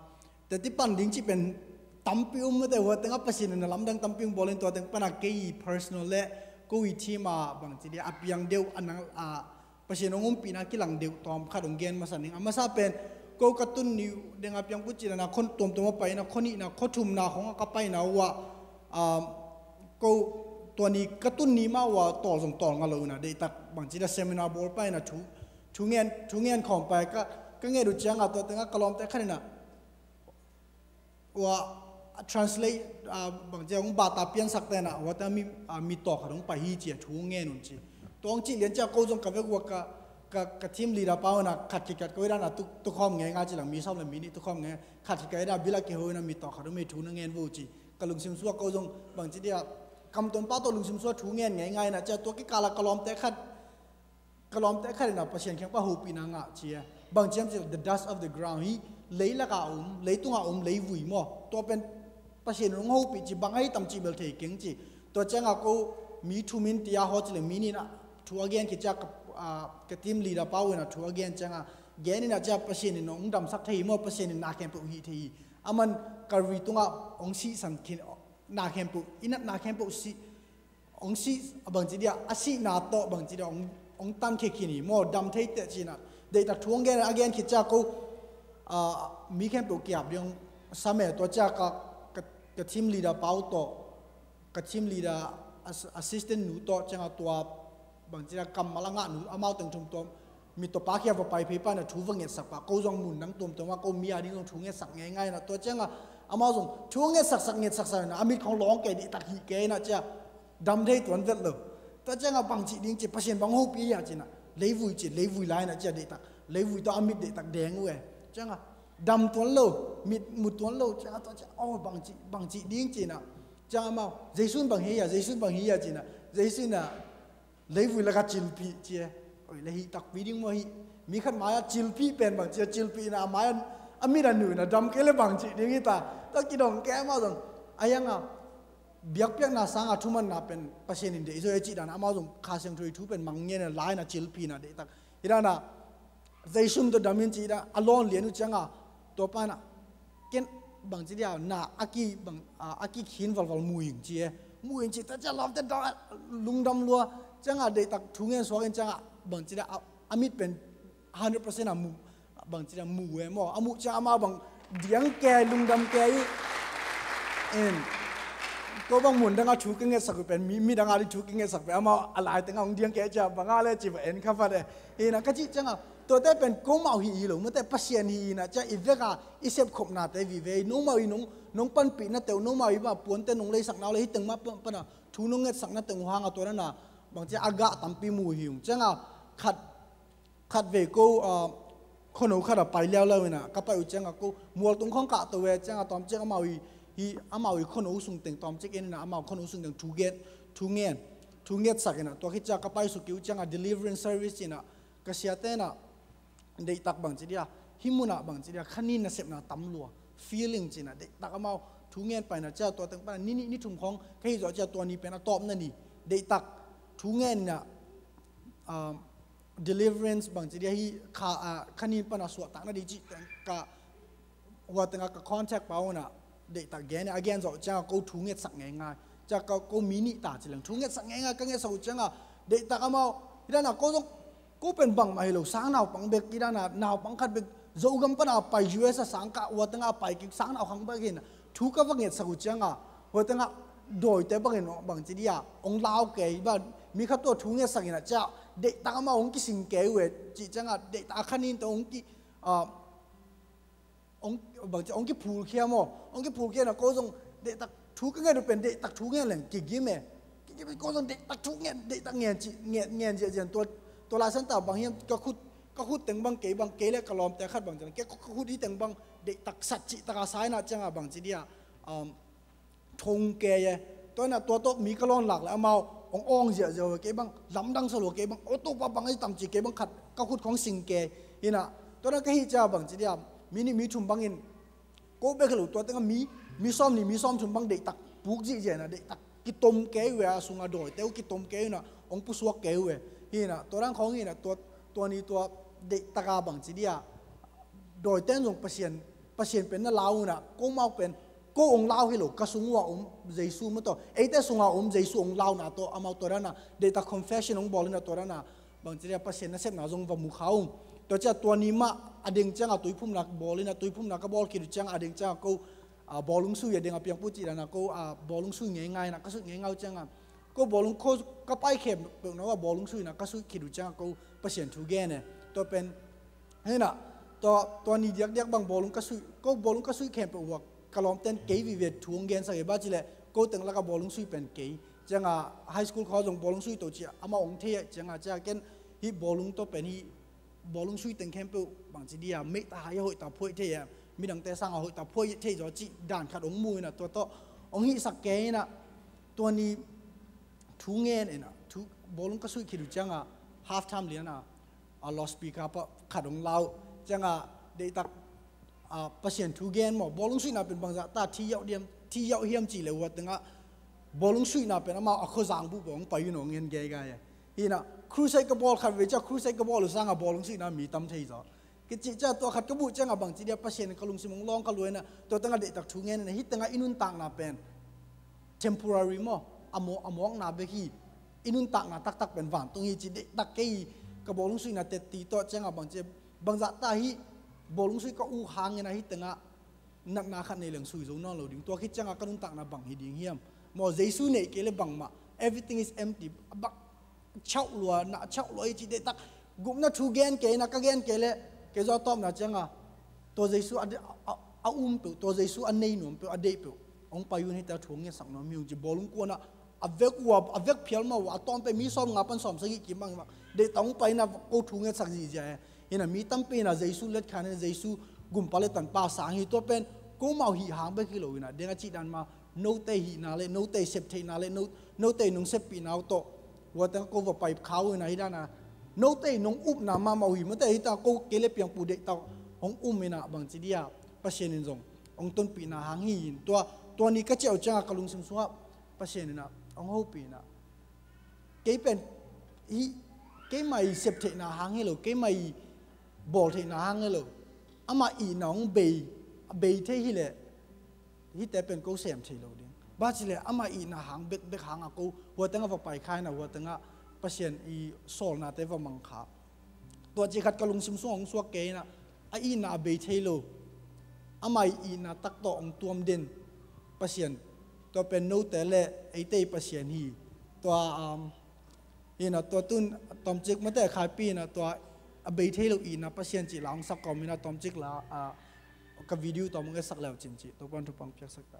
teti pan ding cih pen tampi um mate, hua tengah Pasian in a lamdang tampi um bawlin tua teng pana kei personal le ko i team a bang ci dia a piang deuh a nang, ah, Pasian hong umpihna kilang deuh tawm khat hong gen masa ning. A masa pen ko ka tun ni uh denga piang pucih dana khon tuamtuam a paina, khonihna, khothumna khong a ka paina uh ah, ah, ko tua ni ka tun ni mah uh ah tawl zong tawl nga lo ina, deihtak bang ci da seminar bawl pai ina thu, thu ngen, thu ngen khawm pai ka, ka nget uh ciangah tua tengah ka lawmte khat ina uh ah, a translate, ah, bang ci a hong bata piansak te ina uh ah tengah mi, ah, mi tawh khat hong pai hi ci a thu ngen un ci. Tua hong cih lian ciah ko zong ka vek uh ah ka, ka, ka team leader pa uh ina khat khit khat ko i dana tuk, tukhawm ngei nga ci lang mi sawm le mi nih tukhawm ngei khat khit khat i dana bil a kiho ina mi tawh khat hong mi thu na ngen vo ci. Ka lungsim sua ko zong bang ci dia kam tuan pa tawh lungsim sua thu ngen ngei ngai na cia tua kikala ka lawmte khat, ka lawmte khat ina Pasian kiang pa hopihna ngah cia. Bang ciam ci the dust of the ground hi, lei laka um, lei tunga um, lei vui maw. Tua pen Pasian hong hopih ci bang ahi tam ci bel thei keng ci. Tua cianga ko mi thumin tia haw ci le mi nina thu a gen ki cia ka, ah, ka team leader pa uh ina thu a gen cianga gen ina cia Pasian in hong damsak thei hi maw, Pasian in na khempeuh hih thei hi. Aman Calvary tungah hong sihsan khin, na khempeuh, i natna khempeuh sih, hong sih, a bang ci dia, a sihna tawh bang ci dia, hong, hong tan khia khin hi maw, dam thei teh cina. Deihtak thu hong gen, a gen khit cia ko, ah, mi khempeuh kiap ding hong sam e, tua cia ka, ka, ka team leader pa uh tawh, ka team leader ass-, assistant nu tawh cianga tua bang ci dia kammal a ngah nu, amau teng thum tua, mi tawh pa khia va pai phei pa na thu va ngetsak pa, ko zong mun dang tuamtuam a ko mi a ding zong thu ngetsak ngei ngai na tua cianga amau zong thu ngetsak sak ngetsak sak na a mit khong lawng kei dihtak hih kei na cia dam thei tuan vet lo. Tua cianga bang cih ding ci Pasian bang hopih hia cina leivui ci leivui lai na cia dihtak leivui tawh a mit dihtak deng uh e. Cianga dam tuan lo, mit mu tuan lo cianga tua cia aw bang cih, bang cih ding cina. Cianga amau Jesu in bang hia, Jesu in bang hia cina. Jesu in a leivui laka cilpih cia. Oi, le hih takpi ding maw hih. Mi khat mai-ah cilpih pen bang cia cilpih na mai-ah a mit a nuih na dam kei le bang cih ding hita. Tua kidong kei amau zong a hianga biakpiakna sanga thumanna pen Pasian in deih zaw e cih dana amau zong Kha Siangtho i thu pen mang ngen a lai na cilpih na deihtak. Hih dana Zeisun tua dam in cih dana a lawn lian uh cianga tua pana ken bang ci dia na a ki bang, a, a ki khin valval mu ing ci e. Mu in ci ta cia lawmte dawh lungdam lua. Ciangah deihtak thu ngen suak in ciangah bangci dia a, a mit pen hundred percent a mu, bangci dia mu e maw. A muh ciang amau bang diang ke, lungdam ke i. In ko bang mun dangah thu ka ngetsak uh pen mi, mi dangah di thu ka ngetsak pen amau a lai tengah hong diang ke cia bangah le ci va en kha vat e. Ina ka cih ciangah tuate pen komau hi hi lo, mate Pasian hi ina cia i veka i sepkhopnate vive i nomau i nong, nong panpih na teuh, nomau i mah puante nong leisak nau le hiteng mah pan, pana thu nong ngetsak na teng uh hangah tua dana bangcia a gah tampi mu hi ung. Ciangah khat, khat vei ko, ah, khuano khatah pai liauliau ina ka pai uh ciangah ko mualtung khong kah to ve ciangah tawmcik amau i, hi amau i khuano sung teng tawmcik en ina amau khuano sung teng thu gen, thu ngen, thu ngetsak ina tua khit ciah ka pai suk uh ciangah deliverance service ina ka siate ina deihtak bangci dia, hih munah bangci dia khanin nasepna tam lua, feeling cina deihtak amau thu ngen paina cia tua teng pana ni nih ni thum khong ka hih zawh cia tua ni pen a tawpna ni deihtak thu ngen ina, um, deliverance bangci dia hi kha, ah, khanin pana suahtakna di cih teng ka hua tengah ka contact pa unah deihtak gen a gen zawh ciangah ko thu ngetsak ngeingai. Ciah ka ko mi nih ta ci leng thu ngetsak ngeingai ka ngetsak uh ciangah deihtak amau hi dana ko zong ko pen bangmah hi lo, sang naupang bek hi dana naupang khat bek Zogam pana pai U S a sang kah hua tengah pai kik sang nau khang bek hi na thu ka va ngetsak uh ciangah hua tengah dawite bangin bangci dia ong lau kei ba mi khat tua thu ngetsak ina ciah deihtak amau ong kising kei uh e cih ciangah deihtak a khanin tawh ong ki, ah, ong, bangci ong kiphulkhia maw, ong kiphulkhia na ko zong deihtak thu ka ngen uh pen deihtak thu ngen leng kigim e. Kigim e ko zong deihtak thu ngen, deihtak ngen ci, ngen, ngen ziahziah tua, tua laisan ta bang hiam ka khut, ka khut teng bang kei bang kei le ka lawmte khat bangci ke ka khut hi teng bang deihtak sat cih taka sa ina ciangah bangci dia, um, thong kei e. Tua ina tua tawh mi ka lawn lak le amau ong awng ziahziah uh kei bang lamdang sa lua kei bang aw Topa bang a i tam ci kei bang khat ka khut khong sing kei ina tua ina ka hih cia bangci dia mi nih mi thum bangin ko bek hi lo tua tengah mi, mi sawm nih mi sawm thum bang deihtak puk zihziah ina deihtak kitom kei uh e a sunga dawite uh kitom kei uh ina ong pusuak kei uh e. Hi ina tua dang khong hi ina tua, tua ni tua deihtaka bangci dia dawite in zong Pasian, Pasian pen na lau ina ko mau pen ko ong lau hi lo, ka sung uh a om Jesu maw tawh eite sunga om Jesu ong launa tawh amau tua dana deihtak confession ong bawl ina tua dana bangci dia Pasian nasepna zong va mu kha ung. Tua ciah tua ni mah a deng ciangah tuiphumna bawl ina tuiphumna ka bawl khit uh ciangah a deng ciangah ko, ah, bawlung sui a deng a piangpu cih dana ko, ah, bawlung sui ngeingai ina ka suih ngeingai uh ciangah ko bawlung ko ka pai khem peuh na uh a bawlung sui ina ka suih khit uh ciangah ko Pasian thu gen e. Tua pen Hena, tua, tua ni diakdiak bang bawlung ka suih, ko bawlung ka suih khempeuh uh a ka lawmten kei vive thu hong gensak hi ba cileh ko teng laka bawlung suih pen kei. Cianga high school khawng zong bawlung suih to cia amah hong thei ah cianga cia ken hih bawlung tawh pen hih bawlung suih teng khempeuh bangci dia meita hai a hoihta phuaih thei ah midangte sanga hoihta phuaih thei zaw cih dan khat hong mu inah tua tawh hong hihsak kei inah tua ni thu ngen inah thu bawlung ka suih khit uh cianga half time liana a loudspeaker pa khat hong lau cianga deihtak a Pasian thu gen maw bawlung suihna pen bangzah ta thi yauh diam thi yauh hiam cih le uh a tengah bawlung suihna pen amau a khuazang buh peuh hong pai uh naw ngen geigai a hinah crusade ka bawl khat vei ciah crusade ka bawl uh sanga bawlung suihna mi tam thei zaw. Kicih ciah tua khat ka buh cianga bangci dia Pasian ka lungsim hong lawng ka luaina tua tengah deihtak thu ngen inah hih tengah i nuntakna pen temporary maw a mawk a mawkna bek hi. I nuntakna taktak pen vantung hi ci deihtak kei hi. Ka bawlung suihna tetti tawh cianga bangci bangzah ta hi. Bawlung suih ka uk hangin a hih tengah natna khat nei leng sui zo nawn lo ding tua khit cianga ka nuntakna bang hi ding hiam? Maw Jesu neih kei le bangmah everything is empty. Bak chauh lua na chauh lua hi ci deihtak gupna thu gen kei na ka gen kei le kei zaw tawpna cianga tua Jesu a, a, a um peuh tua Jesu a nei nuam peuh a deih peuh hong pai un hita thu hong ngetsak nuam hi ung ci bawlung kuana a vek uh a vek phial mah uh a tawm peuh mi sawm nga pan sawm sagih kim bang mah deihtak hong paina ko thu ngetsak zihziah e. Hina mi tampi ina Jesu letkhan ina Jesu gumpa le tanpa sang hi tua pen ko mau hih hang bek hi lo ina deng a cih dan ma note hihna le note septheihna le no, note nung seppihna uh tawh hua teng ko va pai khau ina hi dana note nung upna mahmah uh hi mate hi ta ko kei le piangpu deihtak hong um ina bangci dia Pasian in zong hong tonpihna hang hi in tua tua ni ka ciah uh cianga ka lungsim sungah Pasian ina hong hopih ina kei pen hi keimah i septheihna hang hi lo keimah i bawltheihna hang hi lo amah ihna hong bei bei thei hileh hihte pen ko sem thei lo ding. Bacile ama itna hang bekbek hanga ko hua tengah va pai kha ina, hua tengah Pasian i sawlnate va mang kha. Tua cih khat ka lungsim sungah hong suak kei ina, a itna a bei thei lo, ama itna tak tawh hong tuam den Pasian, tua pen note le eite i Pasian hi. Tua, um, ina tua tun tomcik mate khaipi ina tua a bei thei lo itna Pasian cih la hong sak kawm ina tomcik la, ah, ka video tawm hong etsak leu cin cih Topan thupang piaksak ta.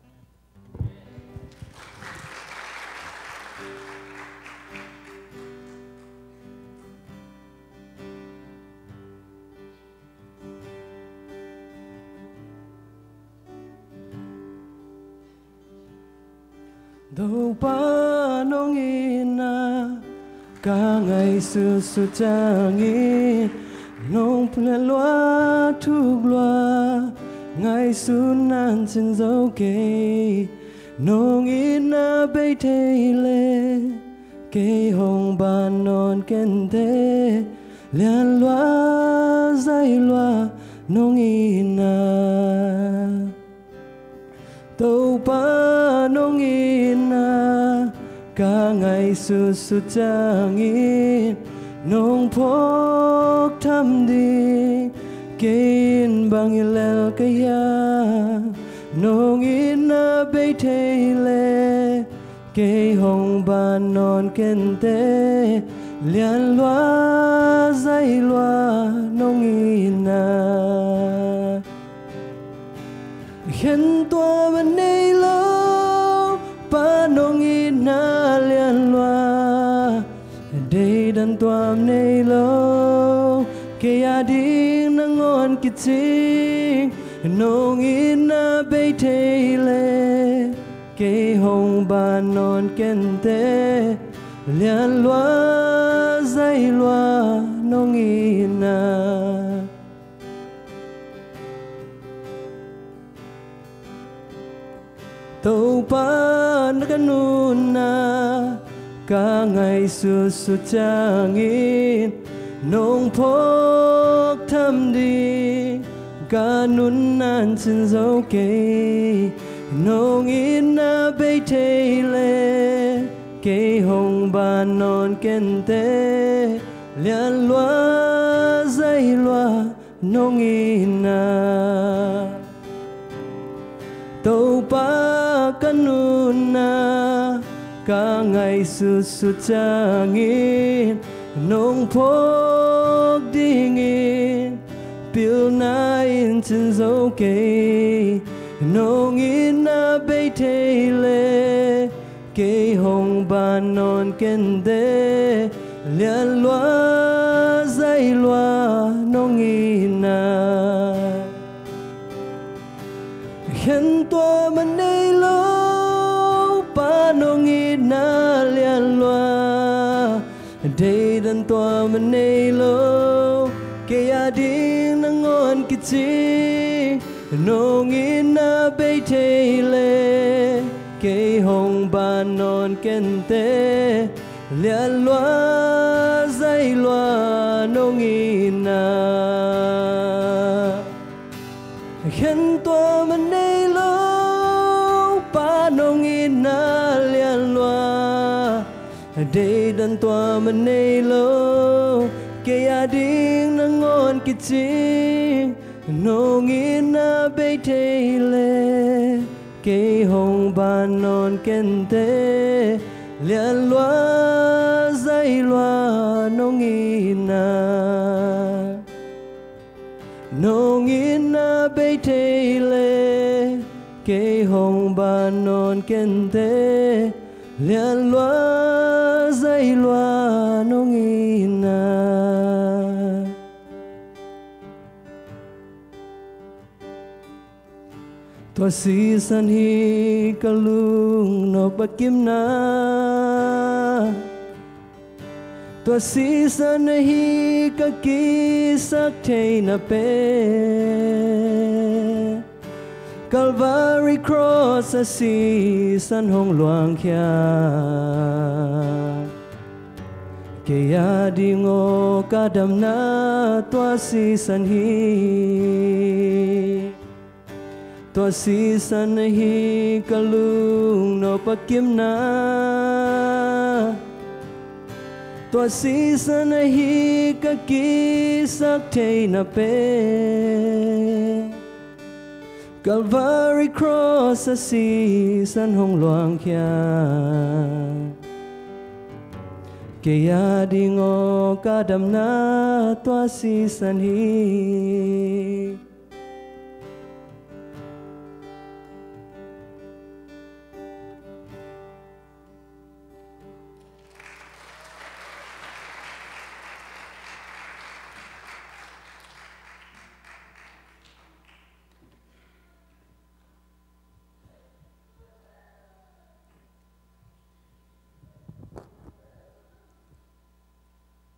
Topa nong itna ka ngaihsutsut ciangin nong phulian lua thuk lua ngaihsutna cin zo kei. Nong itna bei thei le kei hong ban nawn kente, lian lua zai lua nong itna. Topa nong itna ka ngaihsutsut ciangin nong phawk tham ding kei in bang i lel ka hia. Nong itna bei thei le kei hong ban nawn kente, lian lua zai lua nong itna. Khen tuam a nei lo, Pa nong itna lian lua, deidan tuam nei lo, kei a ding nangawn kicing. Nong itna bei thei le kei hong ban nawn kente, lian lua zai lua nong itna. Topa na ka nunna ka ngaihsutsut ciangin nong phawk tham ding ka nunna cin zo kei. Nong itna bei thei le kei hong ban nawn kente, lian lua zai lua nong itna. Topa ka nunna ka ngaihsutsut ciangin nong phawk dingin pilna in cin zo kei. Nong itna bei thei le kei hong ban nawn kente, lian lua zai lua nong itna. Khen tuam a nei lo, Pa nong itna lian lua, deidan tuam a nei lo, kei a ding nangawn kicing. Nong itna bei thei le kei hong ban nawn kente, lian lua zai lua nong itna. Khen tuam a nei lo, Pa nong itna lian lua, deidan tuam a nei lo, kei a ding nangawn kicing. Nong itna bei thei le kei hong ban nawn kente, lian lua zai lua nong itna. Nong itna bei thei le kei hong ban nawn kente, lian lua zai lua nong itna. Tua sisan hi ka lungnop a kimna, tua sisan hi ka kisak theihna pen, Calvary Cross a sisan hong luangkhia. Kei a ding aw ka damna tua sisan hi. Tua sisan ahi ka lungnop a kimna, tua sisan ahi ka kisap theihna pen, Calvary Cross a sisan hong luangkhia. Kei a ding aw ka damna tua sisan hi.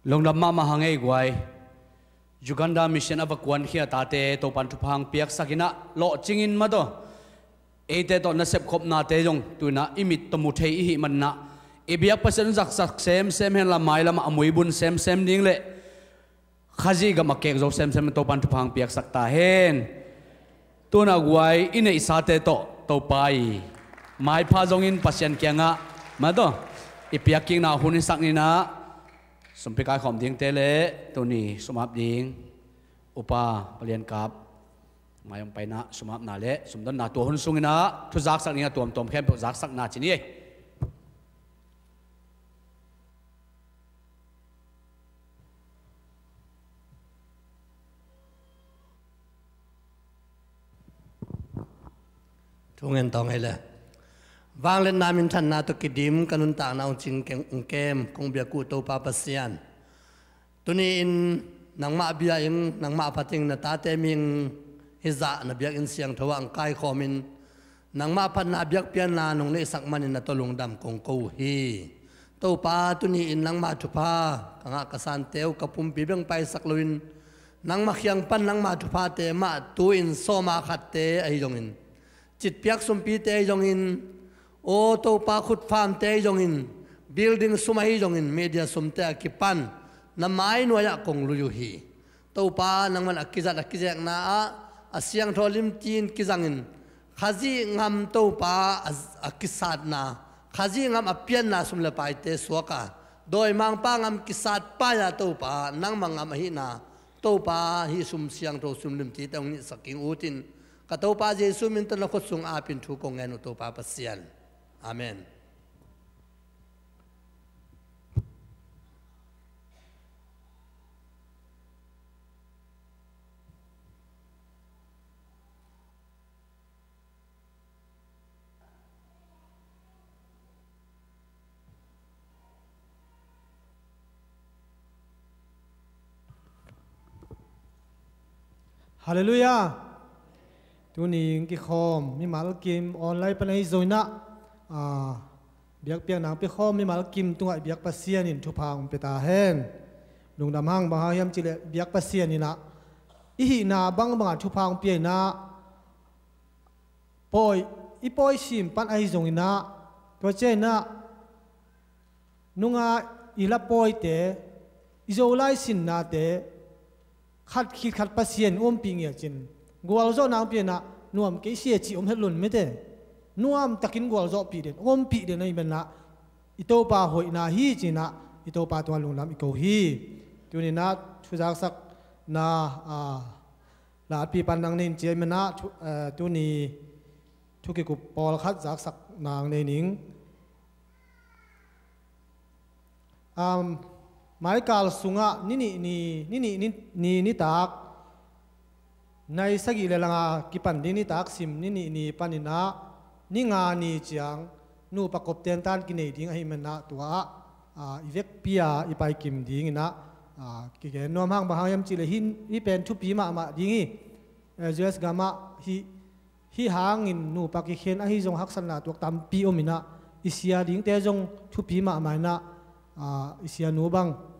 Lungdam mahmah hang ei guai. Uganda Mission a va kuankhia tate Topan thupha hong piaksak in ah lawhcing in mataw, eite tawh nasep khopnate zong tu in ah i mit tawh mu thei i hih manin ah, i biak Pasian zaksak semsem hen la, mailam ah a muibun semsem ding le Khazih gam a kek zo semsem Topan thupha hong piaksak ta hen. Tu in ah guai, i neihsate tawh Topa i maipha zongin Pasian kiangah mataw i piakkikna hun i sak ni in ah, sumpi kaikhawm dingte le tuni sum ap ding upa palian kap mai hong pai in ah sum apna le sum donna tua hun sung in ah thu zaksak ding a tuamtuam khempeuh zaksakna ci ni ei. Thungen tawng ei le. Vangliatna minthanna tawh kidim ka nuntakna hong cing keng, hong kem kong biak uh Topa Pasian, tuni-in nangmah bia ing, nangmah phat ing, na tate mihing hizah na biakinn siangtho ah hong kaikhawmin, nangmah phatna biakpiakna nong neihsak manin na tawh lungdam kong ko uh hi. Topa, tuni-in nangmah thupha ka ngah ka sante uh ka pumpi bek paisak loin, nangmah kiang pan nangmah thuphate mah tu-in sawma khatte ahi zongin, citpiak sumpite ahi zongin, aw Topa, khutfamte ahi zongin, building sum ahi zongin, media sumte a kipan na mai nuai-ah kong lui uh hi. Topa, nangman a kizat a kizekna ah a siangtho limci in kizangin, Khazih ngam Topa a, a kisatna, Khazih ngam a pianna sum le paite suak a, dawimangpa ngam kisat pai-a Topa, nangmah ngam ahihna Topa, hih sum siangtho sum limcite hong nihsak ing ut in, ka Topa Jesu min tawh na khut sung apin thu kong ngen uh Topa Pasian. Amen. Halleluiah. Tuni hong kikhawm mimal kim online pan ahi zongin ah, ah, biakpiakna hong pia khawm mimal kim tungah i biak Pasian in thupha hong pia ta hen. Lungdam hang, bang hang hiam cih leh biak Pasian in ah i hihna bangbang ah thupha hong pia in ah, pawi, i pawi sim pan ahi zongin ah, tua ciangin ah nunga i la pawite, i Zolai sinnate khat khit khat Pasian ompih ngiat cin, gualzawhna hong pia in ah, nuam kei sia cih om het lo in mate, nuamtakin gualzawhpih den, ompih den ahih manin ah, i Topa hoihna hi ci-in ah, i Topa tungah lungdam i ko hi. Tuni in ah thuzaksakna, ah, Lapi pan nang nei in ci ahih manin ah, thu, eh, tuni thu kikup pawlkhat zaksak nang nei ning. Um, maikal sungah ni nih ni, ni nih ni, ni, nitak nai sagih le langa kipan ding nitak sim ni nih ni panin ah ni nga ni ciang nupa kop tentan kinei ding ahih manin ah tua ah, ah, i vekpi-a i paikim dingin ah, ah, kigen nuam hang, bang hang hiam cih leh hih, hih pen thupi mahmah ding hi. Eh, U S gamah hih, hih hangin nupa kikhen ahi zong haksatna tuak tampi om in ah, i sia dingte zong thupi mahmah in ah, ah, i sianu bang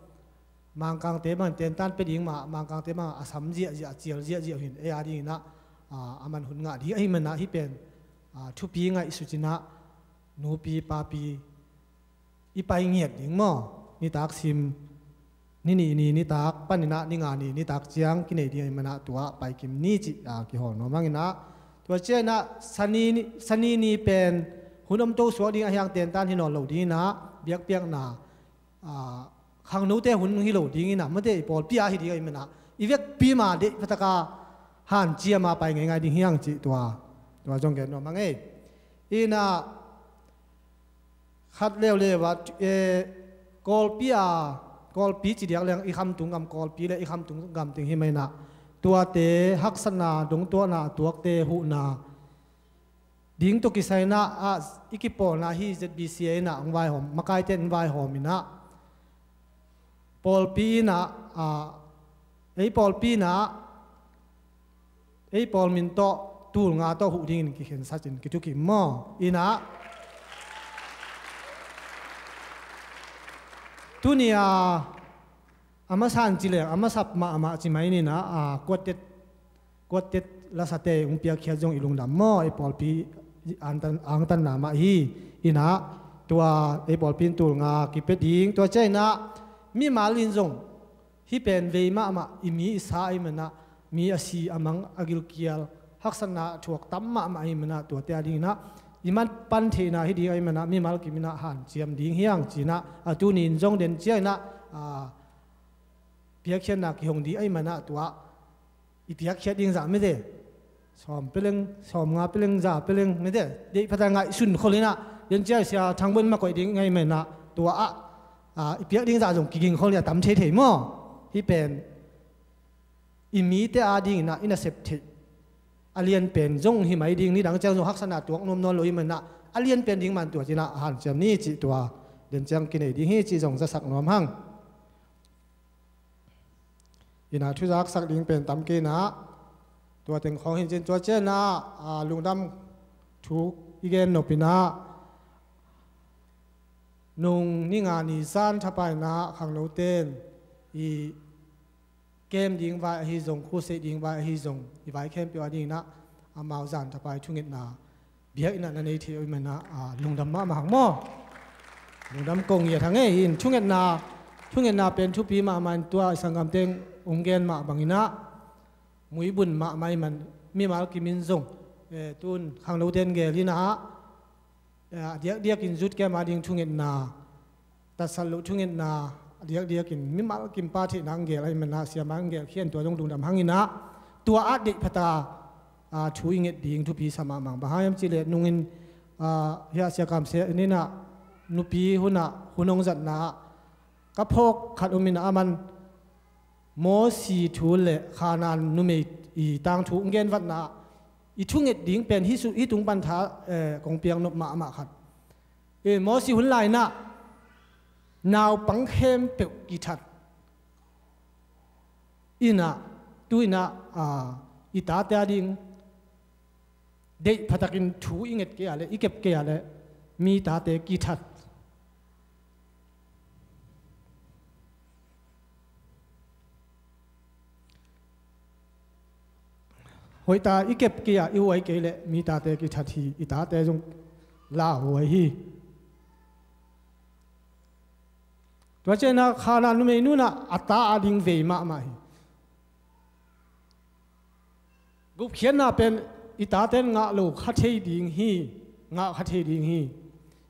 Mangkangte bangin tentan pia ding mah, Mangkangte bang a sam ziahziah, a cial ziahziah uh hi in, ei a dingin ah, ah, a man hun ngah ding ahih manin ah hih pen, ah, thupi ngaihsut in ah, nupi papi i pai ngiat ding maw? Nitak sim ni nih ni nitak panin ah ni nga ni nitak ciang kinei ding ahih manin ah tua paikim ni cih, ah, kihawl nuam hang in ah, Tua ciangin ah Sani ni, Sani ni pen hun om to suak ding a hiang tentan hi nawn lo ding in ah biakpiakna, ah, khangnote hun hi lo ding in ah mate i pawlpi ah hi ding ahih manin ah i vekpi mah deih phatak a hanciam a pai ngeingai ding hi hang cih tua, tua zong gen nuam hang ei. In ah khat leuleu ah, eh, Kawlpi a, Kawlpi ci diak leng i khamtung gam Kawlpi le i khamtung gam teng hi mai in ah tuate haksatna, dongtuahna, tuakte huhna ding tawh kisai in ah, ah, i kipawlna hi Z B C A in ah hong vaihawm, makaite in vaihawm in ah pawlpi in ah, ah, ei pawlpi in ah ei pawl min tawh tul nga tawh huh dingin kikhensat in kithukim maw? In ah tuni a, a masa in ci leng a masa mahmah ci mai in ah, ah, kuatet, kuatet lasate hong piakkhiat zong i lungdam maw? Ei pawlpi angtan, angtanna mah hi. In ah tua ei pawlpi in tul nga kipia ding, tua ciangin ah mimal in zong hih pen vei mahmah i mi i sa ahih manin ah mi a si a mang a gilkial haksatna a thuak tam mahmah ahih manin ah tuate a dingin ah i man pan theihna hi ding ahih manin ah mimal kim in ah hanciam ding hi hang ci in ah, a tuni in zong den ciangin ah, ah, piakkhiatna kihong ding ahih manin ah tua i piakkhiat ding zah mite sawm peleng, sawm nga peleng, za peleng mite deih phatak ngaihsun khol in ah, den ciang Sia Thang Bun ma koih ding ahih manin ah tua ah, ah, i piak ding zah zong kiging khol in ah tam theithei maw? Hih pen i mite a dingin ah i nasep theih a lianpen zong hi mai ding, nidang ciang zong haksatna tuak nuam nawn lo ahih manin ah a lianpen ding man tua ci in ah hanciam ni cih tua den ciang kinei ding hi cih zong zasak nuam hang. In ah thuzaksak ding pen tam kei in ah tua teng khawng hi in cin, tua ciangin ah, ah, lungdam thu i gen nop in ah nung ni nga ni zan thapai in ah khangnote in i kem ding vai ahi zong, khutset ding vai ahi zong, i vai khempeuh a dingin ah amau zan thapai thungetna biakinn ah na nei thei uh ahih manin ah, ah, lungdam mahmah hang maw? Lungdam kong ngiat hang ei. In thungetna, thungetna pen thupi mahmah in tua i sanggamte in hong gen mah bangin ah muibun mahmah ahih man mimal kim in zong, eh, tun khangnote in gel in ah, eh, a diakdiakin zut kem a ding thungetna, tatsat loh thungetna, a diakdiakin mimal kim pa theihna hong gel ahih manin ah siamah hong gel khian tua zong lungdam hang in ah tua ah deih phatak a, ah, thu i nget ding thupi sa mahmah. Bang hang hiam cih leh nungin, ah, hiah Sia Kam Sen in ah nupi hun ah hun hong zatna ah ka phawk khat om in ah aman Mosi thu le Khanaan numei i tangthu hong genvatna ah i thunget ding pen hih su, hih tung pan tha, eh, kong piak nop mahmah khat. Eh, Mosi hun lai in ah naupang khempeuh kithat in ah, tu in ah, ah, i tate a ding deih phatakin thu i nget kei a leh, i kep kei a leh mi tate kithat. Hoihtak i kep kei a, i huai kei leh mi tate kithat hi, i tate zong lauhuai hi. Tua ciangin ah Khanaan numei nu in ah a ta a ding vei mahmah hi. Gupkhiatna pen i taten ngah lo kha thei ding hi, ngah kha thei ding hi.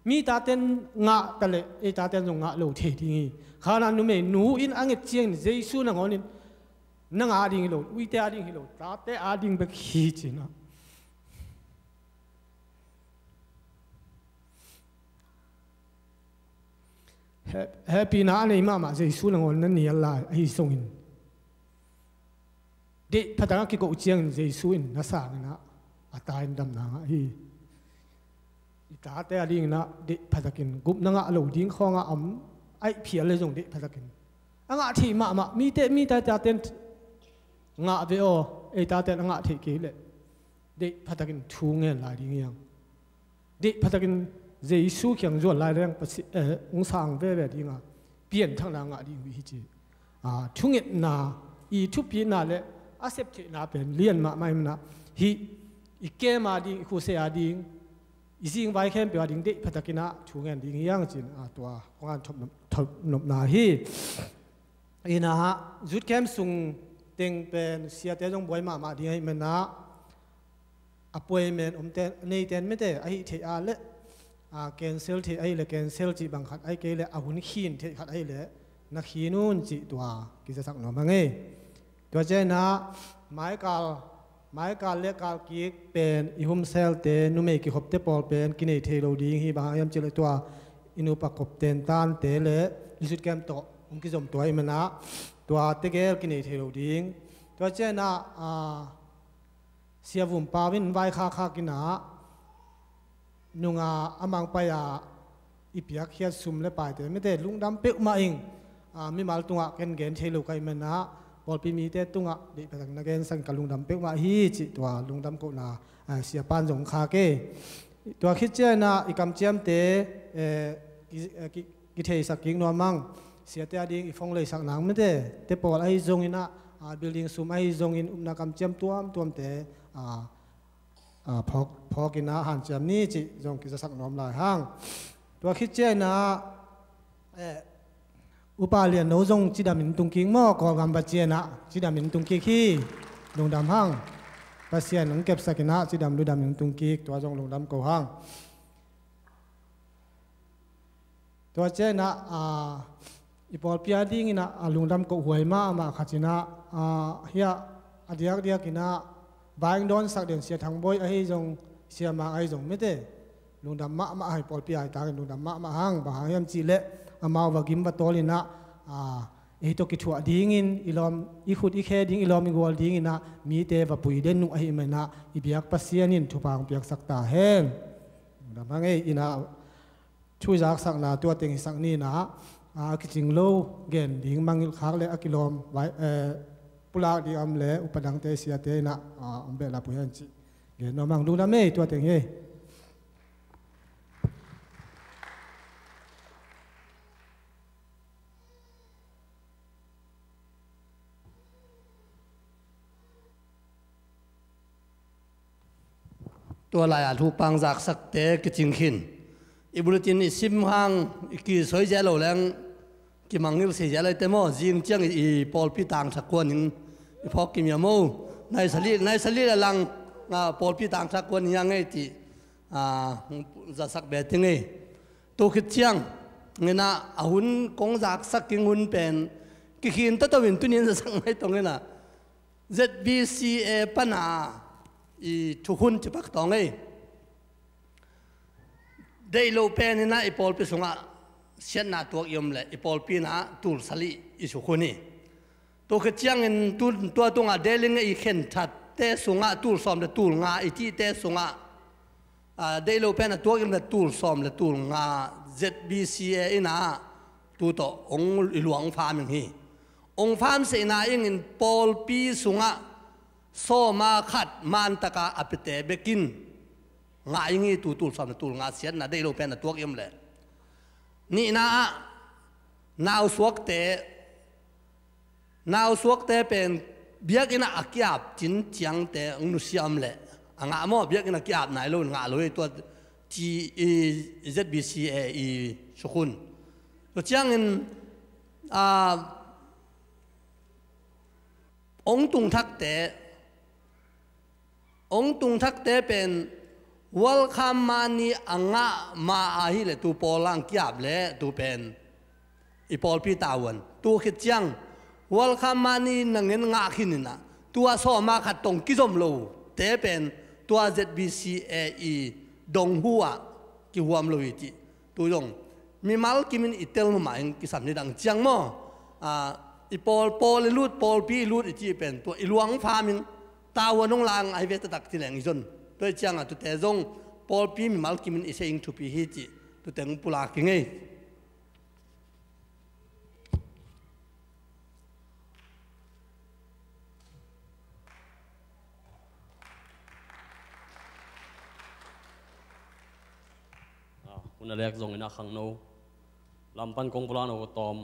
Mi taten ngah ta leh ei taten zong ngah lo thei ding hi. Khanaan numei nu in a nget ciangin Jesu nangawn in na ngah a ding hi lo, uite a ding hi lo, tate a ding bek hi ci in ah. He-, hehpihna a nei mahmah Jesu nangawn na nial lai ahi zongin deih phatak a kigoh ciangin Jesu in na sang in ah a ta in damna ngah hi. I tate a dingin ah deih phatakin gupna ngah lo ding khawng a om, aih phial le zong deih phatakin a ngah theih mahmah, mite, mi tate, taten ngah ve aw, ei taten a ngah theih kei leh deih phatakin thu ngen lai ding hi hang. Deih phatakin Jesu kiang zuan lai leng Pasi-, eh, hong sang veve ding a, pianthakna ngah ding uh hi ci. Ah, thungetna i thupina le a septheihna pen lian mahmah ahih manin ah hih i kem a ding, i khutset a ding, i zingvai khempeuh a ding deih phatakin ah thu ngen ding hi hang ci in, ah, tua kong an thop nop, thop nopna hi. In ah zut kem sung teng pen siate zong buai mahmah ding ahih manin ah appointment omte neite in mete ahi thei a le, a, cancel thei ahi le cancel cih bang khat ahi kei le a hun khin thei khat ahi le na khin un cih tua kizasak nuam a ngei. Tua ciangin ah maikal, maikal le kal kik pen i humselte numei kikhopte pawl pen kinei thei lo ding hi, bang hang hiam cih le tua i nupa khop tentante le i sutkem tawh hong kizom tua i manah tua tegel kinei thei lo ding. Tua ciangin ah, a, Sia Vum Pau in vaikhakkhak in ah nunga a mangpai a i piakkhiat sum le paite mete lungdam peuhmah ing. A, mimal tungah ken gen thei lo ka hih manah pawlpi mite tungah deihpatak na gensak ka lungdam peuhmah hi cih tua lungdam kohna, a, siapan zong khak e. Tua khit ciangin ah i kamciamte, eh, ki, eh, ki, kitheisak kik nuam ang. Siate a ding i phone leisak nang mete te pawl ahi zongin ah, a, building sum ahi zongin upna kamciam tuamtuamte, a, a, phawk, phawk in ah hanciam ni cih zong kizasak nuam lai hang. Tua khit ciangin ah, eh, Upa Lian No zong cidamin tung kik maw, Kawlgam va ciangin ah cidamin tung kik hi. Lungdam hang. Pasian hong kepsak in ah cidam ludamin tung kik, tua zong lungdam ko hang. Tua ciangin ah, a, i pawlpi a dingin ah, a, lungdam kohhuai mahmah khat in ah, a, hiah a diakdiakin ah vai hong dawnsak den Sia Thang Bawi ahi zong, Sia Mang ahi zong mete lungdam mahmah hi, pawlpi a i takin lungdam mahmah hang, bang hang hiam cih leh amau va gim va tawl in ah, a, ei tawh kithuah dingin i lawm, i khut i khe ding, i lawm i gual dingin ah mite va pui den uh ahih manin ah i biak Pasian in thupha hong piaksak ta hen. Lungdam hang ei. In ah thu zaksakna tua teng hisak ni in ah, a, kicing lo gen ding mangngilh khak le a kilawm vai, eh, pulak ding a om le upa dangte siate in ah, a, hong behlap uh hen cih gen nuam ang. Lungdam ei, tua teng hi ei. Tua lai-a thupha zaksakte kicing khin. I bulletin i sim hang i kisoi zia lo leng kimangngilh sei zia lo te maw, zing ciang i, i pawlpi tangtha kuanin i phawk kim ia maw. Naisali, naisali le lang, a, pawlpi tangtha kuanin ia ngei ti, a, zasak be ti ngei. Tu khit ciangin ah a hun kong zaksak king hun pen kikhin toto in tunin zasak mai tong in ah Z B C A pana i thukhun cipak tawng ei. Deih lo pen in ah i pawlpi sungah siatna tuak i om le i pawlpi in ah tulsali i thukhun hi. Tu khit ciangin tu, tua tungah deling i khen thatte sungah tul sawm le tul nga i tihte sungah, a, deih lo pen a tuak i om le tul sawm le tul nga Z B C A in ah tu tawh hong i luang hong faming hi. Hong famsehna ingin pawlpi sungah sawma khat mantaka a piate bekin ngah ing hi. Tu tul sawm le tul nga siatna deih lo pen a tuak i om le nihna ah nausuakte, nausuakte pen biakinn ah a kiap cin ciangte hong nusia om le a ngah maw, biakinn a kiap nai lo in ngah lo hi tua ci i Z B C A i thukhun. Tua ciangin, a, hong tungthakte, hong tungthakte pen welcome money a ngah ma ahih le tu pawl ang kiap le tu pen i pawlpi tavuan. Tu khit ciang welcome money na ngen ngah khin in ah tua sawma khat tong kizom lo te pen tua Z B C A i dong hu ah kihuam lo hi cih. Tu zong mimal kimin i tel mah in kisam ni dang ciang maw. A, i pawl, pawl i lut, pawlpi i lut i cih pen tua i luang faming tavuan hong lang ahi ve taktak ci leng i zon. Tua i ciangah tute zong pawlpi mimal kimin i sei ing thupi hi cih tute hong pulak i ngei. Ah, hun a lek zongin a khangno lam pan kong pulakno tawm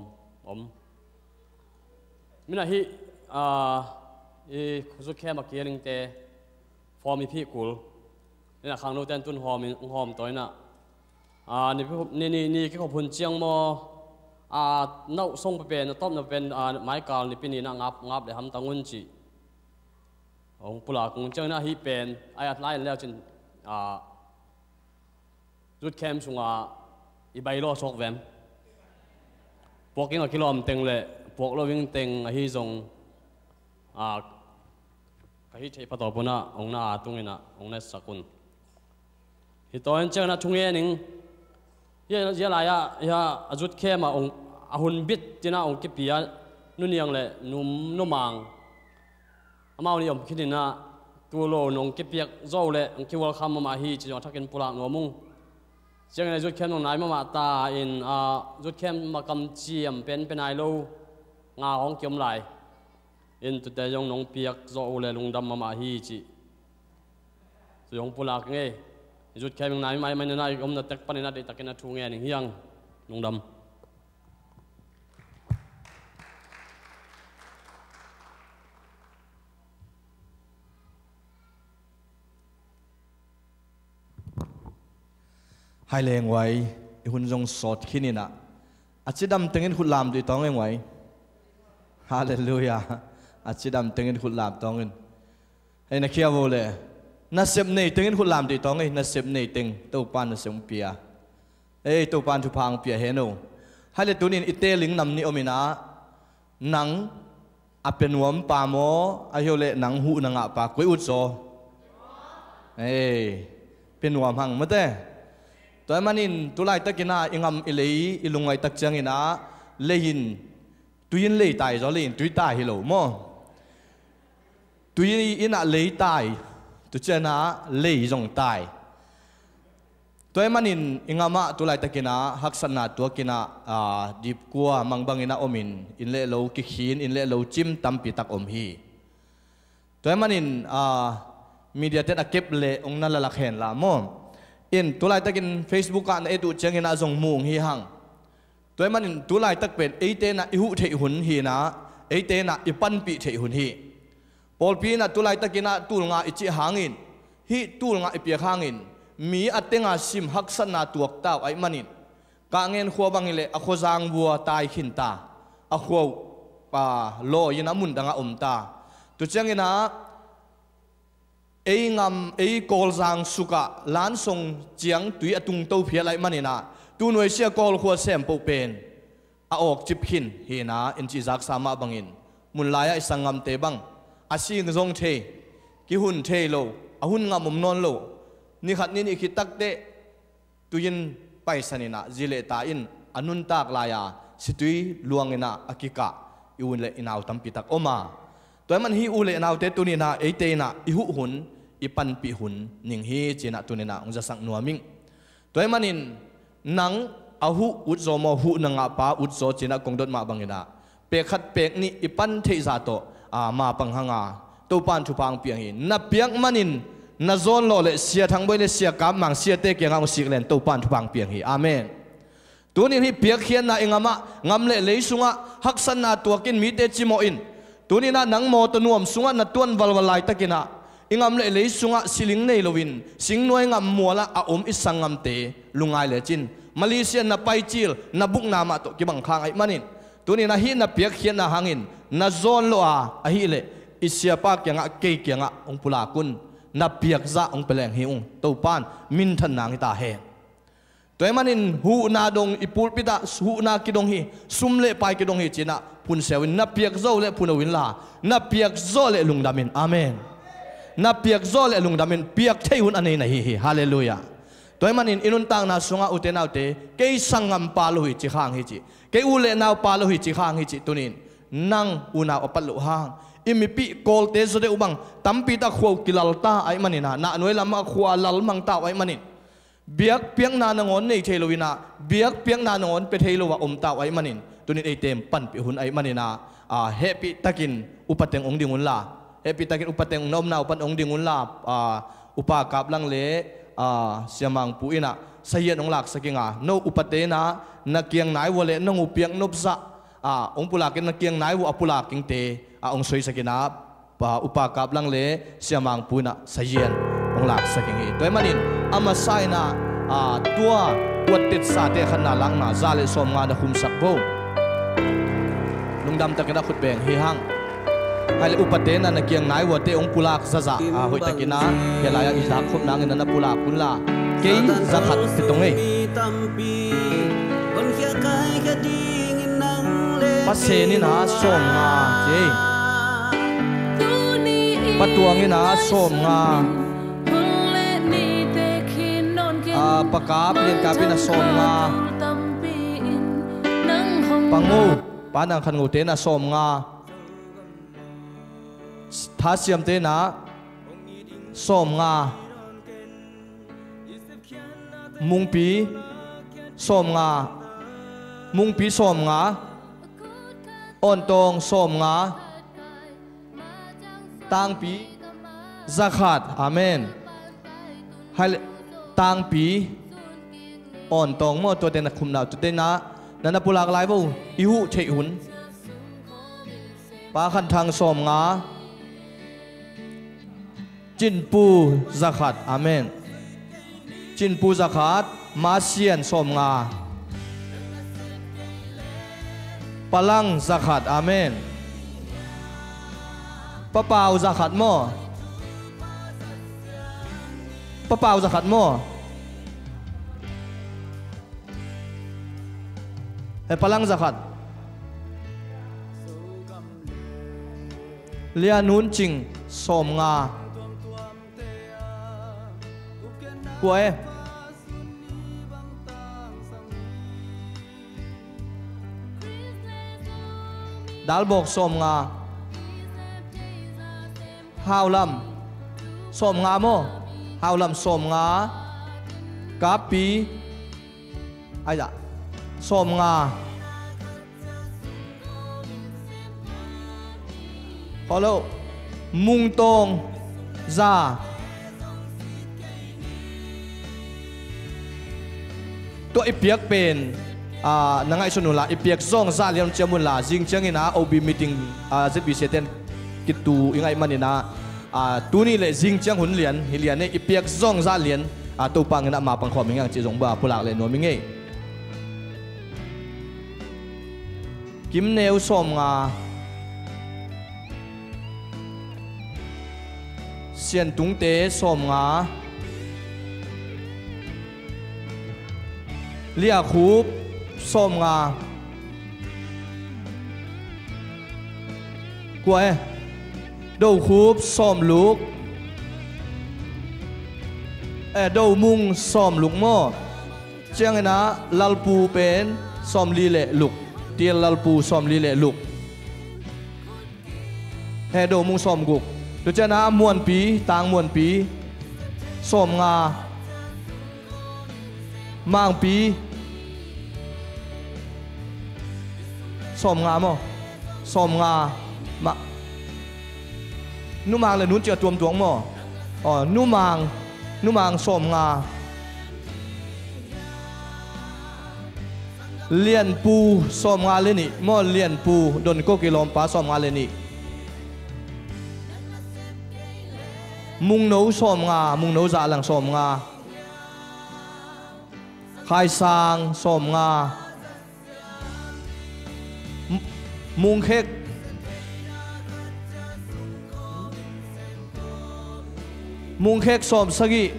om. Min a hih, ah, i khusu khem a kialingte form i phih kul. Ina khangno ten tun hawm in, hawm tawh ina. Ah, ni, ni, ni, ni kikhop hun ciang maw, ah, nauh song pepen, a tawpna pen, ah, maikal nipi ni na ngap, ngap le hamtang un ci. Hong pulak kung ciangin ahi pen ai at lai in leu cin, ah, zut khem sungah i bai lo sawk vem. Puak in a kilawm teng le puak lo ving teng ahi zong, ah, ka hi thei phatawp unah hong na a tungin ah hong na sak un. Hi tawin ciangin a thungen ing. Hia, hia lai-ah hia a zut khem ah hong, a hun bit tinah hong kipia nuniang le num numang amau nih om khinin ah tu lo nong kipiak zo le hong kihual kham mahmah hi ci zong a thakin pulak nuam ung. Ciangin a zut khem nong nai mahmah ta in, ah, zut khem a kamciam pen pe nai lo nga hong kiom lai. In tute zong nong piak zawh uh le lungdam mahmah hi cih. Zong pulak ngei. Zut khem ing nai mai mai na nai om na tek panin a deihtakin a thu ngen ing hiang. Lungdam. Hai leng uai, i hun zong sawt khin inah. A cidam tengin khut lam dih tawng eng uai. Halleluiah. A cidam tengin khut lam tawng in. Hei na khia vo le. Nasep nei tengin khut lam dih tawng ei, nasep nei teng. Topan nasep hong pia. Ei, Topan thupha hong pia hen o. Hai le tunin i teling nam nih om inah. Nang a pia nuam pa maw, a hio le nang huh na ngah pa koi ut zaw. Ei, pia nuam hang mate. Tua manin tulaitakin ah i ngam i lei i lungngai tak ciangin ah lei in tui in lei tai zaw, lei in tui tai hi lo maw? Tui in ah lei tai, tu ciangin ah lei zong tai. Tua ahih manin i ngamah tulaitakin ah haksatna tuakin ah, aa, dipkua mangbangin ah omin, inn le lo kikhin, inn le lo cim tampi tak om hi. Tua ahih manin, aa, media ten a kep le ong na lalak hen la maw? In tulaitakin Facebook ah na et uh ciangin ah zong mu ong hi hang. Tua ahih manin tulaitak pen eite in ah i huh theih hun hi inah, eite in ah i panpih theih hun hi. Pawlpi in ah tulaitakin ah tul nga i cih hangin, hih tul nga i piak hangin, mi a tenga sim haksatna tuak ta uh ahih manin, Kah Ngen khua bang hileh a khuazang vua tai khin ta, a khua uh, aa, lawi in a mun dangah om ta. Tu ciangin ah ei ngam, ei Kawlzang sukah lansong ciang tui a tungto phial ahih manin ah, tu nuaisia Kawl khua sempoh pen a awkcip khin hi inah, in cih zaksa mah bangin, mun lai-ah i sanggamte bang a sing zong thei, kihun thei lo, a hun ngam om nawn lo, ni khat ni nih khit takteh tui in paisan inah zi le ta in a nuntak lai-a situi luang inah a kikah i u le i nau tampi tak om a. Tua ahih man hih u le naute tuni inah eite in ah i huh hun, i panpih hun ning hi ci inah tuni inah hong zasak nuam ing. Tua ahih manin nang a huh ut zaw maw, huh na ngah pa ut zaw ci inah kong dot mah bangin ah pek khat pek nih i pan theih zah tawh, aa, mapang hang a, Topan thupha hong piang hi. Na piak manin na zawn lawh le Sia Thang Bawi le Sia Kap Mang siate kiangah hong sik len Topan thupha hong piang hi. Amen. Tunin hih piakkhiatna i ngamah, ngam le lei sungah haksatna tuakin mite cimawh in, tunin ah nang mawtaw nuam sungah na tuan valval laitakin ah, i ngam le lei sungah siling nei loin singnuai ngam mualah a om i sanggamte lungngai lecin, Malaysia na paicil na bukna mah tawh kibang khang ahih manin, tunin ah hih na piakkhiatna hangin na zawn lawh a, ahih leh i siapa kiangah, kei kiangah hong pulak un. Na piakzah hong pia leng hi ung. Topan minthan nang hi ta hen. Tua ahih manin huhna dong, i pulpit ah huhna kidong hi, sum le pai kidong hi ci inah phun sia un. Na piak zo le phun lo inla, na piak zawh le lungdam in. Amen. Na piak zawh le lungdam in, piak theih hun a nei na hi hi. Halleluiah. Tua ahih manin i nuntakna sungah ute naute, kei sanggampa lo hi ci khang hi ci, kei u le naupa lo hi ci khang hi ci, tunin nang unau a pat loh hang, i mipih Kawlte zaw deuh bang tampi tak khua uh kilal ta ahih manin ah, nahnuai lamah khua a lal mang ta uh ahih manin, biakpiakna nangawn nei thei lo inah, biakpiakna nangawn pia thei lo ah om ta uh ahih manin, tunin eite in panpih hun ahih manin ah, aa, hehpih takin upa teng hong ding unla, hehpih takin upa teng hong na omna uh pan hong ding unla, aa, Upa Kap Lang le, aa, Sia Mang Pu in ah sahian hong laksak ing a, no upate in ah na kiang nai vua le nong uh piak nopzah, aa, hong pulakin na kiang nai vua a pulak ingte, aa, hong soisak in ah, pa, Upa Kap Lang le Sia Mang Pu in ah sahian hong laksak ing hi. Tua ahih manin a masa in ah, aa, tua kuat tetsate khatna lakna za le sawmnga na khumsak vo. Lungdam takin a khut beng hi hang. Hai le upate na na kiang nai uate hong pulak zaza, a, hoihtakin a, hia lai-ah i zak khop nangin na na pulak hun la. Kei zakhat pia tong ei. Pasian in a sawmnga ci ei. Pa Tuang in a sawmnga. A, Pa Kap, Lian Kap in a sawmnga. Pa Ngo, Pa Nang Khan Ngo te in a sawmnga. Tha Siam te in a sawmnga. Mungpi sawmnga. Mungpi sawmnga. Awn Tawng sawmnga. Tangpi zakhat. Amen. Hai le, Tangpi, Awn Tawng maw, tuate na khumna uh, tuate na, na na pulak lai vo, i huh theih hun. Pa Khan Thang sawmnga. Cin Pu zakhat. Amen. Cin Pu zakhat. Ma Sian sawmnga. Pa Lang zakhat. Amen. Pa Pau zakhat maw? Pa Pau zakhat maw? Eh, Pa Lang zakhat. Lian Hun Cing sawmnga. Kua e? Dalbawk sawmnga. Hau Lam sawmnga maw? Hau Lam sawmnga. Kappi, ai dah, sawmnga. Hello. Mungtawng za. Tua i piak pen, ah, na ngaihsun unla, i piak zawng za lian ciam unla, zing ciangin a O B meeting, ah, Z B C ten kitu i ngaih manin a, ah, tuni le zing ciang hun lian hi lian e, i piak zawng za lian, ah, Topa in a mapang khawm hi ngang cih zong ba pulak le nuam hi ngei. Kim Neu sawmnga. Sian Tung te sawmnga. Lia Khup sawmnga. Kua e? Do Khup sawmluk. Eh, Do Mung sawmluk maw? Ciangin a Lalpu pen sawmli le luk. Tiel Lalpu sawmli le luk. He, Do Mung sawmguk. Tua ciangin a Muanpi, Tang Muanpi sawmnga. Mangpi sawmnga maw? Sawmnga. Ma, Nu Mang le Nun Cing a tuamtuam maw? Aw, Nu Mang, Nu Mang sawmnga. Lianpu sawmnga le nih maw? Lianpu, Don Ko kilawmpa sawmnga le nih. Mungno sawmnga, Mungno Zahlang sawmnga. Khaisang sawmnga. M-, Mungkhek. Mungkhek sawmsagih.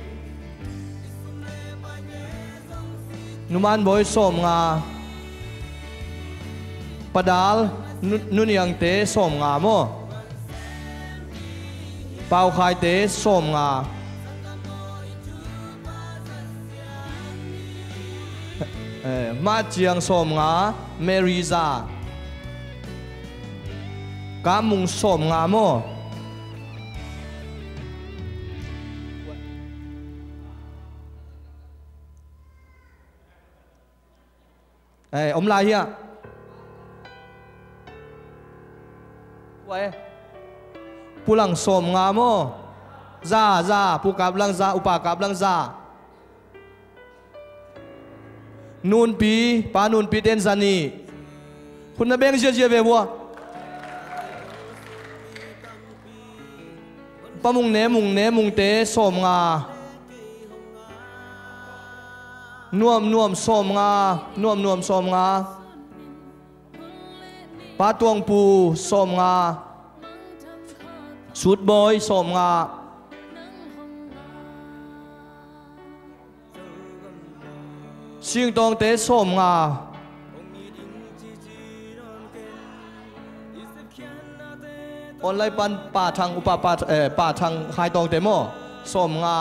Numan Bawi sawmnga. Padal, Nu-, Nuniangte sawmnga maw? Paukhaite sawmnga. Eh, Mahciang sawmnga, Mary Za. Kamung sawmnga maw? Eh, om lai hiah. Kua e? Pu Lang sawmnga maw? Za, za, Pu Kap Lang za, Upa Kap Lang za. Nunpi, Pa Nunpi ten za nih. Khut na beng ziazia ve vua. Pa Mung Ne, Mung Ne, Mungte sawmnga. Nuam Nuam sawmnga, Nuam Nuam sawmnga. Pa Tuangpu sawmnga. Sutbawi sawmnga. Singtawngte sawmnga. Online pan Pa Thang, Upa Pa, eh, Pa Thang Haitawngte maw? Sawmnga.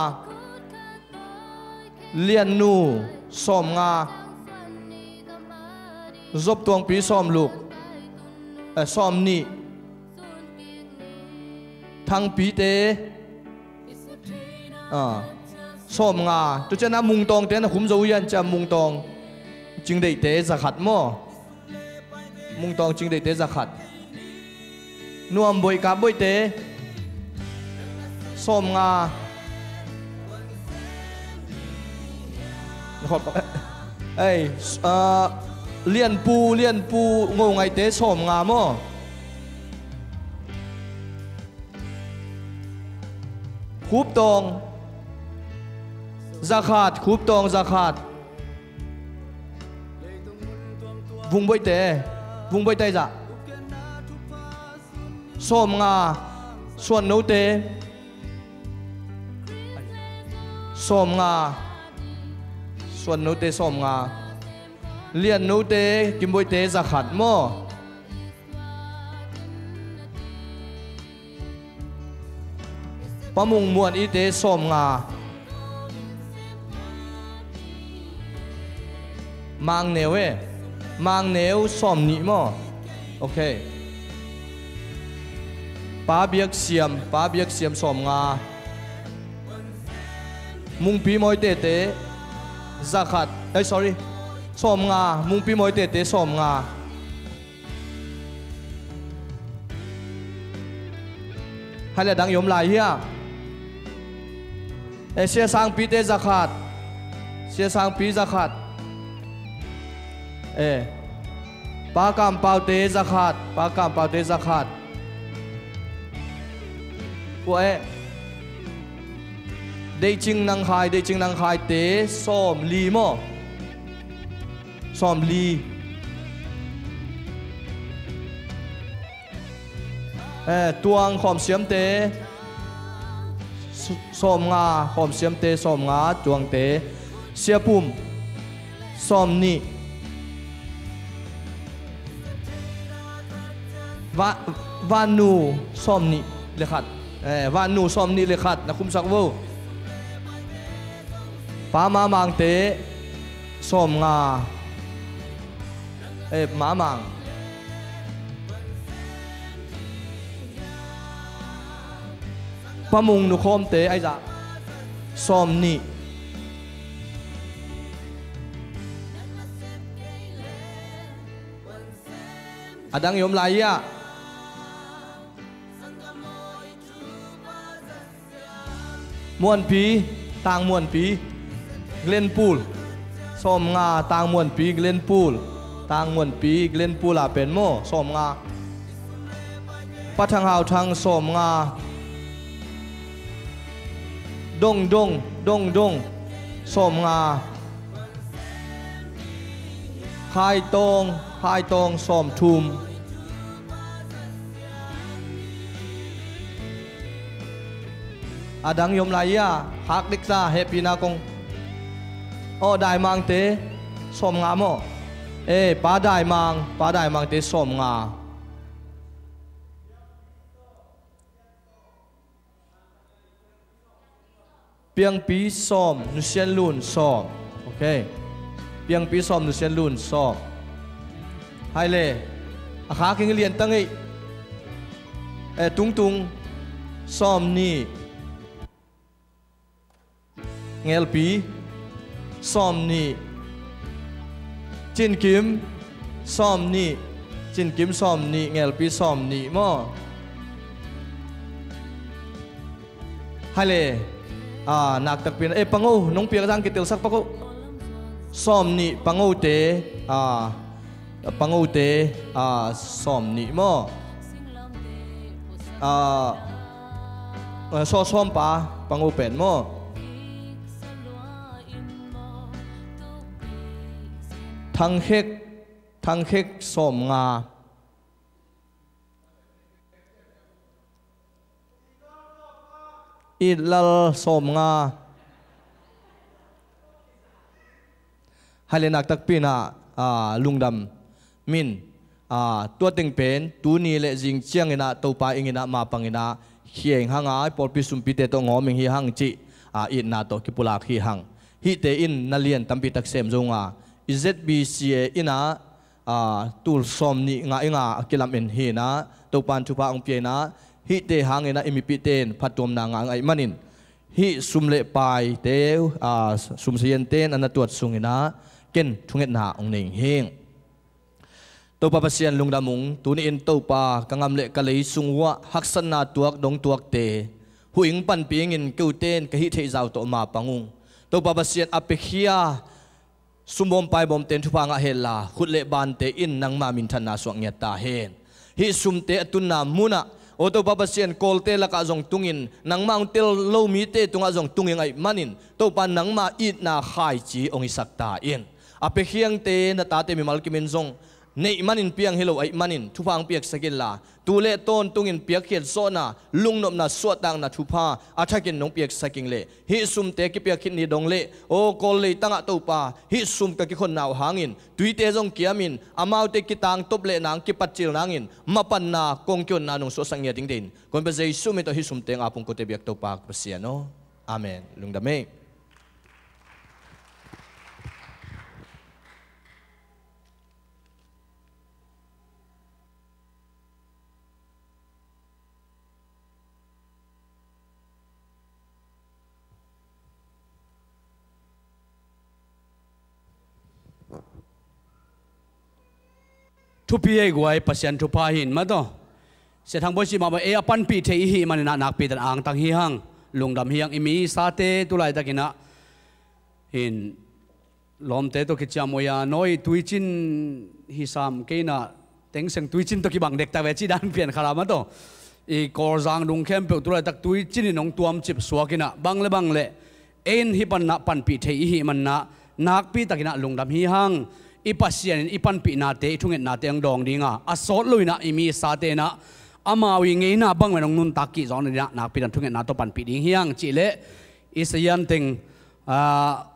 Liannu sawmnga. Zop Tuangpi sawmluk, eh, sawmnih. Thangpite, ah, sawmnga. Tua ciangin a Mungtawngte na khum zo uh hiam, cia Mungtawng Cingdeihte zakhat maw? Mungtawng Cingdeihte zakhat. Nuamboih Kapboihte sawmnga. Ei, ah, Lianpu, Lianpu Ngo Ngaihte sawmnga maw? Khuptawng zakhat, Khuptawng zakhat. Vungboihte, Vungboihte zah. Sawmnga, Suannote. Sawmnga, Suannote sawmnga. Liannote, Kimboihte zakhat maw? Pa Mung Muan Ite sawmnga. Mangneu e. Mangneu sawmnih maw? Ok. Pa Biaksiam, Pa Biaksiam sawmnga. Mungpi Mawitete zakhat. Eh, sorry. Sawmnga. Mungpi Mawitete sawmnga. Hai le, a dang i om lai hia? Eh, Sia Sangpite zakhat. Sia Sangpi zakhat. Eh, Pa Kampaute zakhat. Pa Kampaute zakhat. Kua eh? Deihcing Nangkhai, Deihcing Nangkhaite sawmli maw? Sawmli. Eh, Tuang Khawmsiamte s-, sawmnga, Khawmsiamte sawmnga, Tuangte. Sia Pum sawmnih. Va-, Vannu sawmnih le khat. Eh, Vannu sawmnih le khat, na khumsak vo. Pa Mamangte sawmnga. Eh, Mamang. Pa Mung Nukhawmte ahi zah sawmnih. A dang i om lai hia? Muanpi, Tang Muanpi, Glenpool. Sawmnga, Tang Muanpi, Glenpool. Tang Muanpi, Glenpool ah pen maw, sawmnga. Pa Thang Hau Thang, sawmnga. Dong Dong, Dong Dong, sawmnga. Khai Tawng, Khai Tawng, sawmthum. A dang i om lai hia? Khak diksa, hehpihna kong. Aw, Daimangte sawmnga maw? Eh, Pa Daimang, Pa Daimangte sawmnga. Piangpi sawm, Nusian Lun sawm. Ok. Piangpi sawm, Nusian Lun sawm. Hai le. A khak ing, lian tang ei. Eh, Tungtung sawmnih. Ngelpi sawmnih. Cinkim sawmnih. Cinkim sawmnih, Ngelpi sawmnih maw? Hai le. Ah, nak takpi in, eh, Pango, nong piak zang kitelsak Pango. Sawmnih, Pangote, ah, Pangote, ah, sawmnih maw? Ah, ah, sawsawmpa, Pango pen maw? Thangkhek, Thangkhek sawmnga. Itlal sawmnga. Hailenak takpi inah, aa, lungdam min, aa, tua teng pen tuni le zing ciang inah Topa ing inah mapang inah khieng hang a, i pawlpi sumpite tawh ngawming hi hang cih, aa, itna tawh kipulak hi hang. Hihte in na lian tampi tak sem zong a, i Z B C A inah, aa, tul sawmnih ngah i ngah a kilamen hi inah Topa in thupha hong pia inah, hihte hang inah i mipite in phattuamna ngah ahih manin hih sum le paite, aa, sum siante in a na tuat sung inah ken thungetna hong nei hing. Topa Pasian lungdam ung, tuni in Topa ka ngam le ka lei sung uhah haksatna tuak dong tuakte huhing panpih ingin keute in ka hih theih zau tawh mapang ung. Topa Pasian a piakhia sumbawm paibawmte in thupha ngah henla, khut le bante in nangma minthanna suak ngiat ta hen. Hih sumte a tunna munah, aw Topa Pasian, Kawlte lakah zong tungin nangmah hong tel lo mite tungah zong tunging ahih manin Topa nangma itna khaici hong hisak ta in. A piakhiangte na tate mimal kimin zong neih manin piang hi lo ahih manin thupha hong piaksak inla, tu le tawntungin piakkhiat zawhna, lungnopna, suahtakna thupha a thakin nong piaksak ing le, hih sumte kipiak khit ni dong le, aw Kawl leitangah Topa, hih sum ka kikhonna uh hangin tuite zong kiamin, amaute kitangtop le nang kipatcil nangin mapanna kong kihonna nong suahsak ngiat ding dein, kong pia Jesu min tawh hih sumte ngap ung, kote biak Topa ka Pasian aw. Amen. Lungdam ei. Thupi ei guai, Pasian thupha hi in mataw. Sia Thang Bawi si mahmah ei a panpih thei i hih maninah nakpi tan angtang hi hang. Lungdam hi hang, i mi i sate tu laitakinah hin lawmte tawh kiciam uh a, nawi tuicin hi sam kei inah, Thein Sein tuicin tawh kibang dektak ve cih dan pian khat a mataw. I Kawlzang dung khempeuh tu laitak tuicin in hong tuamcip suak inah, bang le bang le ei in hih panah panpih thei i hih manah nakpi takinah lungdam hi hang. I Pasian in i panpihnate, i thungetnate hong dawng dinga, a sawt lo inah i mi i sate inah amau i ngeina bang men hong nuntak kik zawh nadinah nakpi tan thungetna tawh panpih ding hi hang cih leh, i sazian teng, ah,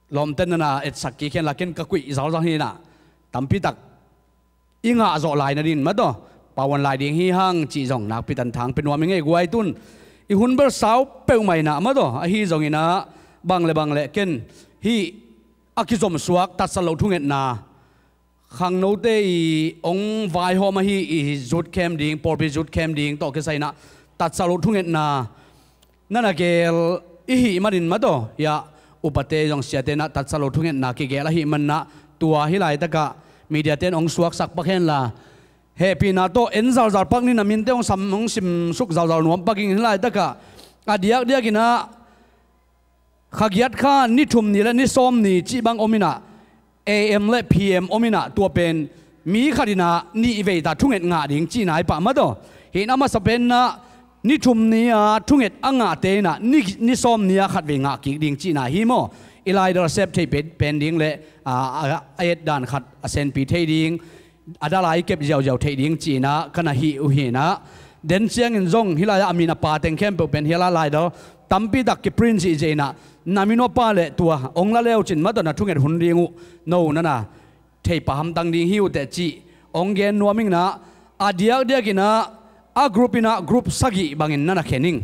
lawmten nana etsak kik hen la, ken ka kuih zalzal hi inah, tampi tak i ngah zawh lai nadin mataw, pauan lai ding hi hang cih zong nakpi tan thang pia nuam ing ei guai. Tun i hun bel sau peuhmah inah mataw, ahi zonginah bang le bang le ken hih a kizomsuak tatsat loh thungetna, khangnote i hong vaihawm ahi i zut khem ding, pawlpi zut khem ding tawh kisai inah tatsat loh thungetna nana gel i hih manin mataw, hiah upate zong siate inah tatsat loh thungetna kigel ahih manah, tua hih laitakah mediate in hong suaksak pak hen la, hehpihna tawh en zalzal pak ni, na minte hong sam, hong simsuk zalzal nuam pak ing. Hih laitakah a diakdiakinah kha giat kha ni thum ni le ni sawm ni cih bang om inah, A M le P M om inah, tua pen mi khat inah nih veita thunget ngah ding cihna hi pah mataw. Hih inah a masa pen inah ni thum ni-a thunget a ngahte inah ni, ni sawm ni-a khat vei ngah kik ding cihna hi maw. I laidal sep thei pen, pen ding le, a, a, a etdan khat a senpi thei ding, a dal a i kep ziauziau theih ding ci-inah ka na hih uh hi inah, den ciangin zong hih lai-ah a min a pa teng khempeuh pen hih lai laidal tampi tak kiprint zihziah inah, na min uh a pa le tua hong la leucin mataw na thunget hun ding uh no na na thei pah hamtang ding hi uh teh cih hong gen nuam ing inah, a diakdiak inah a group inah group sagih bangin na na khen ing.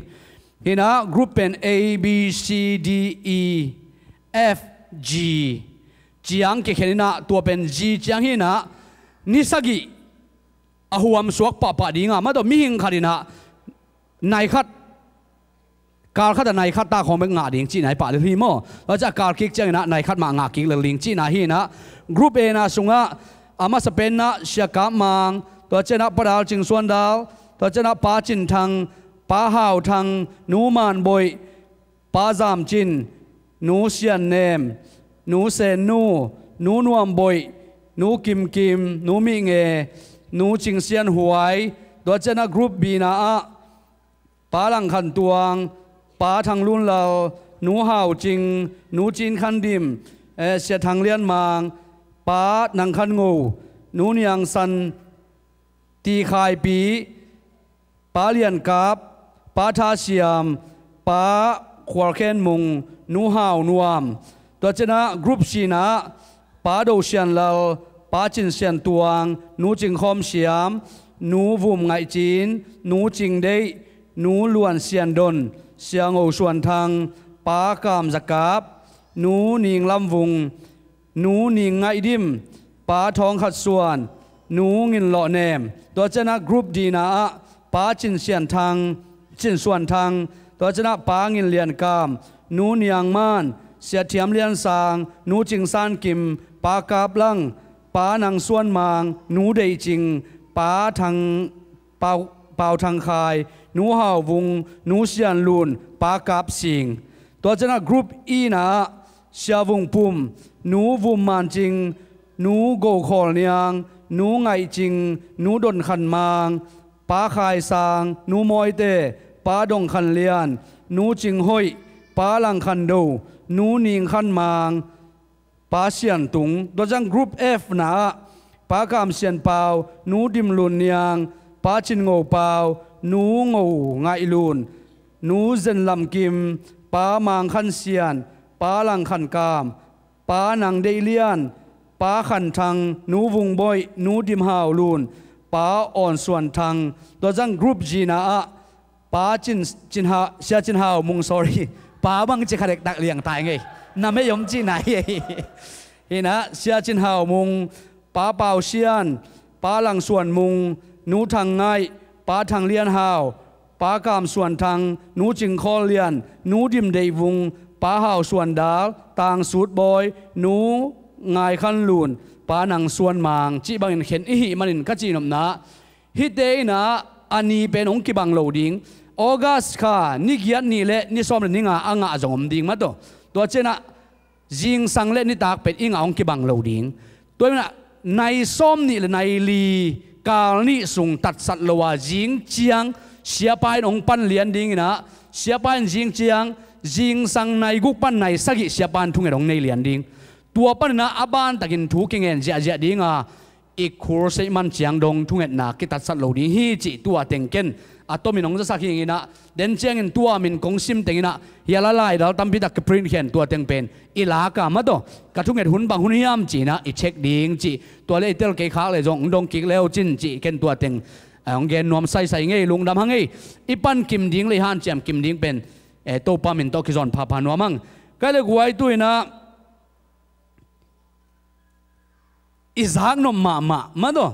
Hi inah group pen A, B, C, D, E, F, G ciang kikhen inah, tua pen G ciang hi inah, ni sagih a huam suak pahpah dinga mataw mihing khat inah nai khat, kal khat a nai khat tak khawng bek ngah ding cihna hi pah lel hi maw. Tua ciah kal kik ciang inah nai khat mah ngah kik lel ding cihna hi inah, group A na sungah a masa pen inah Sia Kap Mang, tua ciah inah Pa Dal Cing Suan Dal, tua ciah inah Pa Cin Thang, Pa Hau Thang, Nu Man Boih, Pa Zam Cin, Nu Sian Nem, Nu Sen Nu, Nu Nuam Boih, Nu Kim Kim, Nu Mih Nge, Nu Cing Sian Huai, tua ciah inah group B na ah Pa Lang Khan Tuang, Pa Thang Lun Lal, Nu Hau Cing, Nu Cin Khan Dim, eh, Sia Thang Lian Mang, Pa Nang Khan Ngo, Nu Niang San, Ti Khai Pi, Pa Lian Kap, Pa Tha Siam, Pa Khual Khen Mung, Nu Hau Nuam. Tua ciangin ah group C-na ah Pa Do Sian Lal, Pa Cin Sian Tuang, Nu Cing Khawm Siam, Nu Vum Ngaih Cin, Nu Cing Deih, Nu Luan Sian Don, Sia Ngo Suan Thang, Pa Kam Za Kap, Nu Ning Lam Vung, Nu Ning Ngaih Dim, Pa Thawng Khat Suan, Nu Ngin Lawh Nem. Tua ciangin ah group D-na ah Pa Cin Sian Thang, Cin Suan Thang. Tua ciangin ah Pa Ngin Lian Kam, Nu Niang Man, Sia Thiam Lian Sang, Nu Cing San Kim, Pa Kap Lang, Pa Nang Suan Mang, Nu Deih Cing, Pa Thang, Pau, Pau Thang Khai, Nu Hau Vung, Nu Sian Lun, Pa Kap Sing. Tua ciangin ah group E-na ah Sia Vung Pum, Nu Vum Man Cing, Nu Go Khawl Niang, Nu Ngaih Cing, Nu Don Khan Mang, Pa Khai Sang, Nu Mawi Te, Pa Dong Khan Lian, Nu Cing Hoih, Pa Lang Khan Do, Nu Ning Khan Mang, Pa Sian Tung. Tua ciang group F-na ah Pa Kam Sian Pau, Nu Dim Lun Niang, Pa Cin Ngo Pau, Nu Ngo Ngaih Lun, Nu Zen Lam Kim, Pa Mang Khan Sian, Pa Lang Khan Kam, Pa Nang Deih Lian, Pa Khan Thang, Nu Vung Boih, Nu Dim Hau Lun, Pa Awn Suan Thang. Tua ciang group G-na ah Pa Cin, Cin Ha, Sia Cin Hau Mung, sorry, Pa bang ci kha dektak liang tai ngei. Na mei om ci nai. Hi-in ah Sia Cin Hau Mung, Pa Pau Sian, Pa Lang Suan Mung, Nu Thang Ngaih, Pa Thang Lian Hau, Pa Kam Suan Thang, Nu Cing Khawl Lian, Nu Dim Deih Vung, Pa Hau Suan Dal, Tang Sut Bawi, Nu Ngai Khan Lun, Pa Nang Suan Mang, cih bangin khen i hih manin ka cihnopna, hihte in ah a ni pen hong kibang lo ding. August kha ni giat ni le ni sawm le ni nga a ngah zong om ding mah tawh. Tua ciangin ah zingsang le nitak pen i ngah hong kibang lo ding. Tua hi-in ah nai sawm nih le nai li kal nih sung tatsat lo a zing ciang siapa in hong pan lian ding in ah, siapa in zing ciang zingsang nai guk pan nai sagih siapa in thunget hong nei lian ding. Tua panin ah a bantakin thu kingen ziahziah ding a, i khur seih man ciang dong thungetna kitatsat lo ding hi cih tua teng ken a tomin hong zasak hi ing in ah, den ciangin tua min kong sim teng in ah, hial a laidal tampi tak kiprint khen tua teng pen i lak a mah tawh, ka thunget hun bang hun hiam ci-in ah i check ding cih, tua le i tel kei khak le zong hong dong kik le uh cin cih ken tua teng, eh, hong gen nuam saisai ngei, lungdam hang ei. I pan kim ding le i hanciam kim ding pen, eh, Topa min tawh kizawn phapha nuam hang. Kai le guai tu-in ah i zaknop mahmah mah tawh,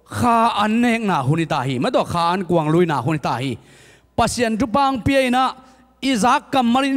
kha an nekna hun hi ta hi mah tawh, kha an kuang luina hun hi ta hi. Pasian thupha hong pia in ah i zak kammal in